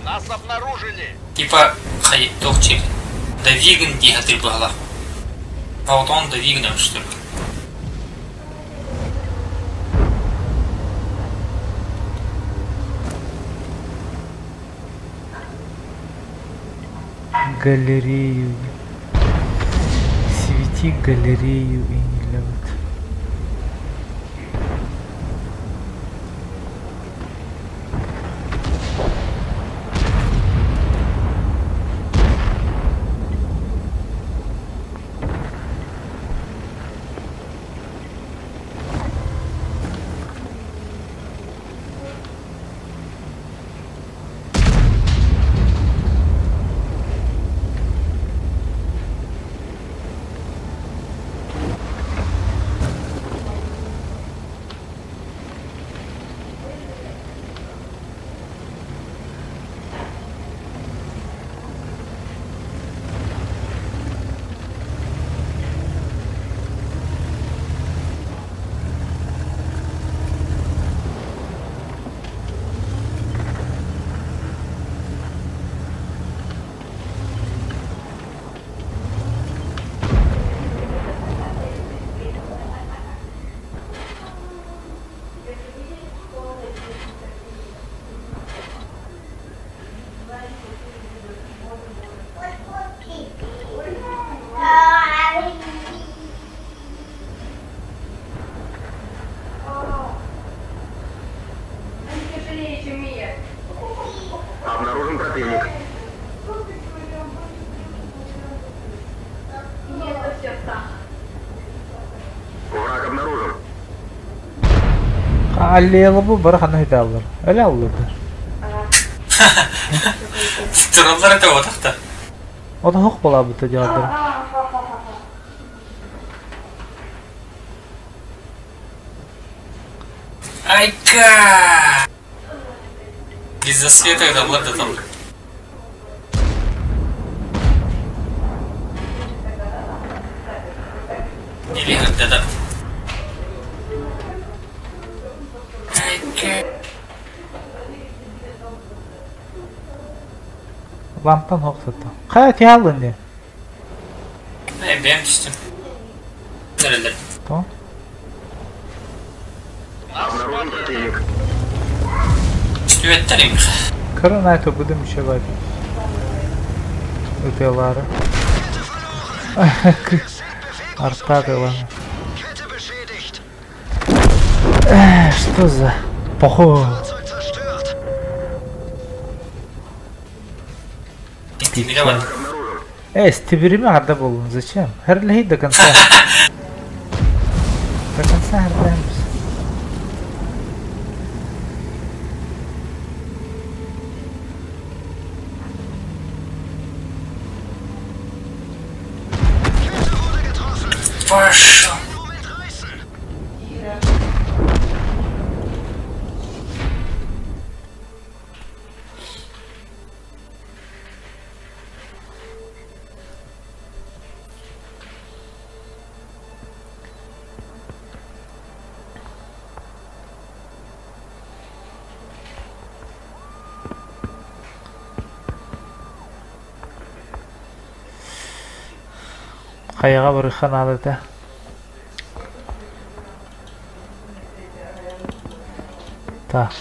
Нас обнаружили! Типа хай туох чик. Давиган дии сатыыр быһалаах. Оҕотоҕун Давиган что ли? Галерею. Свети галерею и не левит. Обнаружен противник. Враг обнаружен. Аллеяла бу бары ханна хитааллар. Эле аллыдар. Тураллар это отахта. Ота хох болаабыта дьааллар. Айка! Без засвета это да там. Или да Айка! Лампан хох сатта. Хайа тиаллын не? Бэм түстүм. Нэрэлэр. То? Обнаружен противник. Түстүбэттэр им. Кырын айта будем еще бай. Ытыалары. Арта дала. Kette beschädigt. Что за... Похуй. Fahrzeug zerstört. Тимирэ бар. Эй, стибириме арда болун. Зачем? Херлей до конца. До конца херляемся. Kette wurde getroffen. Пошел. Moment reißen. Хайаҕа барыахха наада этэ. Так.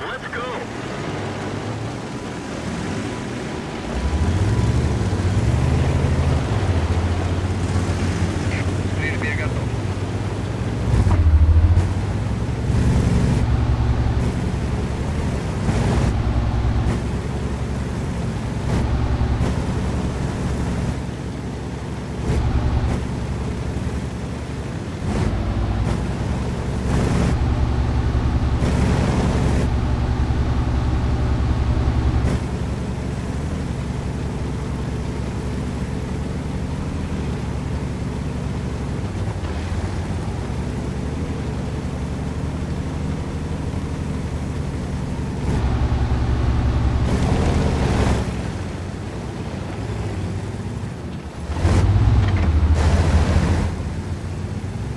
Let's go. К стрельбе готов.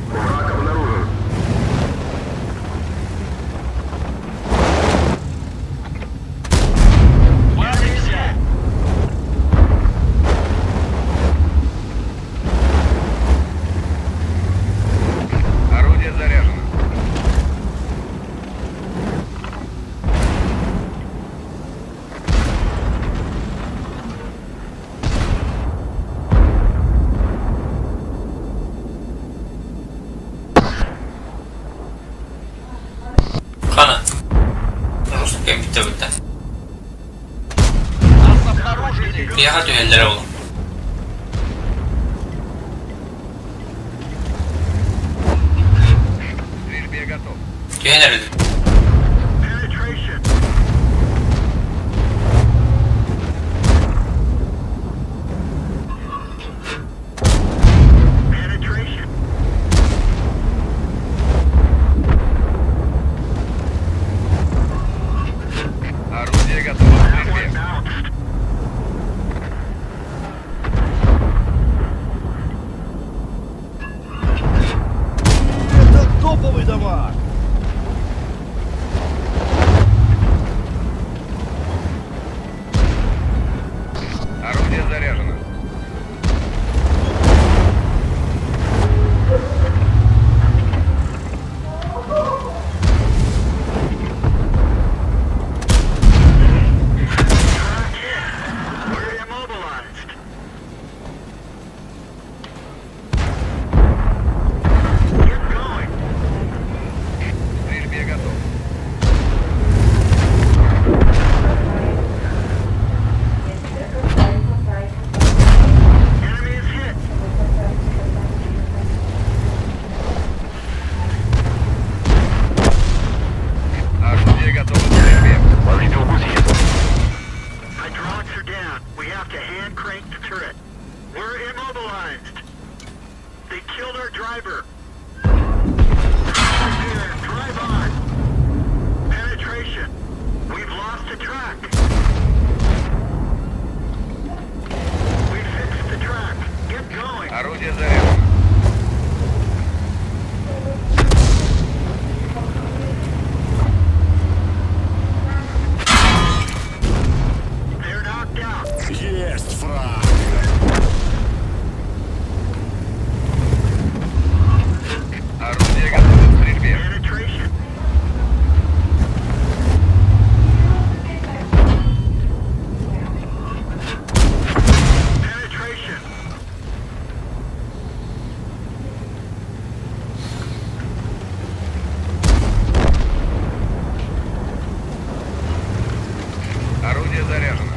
Враг обнаружен. Валимся! Орудие заряжено. Хана. Русская бүттэ бүттэ. Нас обнаружили! Киэхэ түһэллэрэ ол. К стрельбе готов. Түһэн эрэллэр. Penetration. Penetration. Орудие готово к That one стрельбе. bounced. Это топовый дамаг! Орудие заряжено. Track hit. We're immobilized. Get going. К стрельбе готов. Enemy is hit. Орудие готово к стрельбе. Hydraulics are down. We have to hand crank the turret. We're immobilized. They killed our driver. Here, drive on. Penetration. We've lost a track. We fixed the track. Get going. Орудие заряжено. Есть фраг! Орудие готово к стрельбе. Орудие заряжено.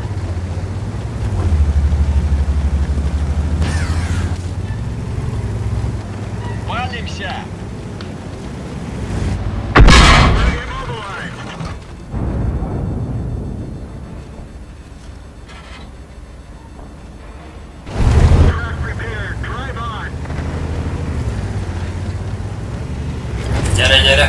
Палимся! Дьэрэ дьэрэ.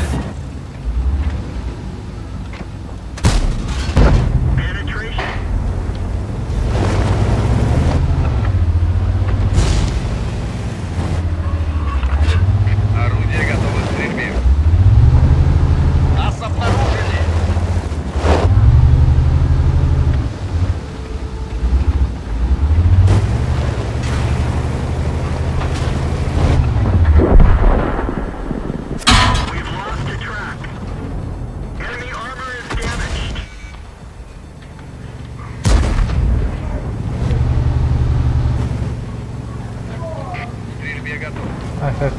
Орудие готово к стрельбе. Нас обнаружили! К стрельбе готов. А как?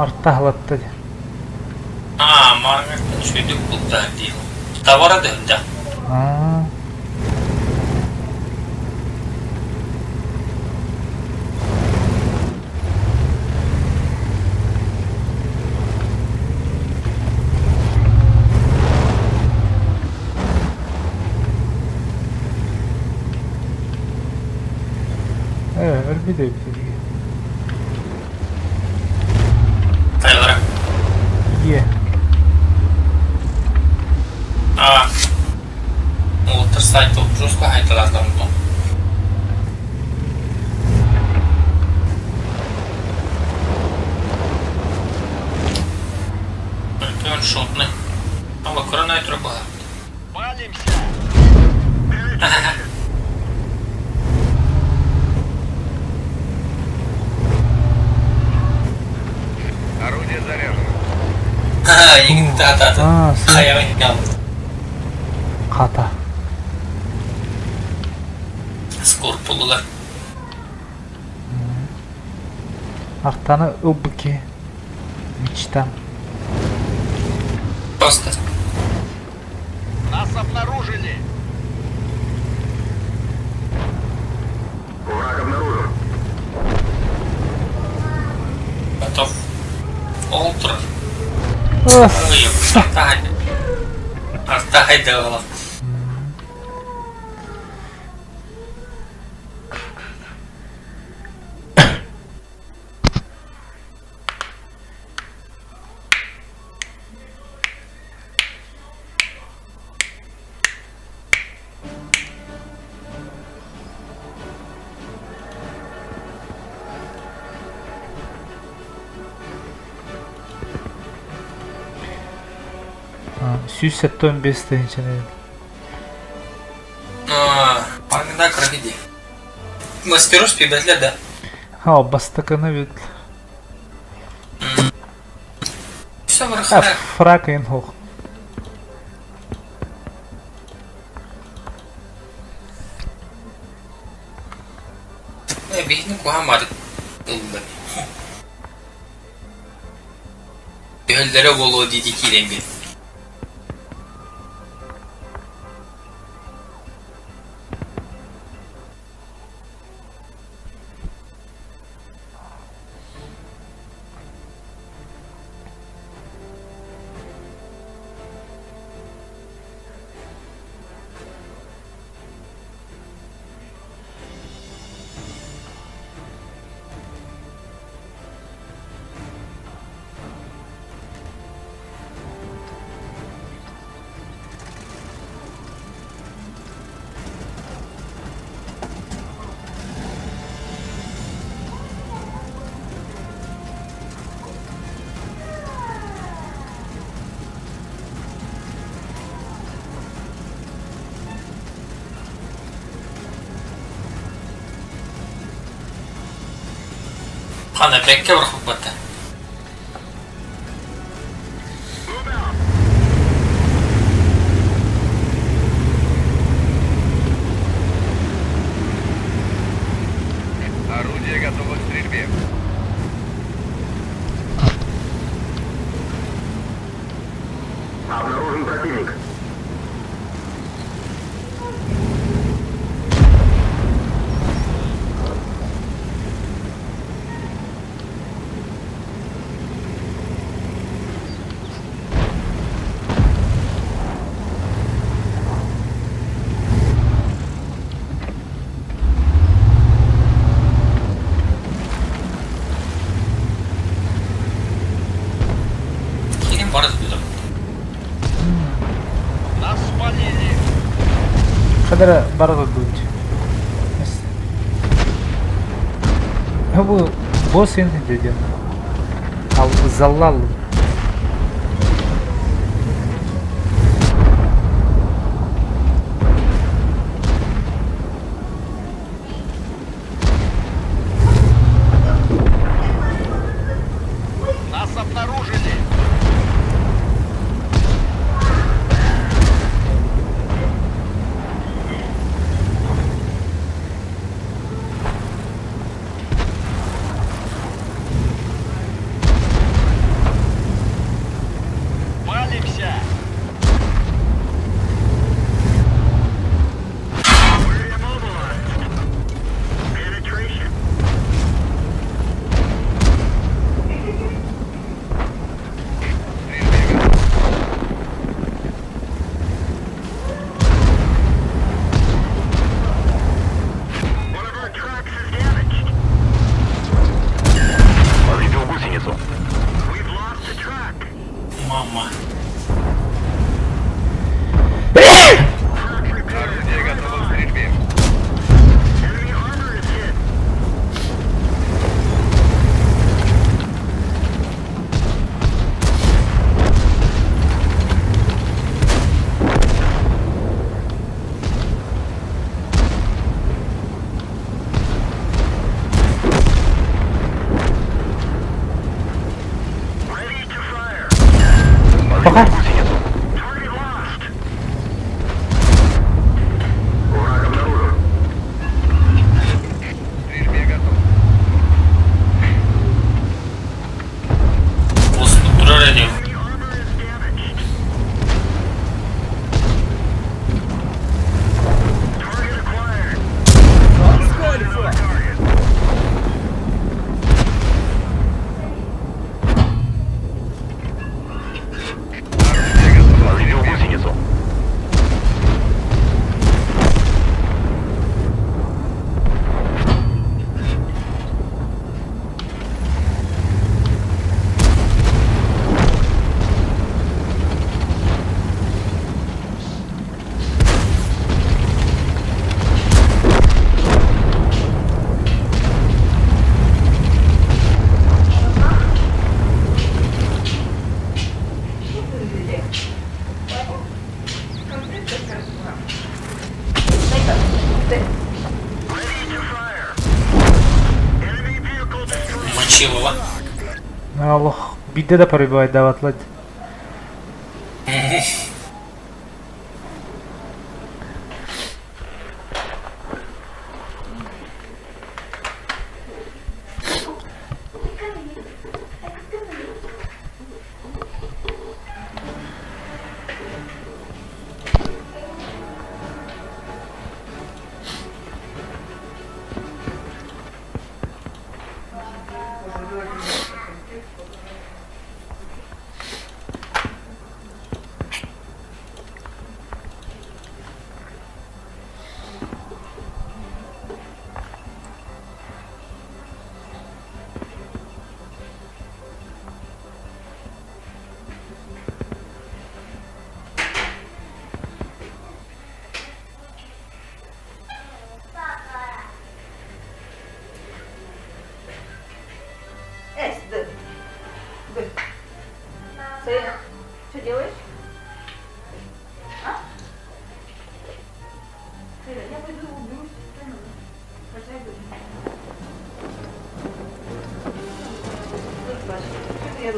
Артаһлатта дии. Аа, мааргаттан үчүгэйдик бултаһар дии. Табара да элбэх. Аа. Ээ, өлбүт эбит дии. Тайлара. Ийэ. Аа. Уолаттар сайт жестко хайталаатылар онтон. Өлтөөн шотный. Ама көрөн айтыр буолар. Палимся! Орудие заряжено. Игин таатаата. Аа, син Хайаҕын хата. Скорпулулар. Артаны ылбыки. Мечтам. Просто. Нас обнаружили! Враг обнаружен. Готов. Ол турар. Ах, Ой, артаһай. Артаһай да 175 тысячаны. Армында кыргыди. Мастерус пибетле да. Ха, бастаканы бит. Все А, вырхара. фрак ин хух. Бихни кухамады. Өһөллөрө буолуо дии киирэн биэр. Хана бэккэ бырахпыппата. Move out. Орудие готово к стрельбе. Обнаружен противник. Киирэн бары да Нас спалили! Хадара бары дуть. Бу босс енді деден. Ал заллал. Нас обнаружили! Палимся! We're immobilized. Penetration. Стрельбе готов. One of our tracks is damaged. Повредил гусеницу. We've lost a track. Мама. Track repaired. Орудие готово к стрельбе. Enemy armor is hit. Ready to fire. Пока. Гусеницу. Target lost. Враг обнаружен. Стрельбе готов. Босс турар эдем. Enemy armor is damaged. Target acquired. Another target. Орудие готово к Повредил стрельбе. гусеницу. Ready to fire. Enemy vehicle destroyed. Мочилова. Аллах. Бидде да пробивает даватлать. Let's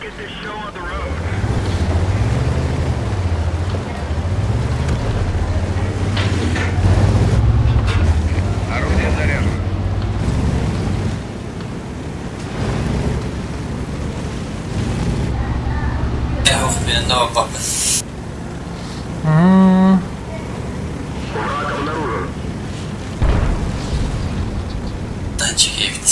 get this show on the road. Орудие заряжено. Э, папа. Враг обнаружен. Танчик эбит.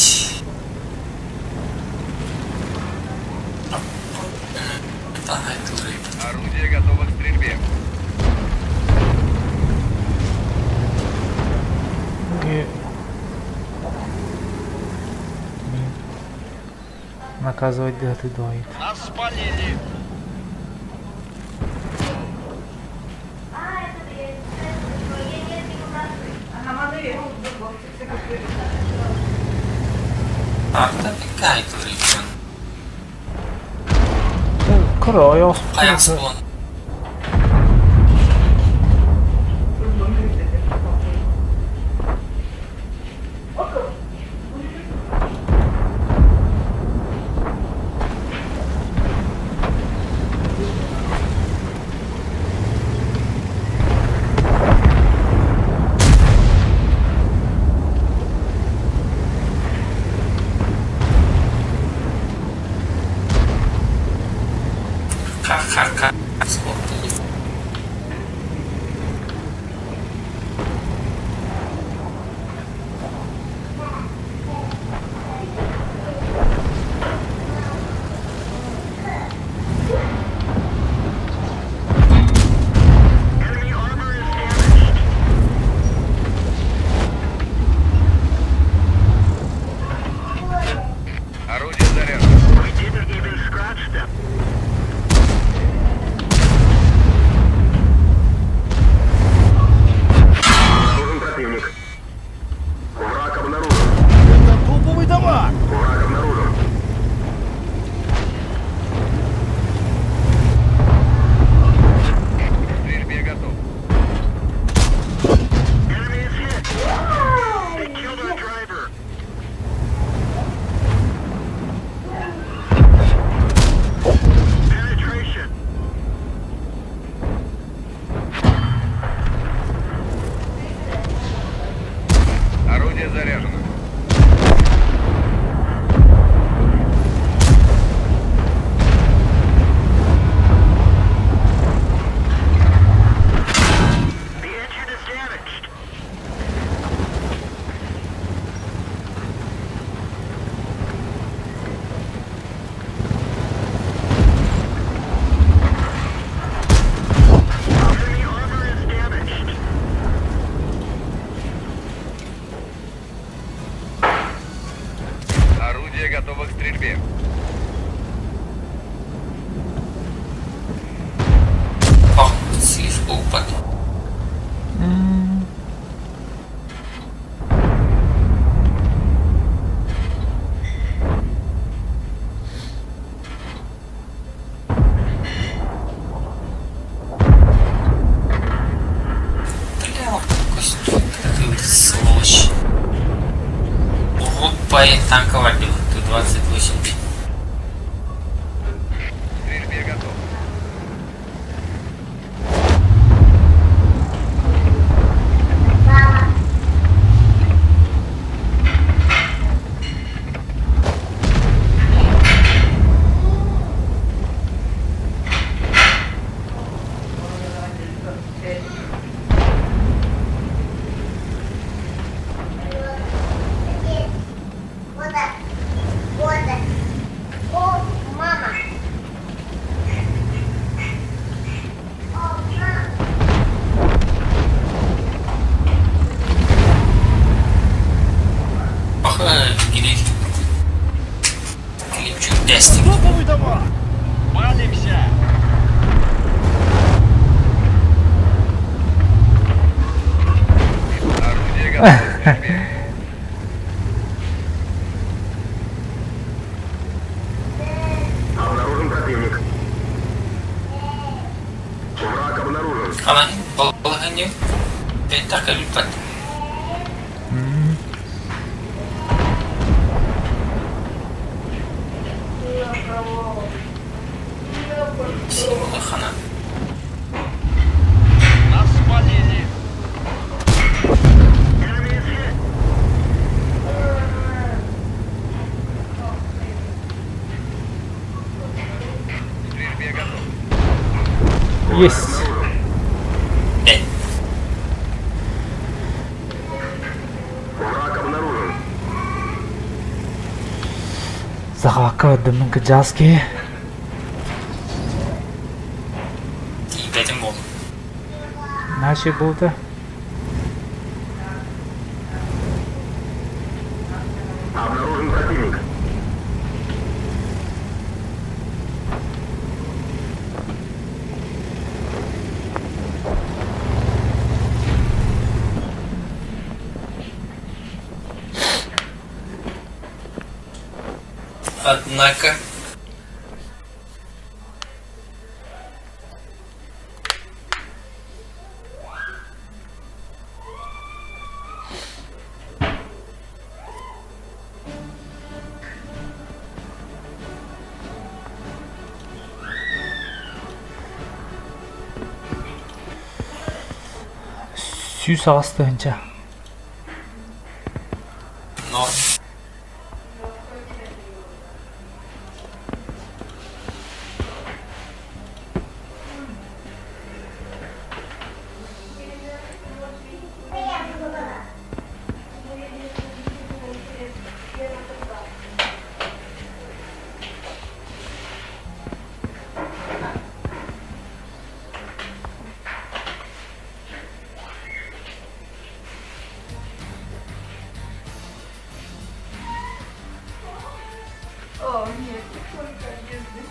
Орудие готово к стрельбе. Наказывать да ты доит. Нас спалили! Кыра Enemy armor is damaged. Орудие заряжено. We didn't even scratch them. Обнаружен противник. Враг обнаружен. Это дубовый дома! Враг обнаружен. К стрельбе готов. Enemy is hit. They killed our driver. Penetration. Орудие заряжено. The engine is damaged. Enemy armor is damaged. Орудие готово к стрельбе. Ох, слишком упад. Бля, костюм, ты сволочь. Урод по танковый Т-28. К стрельбе готов. О, мама. О, мама. Ох, гили. Клипчик дестик. Дубовый дома! Палимся! готова к стрельбе. Обнаружен противник. Враг обнаружен. Ханан балаһынньык бэттэх кэлбиппэт. Хана. Нас спалили! Enemy is hit. К стрельбе готов. Есть. Бэт. Враг обнаружен. Захвакка дымын кыджаски. Тиийбэтим буолла. Наши болды. Обнаружен противник. Однако. 108 тыһыынча. Но О, нет, только одежды.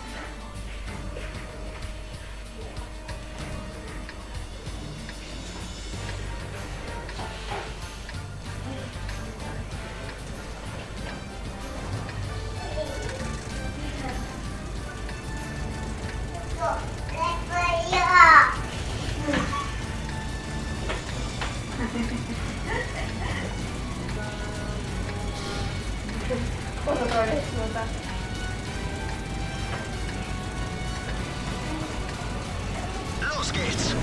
Los geht's.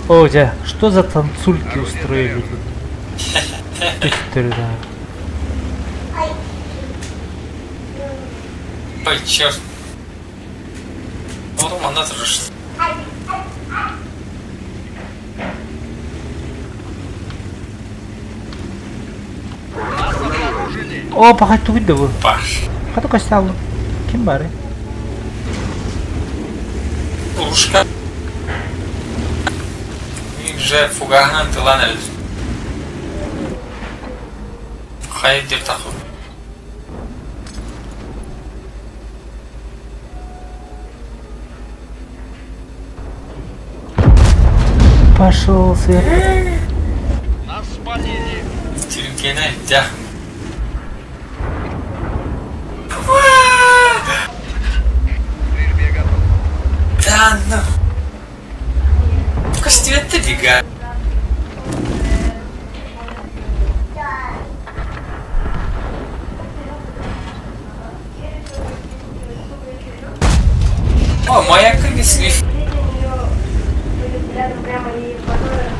О, дьэ, что за танцульки устроили тут? Түстэр да. Ой, черт. Вот манна турар. Нас обнаружили! О, пахать тугуй да бу. Па. Хата косталлы. Ким баарый? Урушка. Же фугаһынан тылан эрэр. Хайа диир тахы. Пошел сверху. Нас спалили! Тиринкенэ дьэ. К стрельбе готов. Да ну. Көстүбэт дига. О, моя кыргыз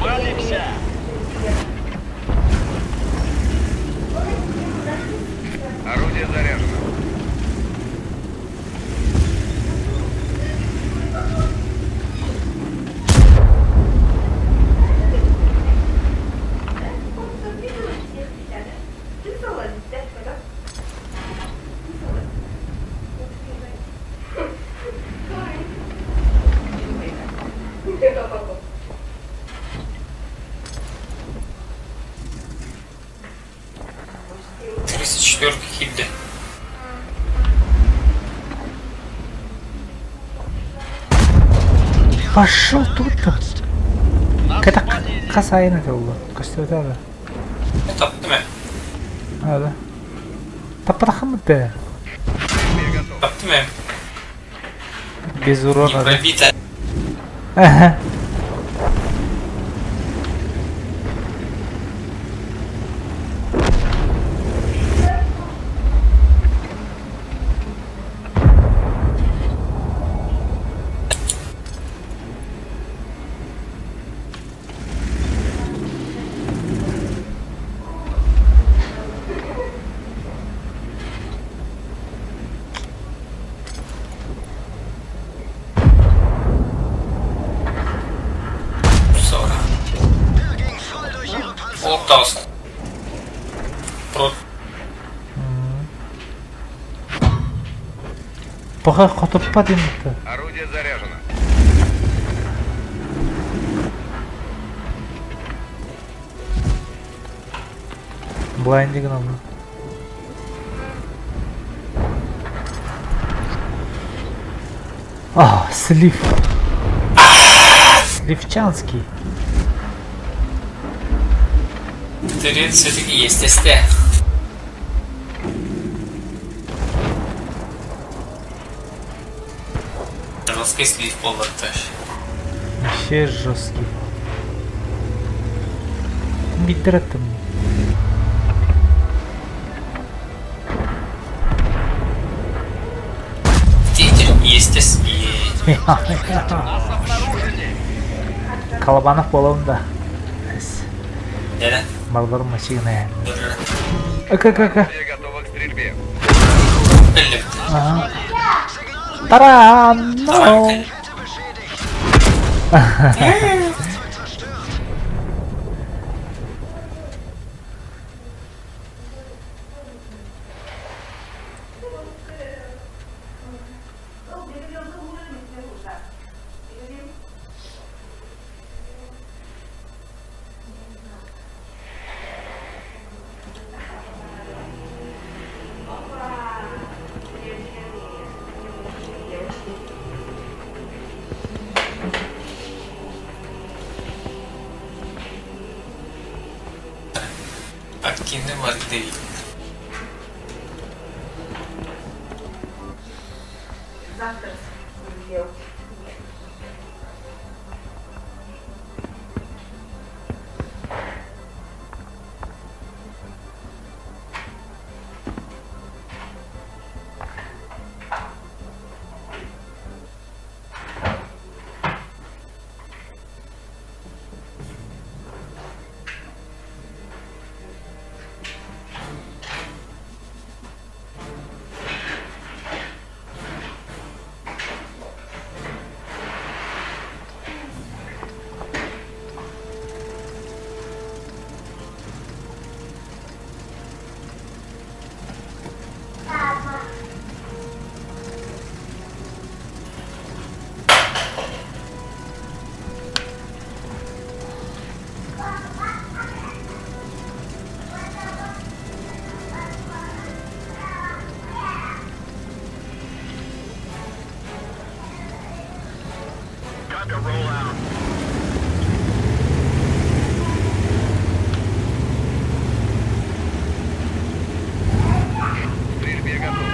Валимся! Орудие заряжено. Пошел тут-то. Нас Кэтэх спалили. хас айан этэ буолла? Көстүбэтэ да. Таптым ээ. Ада. Таппатаххын да. Стрельбе готов. Таптым ээ. Без Не урона да. пробито. Ага. Сора. Ол таҕыста. Про Пока хотуппат иннитэ. Орудие заряжено. Блайндигин онно. А, слив. Сливчанский. Тырын все-таки есть СТ. Жесткий слив буоллар. Вообще жесткий. Биттер аттым. Есть СТ. Нас обнаружили. Колобанов буолабын да. Да-да. Балдар машина. Ака-ка-ка. Орудие готово к стрельбе. Ага. Таран! No! Активный Марк Давид. Завтра сделать. Time to roll out. К стрельбе готов.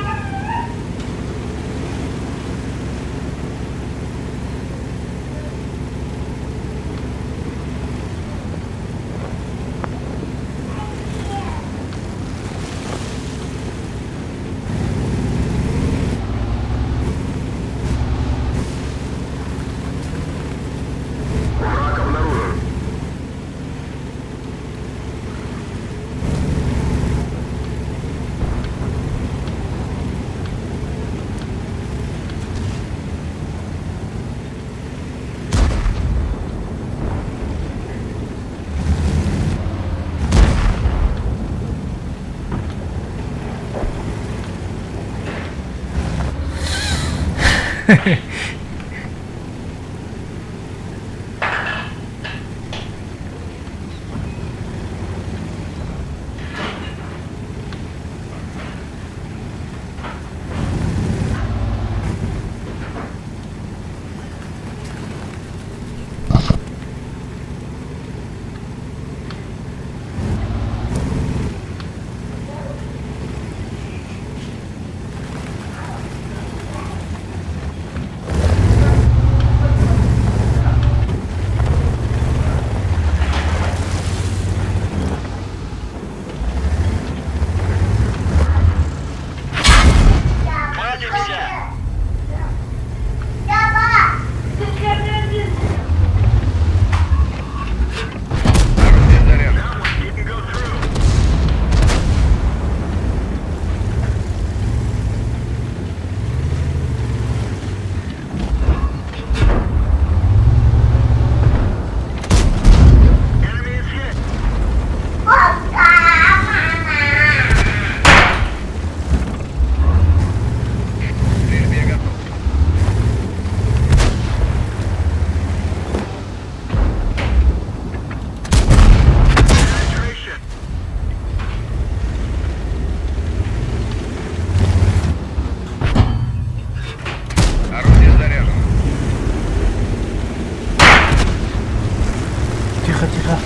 Враг обнаружен. Тихо, тихо.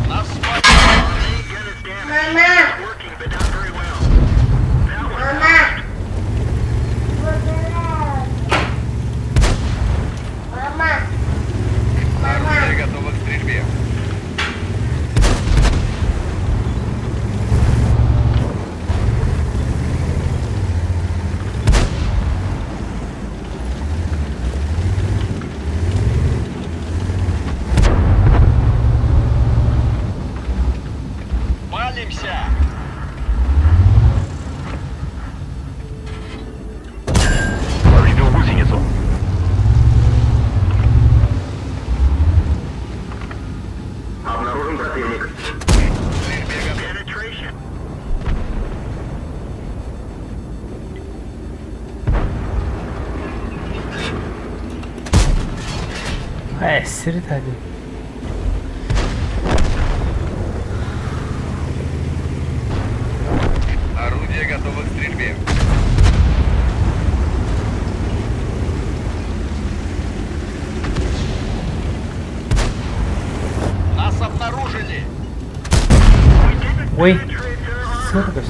Нас спалили. Мама! Мама! Мама! Орудие готово к стрельбе. Палимся. Повредил гусеницу. Обнаружен противник. Стрельбе готов. Э, сирит один. Орудие готово к стрельбе. Нас обнаружили. Ой, сыргас.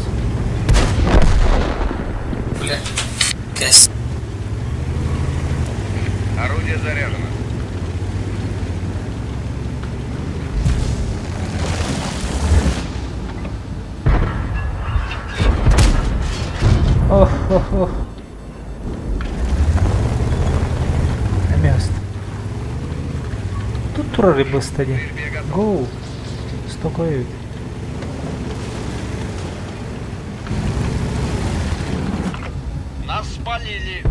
Бля. Кэс. Орудие заряжено. Ох, ох, ох. Место. Тут турары быстро. Гоу. Стокают. Нас спалили.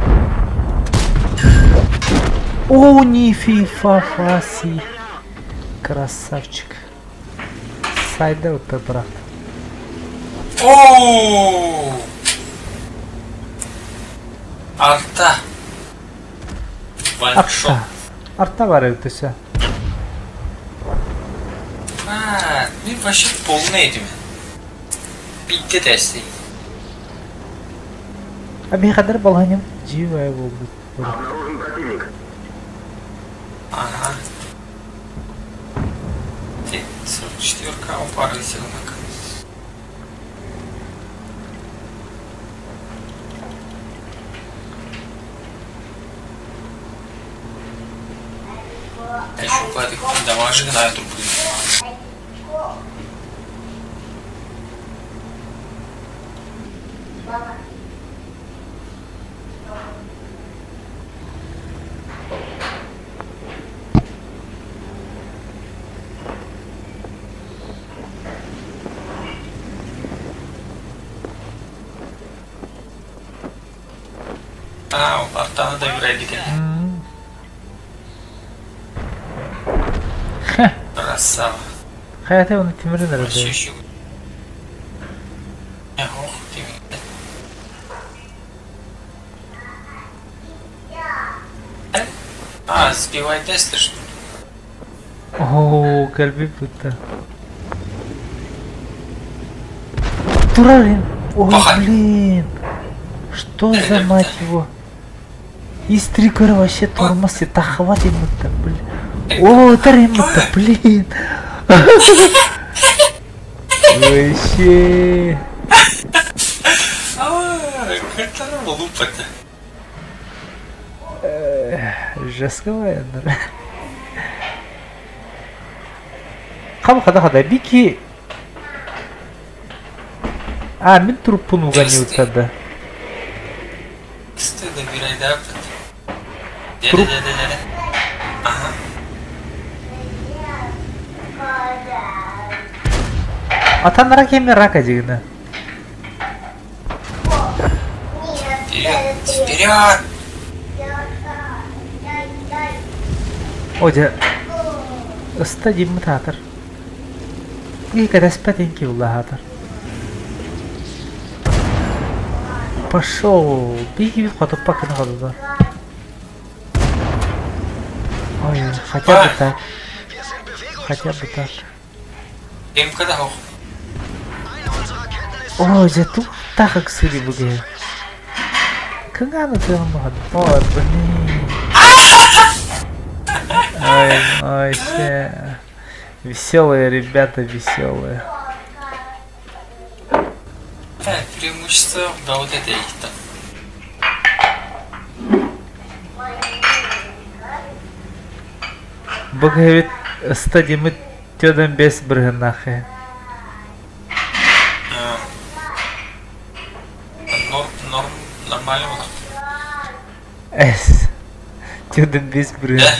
О, не фифа фаси. Красавчик. Сайдер брат. Оу! Арта. Ваншот. Арта. Арта бар өтөсө. А, мен вообще полный этим. Битте тести. А бихадыр балганем живая болду. Обнаружен противник. Ага. Ты, 44-ка опары силнак. Еще дамажи на эту блин. А, артаны да бирәлиде. Красава. Хаята оны тимирин Вообще арады. еще. Ох, ты. А, сбивай тесты, что ли? О, калби пута. Турарин. Ой, Паха. блин. Что за мать его? Из три кора вообще тормоз, это хватит ему-то, блин. О, ему-то, блин. Вообще. А, это лупа-то. Жестковая. Хам хада хада бики. А, мен труппун угонил тогда. Стыдно бирай, да? Труп. Ага. Атан ракеме рака дегені. Вперед! Вперед! Одя. Ыста димми таатар. И кадаспатенки уллахатар. Пошел. Беги хотоппа кына қалды. Ой, хотя бы так. Хотя бы так. МК да О, дьэ туохтаах ыксыырый бу киһи. Кыҥаан ытыаҕын баҕарбыт. Ой, блин. Ой, ой, все. Веселые ребята, веселые. Преимущество да вот это их-то. Бу киһибит стадимыт Тёдөн бэс бырыһыннаах Норм, норм, нормально было. Эс. Тёдөн бэс бырыһын.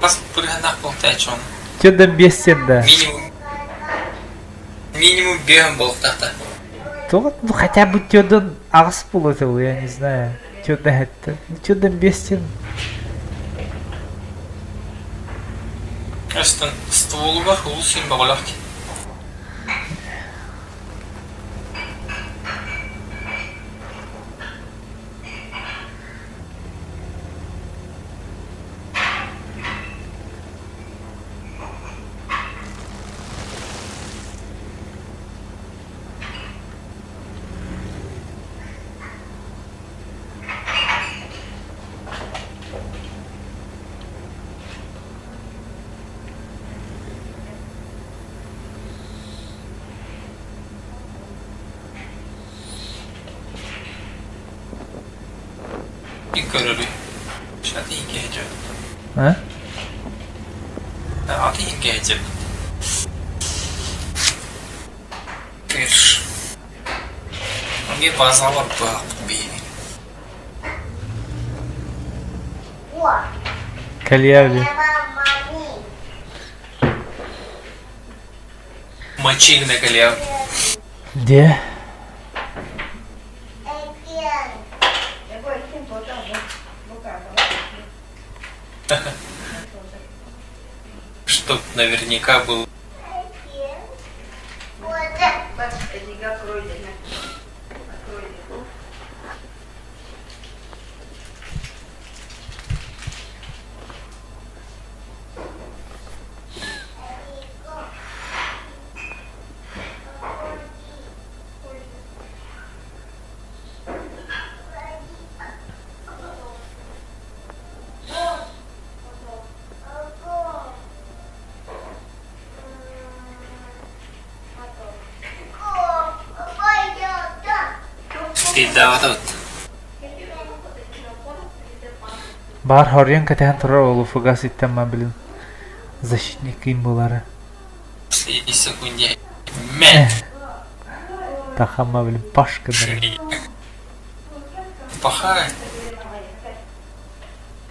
Бас бырыһыннаах буолтааччы Тёдөн бэс сен да. Минимум. Минимум бэһин буолтахта. Туох, ну хотя бы тёдөн аҕыс буолуо я не знаю. Тёдөн хэттэ. Тёдөн бэс сен. Астан стволугар улус син бөҕөлөөх дии. Көрөрүй. Аты иҥкэһэ А? Аты иҥкэһэ Кыш. Мне базалар баах биһиги. Кальяви. Мочи на кальян. Где? Чтоб наверняка был. Стрельда Баар хоруйан кэтэһэн турар уолу фугас иттэммэ блин. Защитник ким буолара. Последней секунде. Мэ! Тахама, блин, Пашка. Пахай.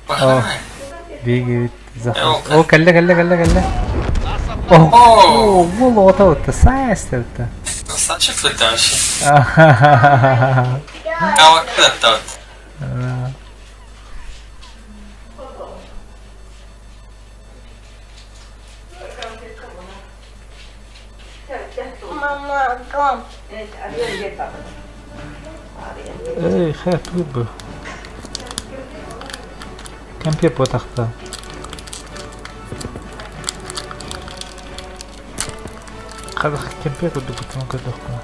Пахай. Бегает заход. О, кэллэ, кэллэ, кэллэ, кэллэ. О, уол оҕото отта, саастырта. Красавчик летающий. А вот это вот. Эй, хэ, тугу. Кэмпиэ буотахта. Хадах кэмпиэ курдук бутун көрдөхпүнэ.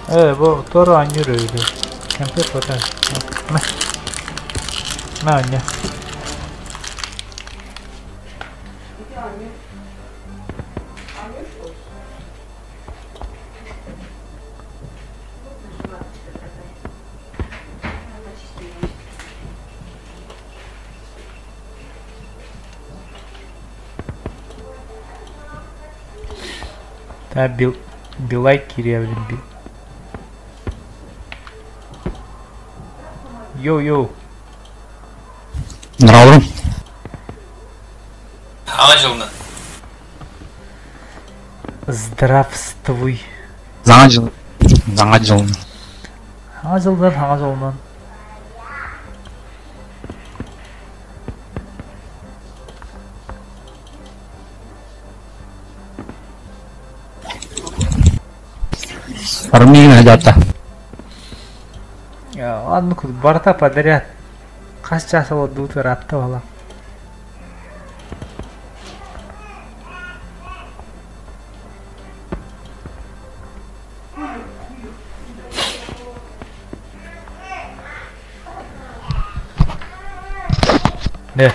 Ээ, бу туора оонньуур эбит. Кэмпиэ буотах. Мэ. Мэ оонньоо. Та бил Билай кириэбин би. Йоу-йоу. Здравствуй. Аҕа дьылынан. Здравствуй. Саҥа дьыл. Саҥа дьыл. Саҥа дьылынан, саҥа дьолунан. Фармигин хадьаата. Оннук барыта подряд. Хас чаас олордубут ыраатта буолан. Ne?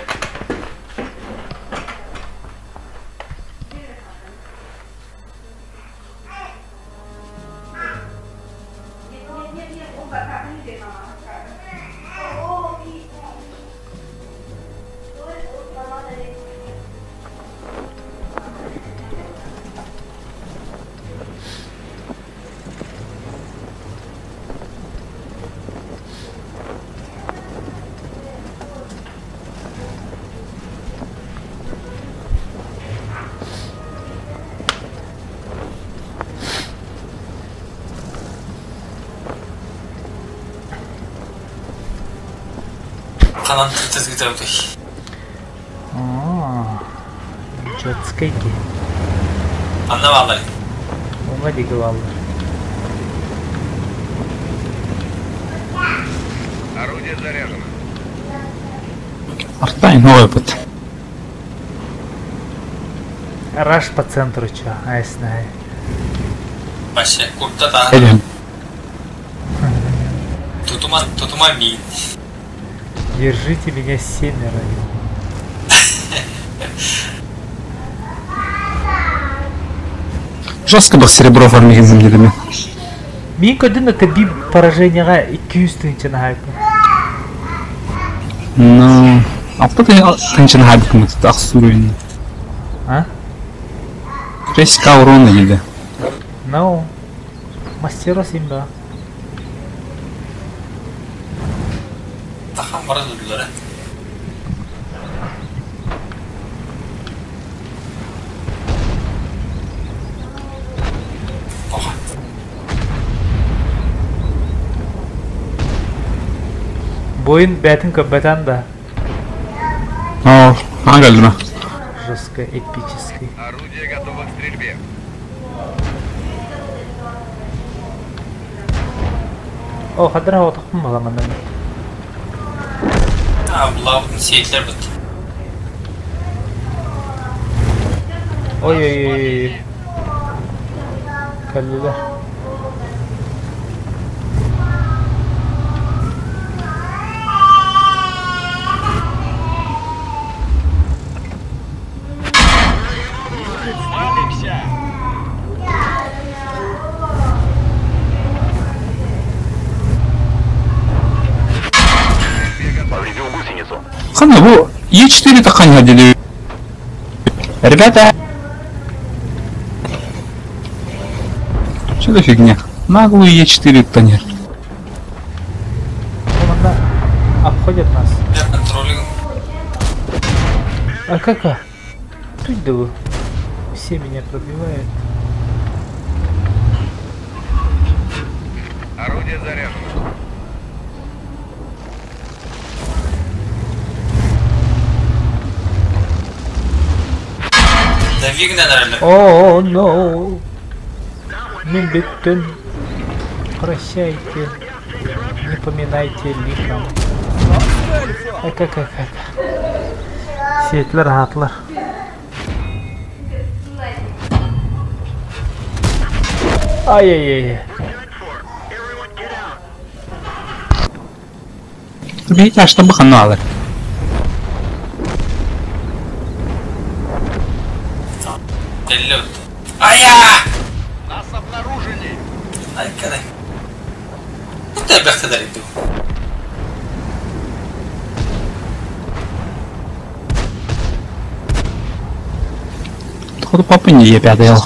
Ханан тыртызгытабытый? Детский ки. Анна бааллар. Уҥа диэки бааллар. Орудие заряжено. Артайн опыт. Раш по центру чё, айснай. Вообще, курта та. Элен. Тутуман, тутуман миин. Держите меня семеро. Жестко бы серебро фармигин землелеме. Мин көрдүм это би поражениеҕа 200 тыһыынчаны хаайбын. Ну, алта тыһыынчаны хаайбыккын ахсуруйун. А? 6к урона еді. No. Мастера симба. Тахан бара дудулара. Оха. Бойын бәтін көббәтен да. О, аға кэллим. Жестко эпический. Орудие готово к стрельбе. О, хадра отақпын баламандан. А, булабытын сиэтлер бит. Ой-ой-ой. Кэллилэр. Валимся! Хана, бу Е4 таххан дели. Ребята! Что за фигня? Наглую Е4 тонер. Команда обходят нас. Я контролю. А как? а? Тут да вы. Все меня пробивают. Орудие заряжено. Да вигнен эрэллэр. О, no. Мин бүттүм. Прощайте. Не поминайте лихом. А как, как, как? Сиэтлэр аһаатылар. Ай-яй-яй. We're done for. Everyone get out. Бейте ашта баханна алар. Кэллэ бит. Айа! Нас обнаружили! Ай, кадай. Кutta бэхтедер иду. Походу папа не Е5 ел.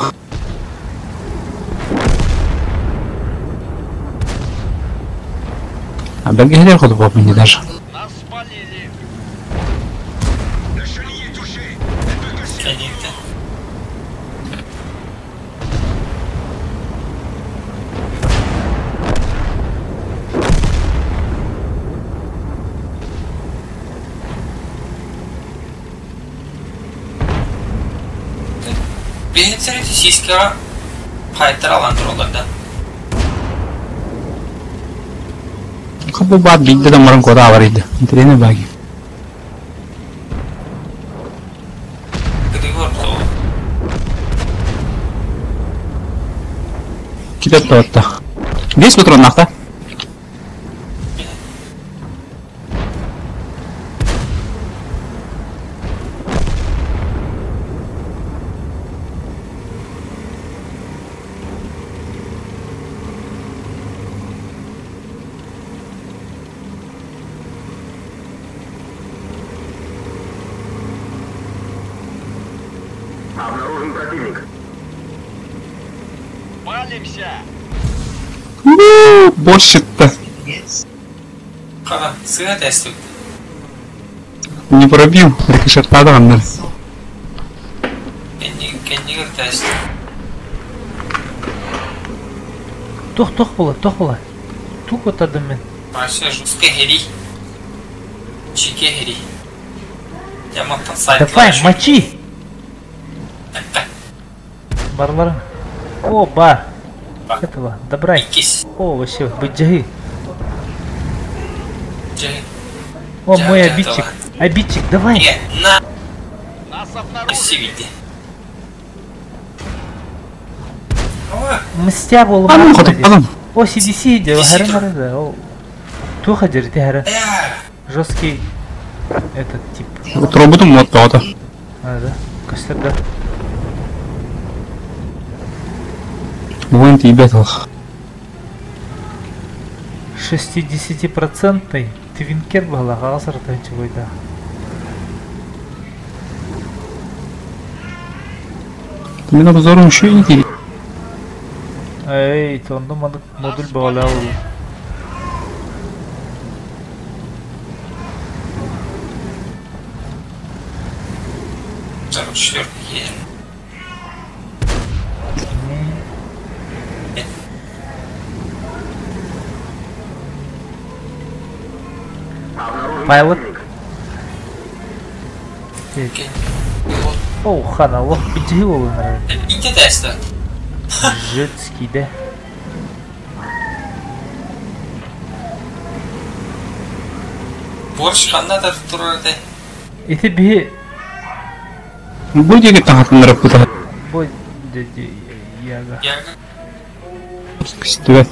А бергелер ходу папа не даже. Нас спалили! La chenille est touchée. Elle peut casser. Кэнниттэн. Биһин сэрити сиискэҕэ хаайтар алан тураллар да. Бу баат биирдэ да оҥорон куота абарыйда. Интэриэһинэй баagi. Китеп туотта. Бес патроннаахта. Обнаружен противник. Палимся! Борщ-то. Хана, сыа тэстик. Не пробил, рикошеттаданнар. Кэннигэр тэстик. Тух тух була, тух була. Тук отардым мен. Вообще жестко хери. Чике хери. Я мантан сайт. Давай, мочи! Барларын. О, бар. Этого, добрай. О, вообще, быджаги. О, мой обидчик. Обидчик, давай. На. Нас обнаружили. Мстя болу. О, CDC, харин харин. О, туха дерти харин. Жесткий этот тип. Роботум мод тоҕото. А, да. Костер, да. Бугун тиийбэт ол. 60-процентный твинкер была, аҕас артанчыбайда. Мин обзорум еще не тиий. Эй, тонду модуль бағала ол. 44 Пайлот. О, хана, лох битиги болу Ити теста. Жетский, да? Борщ ханна да турар да. Ити би Бу диэки таҥатыннара пута. Бу яга. Яга. Көстүбэт.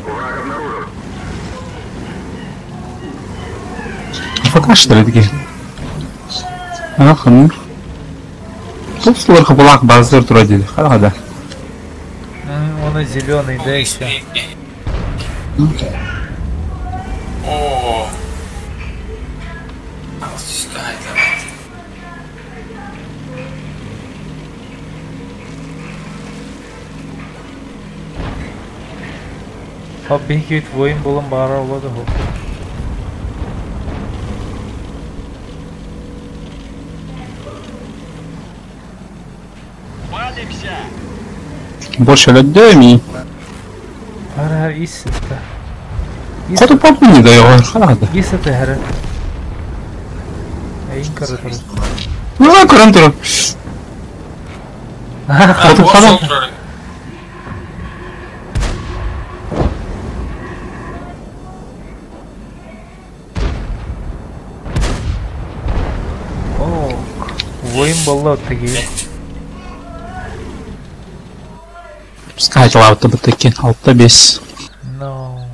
Враг обнаружен. Пока что ли такие? Ах, ну. Тут сылар базар тура диди. Хара Он и зеленый, да, еще. О. О, бихит воин болон бара олады хо. Палимся! Больше людей. Хара ис это. Хоту папу не даёт. Хара да. Ис это хара. Эйн каратыр. Ну, көрөн турар. Хоту хана. О, воин болла такие. Пускай лаута бутаки. Алта бес. No.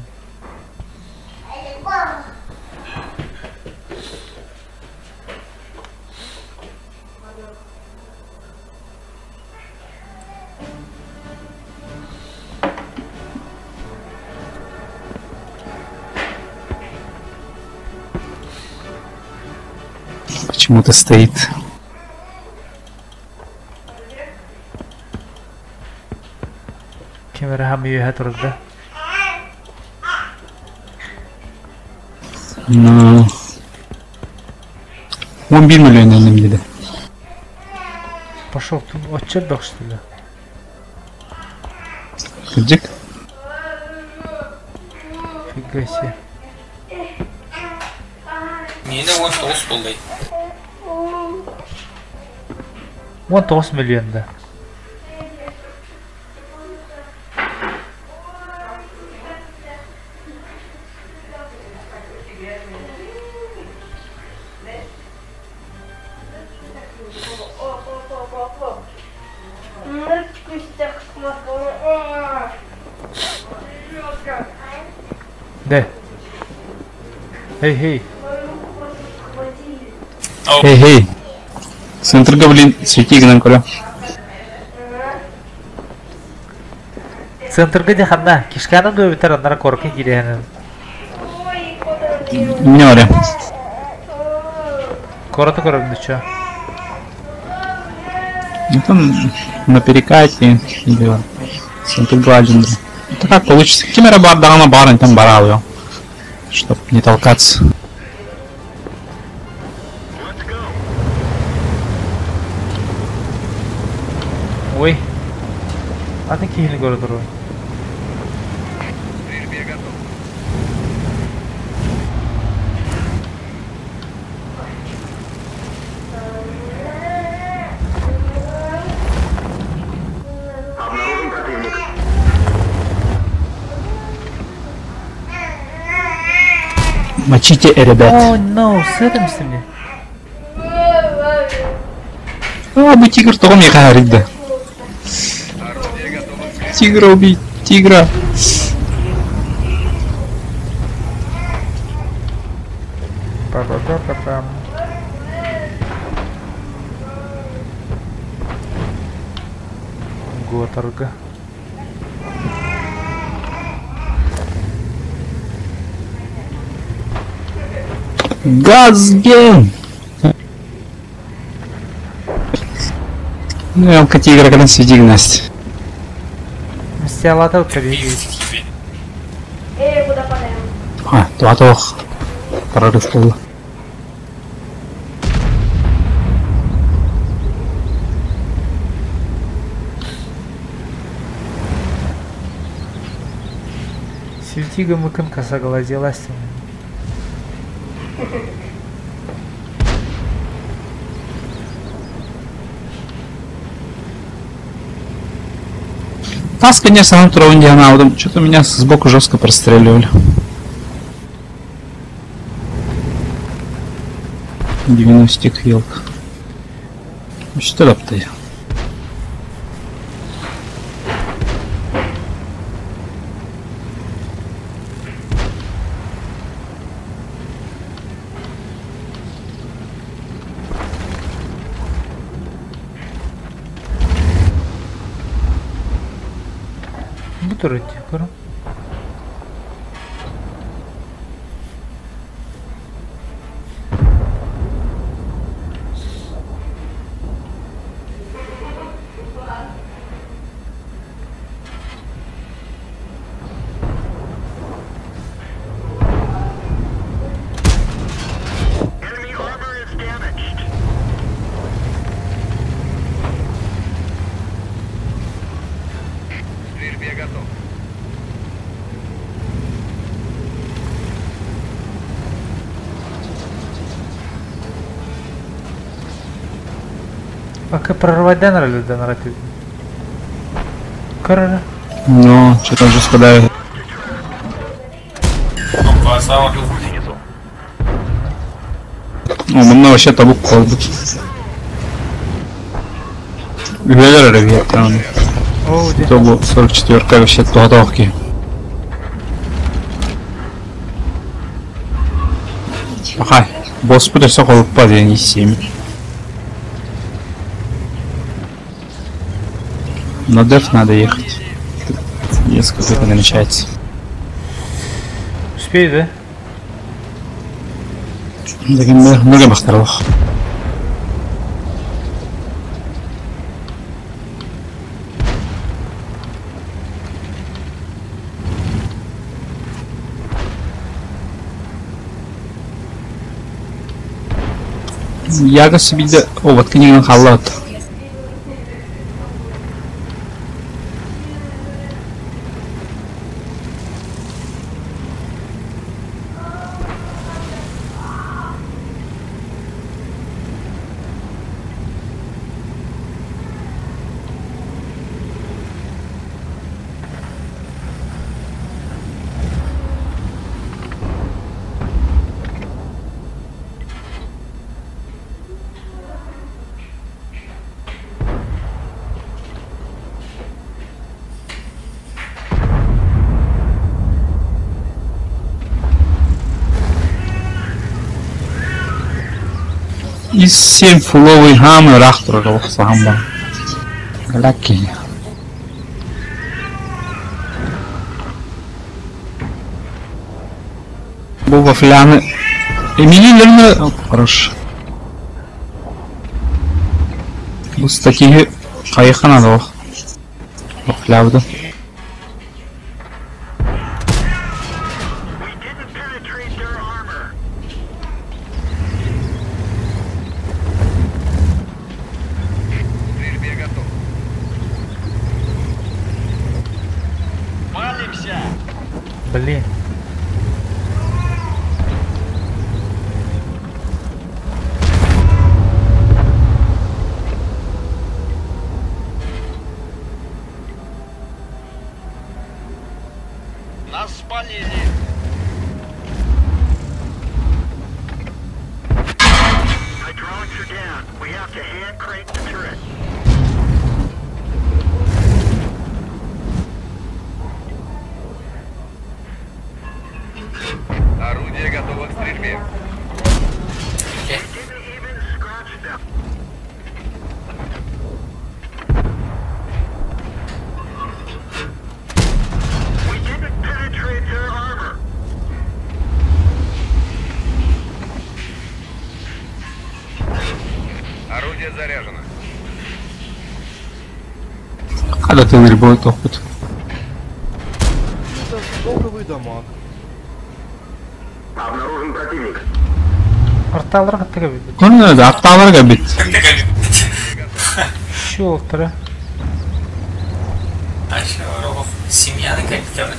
Почему-то стоит. Камера хам турда. Ну. 11 миллион dedi. Пошел тут отчет что ли? Кырдьык. Фига себе. Мені вот тоғыз болды. 19 миллион да. Дэ. Эй, хей. Эй, хей. Центрга, блин, свети гынан көрө. Центрга де ханна, кишканы дуэбитер аннара корка киирэн. Не оре. Короту көрөбүн чё. Ну там на перекате или центр гладинга. Это как получится? Кемера бар дагана барын там барал Чтоб не толкаться. Ой. Атын киһини көрө турар. К стрельбе готов. Обнаружен противник. Мочите, ребят. О, no, сытым с ними. А, бу тигр тоҕо миэхэ арыйда. Орудие готово к стрельбе. Тигра убить, тигра. Па-па-па-па-пам. Готорга. Газген! Ну, я тигра когда свети Настя. Мстялата победить. А, туатох. Прорыв был. Светига мыкын косоглазилась. Тас, конечно, на раунде Что-то меня сбоку жестко простреливали. 90 елка. Что лапты? Бу турыти көрүм. Enemy armor is damaged. К стрельбе готов. Пока прорвать данрали данрати. Корора. Ну, что-то жестко давит. Опа, сава. О, манна вообще табук колбут. Велер ревет там. О, где? Тобу 44 вообще туатохки. Ага, босс будет сокол падение 7. На деф надо ехать. Несколько это намечается. Успею, да? Много бахтарлах. Яга себе О, вот книга халат. Ис 7 фуловый хаамы ыраах турар олох саһан бар. Галакки. Бу вафляны Эмилилерine хорош. Бу статьи хайыха надо ох. Вафлябыды. Блин. Нас спалили. Hydraulics are down. We have to hand crank the turret. Орудие готово к стрельбе. Didn't even scratch them. We didn't penetrate their armor. Орудие заряжено. Хада тылыр будет опыт. Это долговый дамаг. Обнаружен противник. Орталар кытта бит. Көрүнөр да аттааларга бит. Щелтера. Аша семьяны как-то.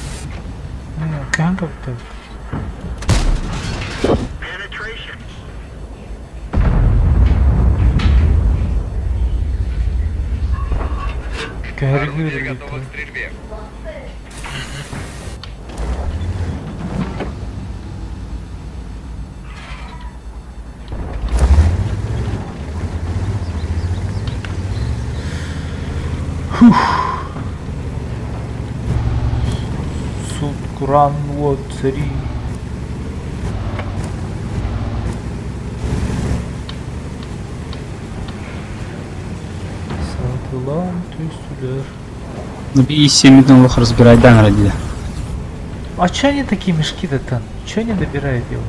Каһан капты. Penetration. Орудие готово к стрельбе. Суд Куран вот цари. Сатылан түстүлөр. Ну и 7 лох разбирать да родили. А чё они такие мешки-то там? Чё они добирают его?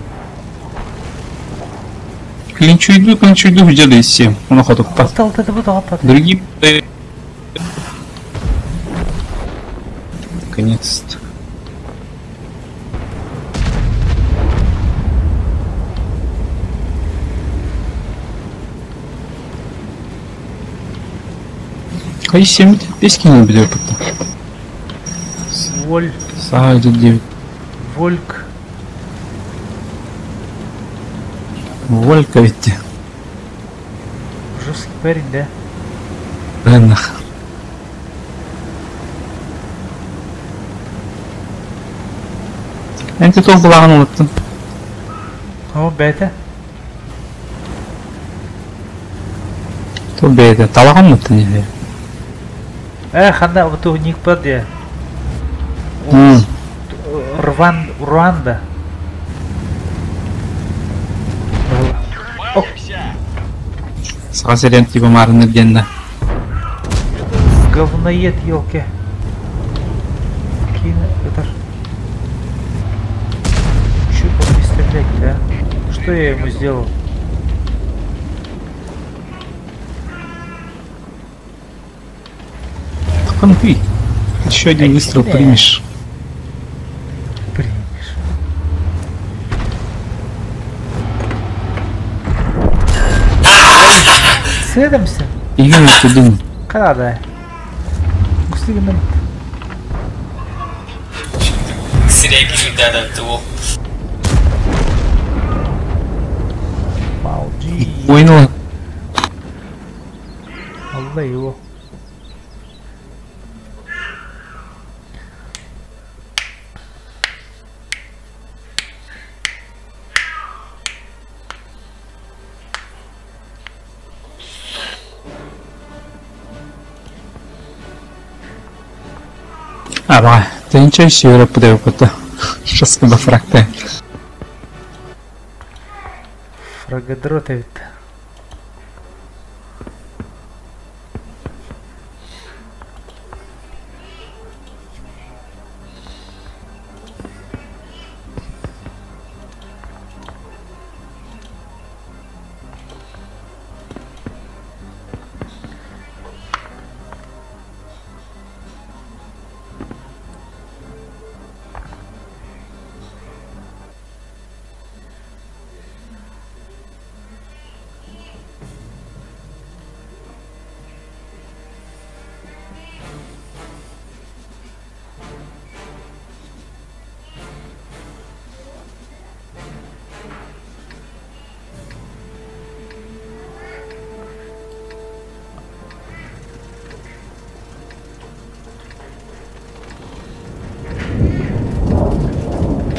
Клинчуйду, клинчуйду, где да 7. Он охоту Алтал это буду апат. Другие Наконец-то. А и 7 пески не убедил как-то. Воль. Сага идет 9. Вольк. Волька ведь. Жесткий парень, да? Ренах. Энти толкулагын улыттын. О, бәйті. Тол бәйті. Талагын улыттын не? Ханда, вот у них паде. Рван, Руанда. Сага серен типа марны денна. Говноед, елки. Кино, это ж... Чё по мне стрелять, да? Что я ему сделал? Так ты. Еще один выстрел примешь. Примешь. Следомся? Именно ты Когда? Густыгным. Сирия да, да, Молчи. Понял. Алла его. А, ба, ты ничего себе подаю, Сейчас когда фракты. Фрагодрот это.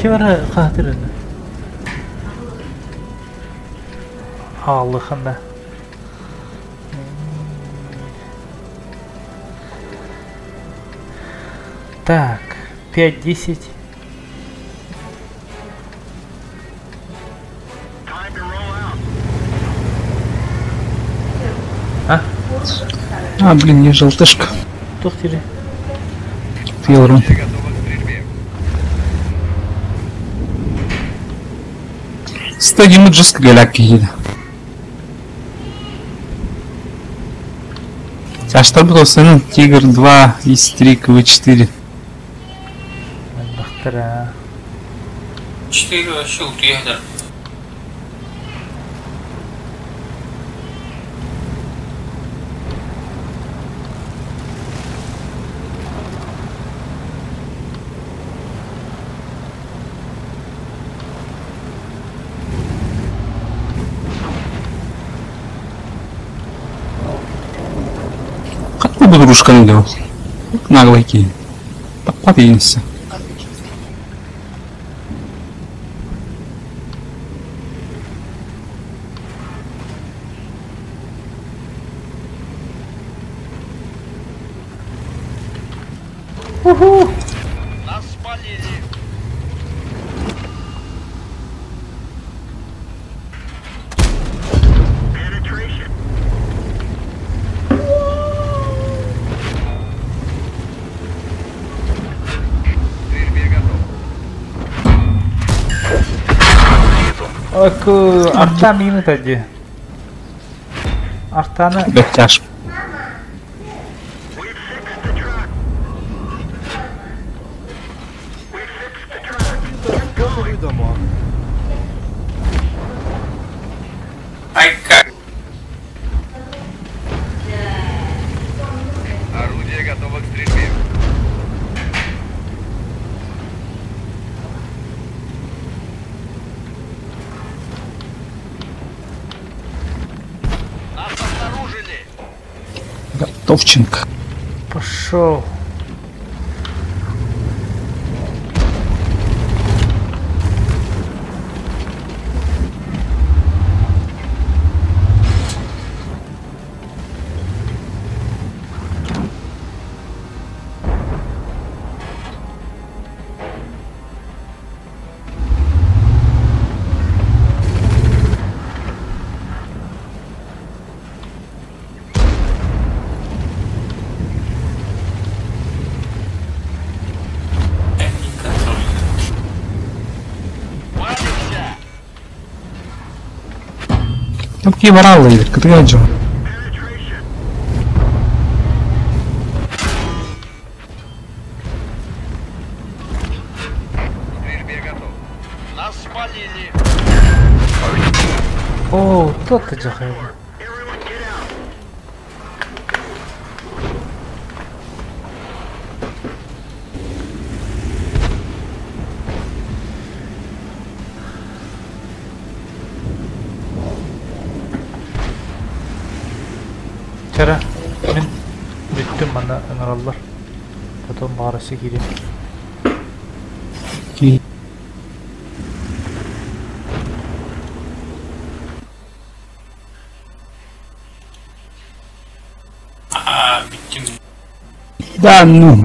Ким эрэ хаһытыр Аалыхан да. Так, 5-10. А? А, блин, не желтышка. Туох дири? Тыйылрын. Стадиумы жестко геляк киһиде. А что было с Тигр 2, ИС-3, КВ-4? Элбэхтэр 4 вообще утуйадар. Как подружка делал? Наглый кий. Подпинься. Уху! Нас спалили. Penetration. К стрельбе готов. Аку арта минута ди. Артаны Бэктяж. We've fixed the truck. We fixed the truck. Get going. Ай как. Орудие готово к стрельбе. Нас обнаружили. Готовченко. пошел. Не контроль. Палимся. Там какие воралы, Катыгаджо. Penetration. К стрельбе готов. Нас спалили. О, тот жахай. Everyone get out. Чара, мин бүттүм манна ыҥыраллар. Потом баарасы киирин. Ки. А, бүттүм. Да, ну.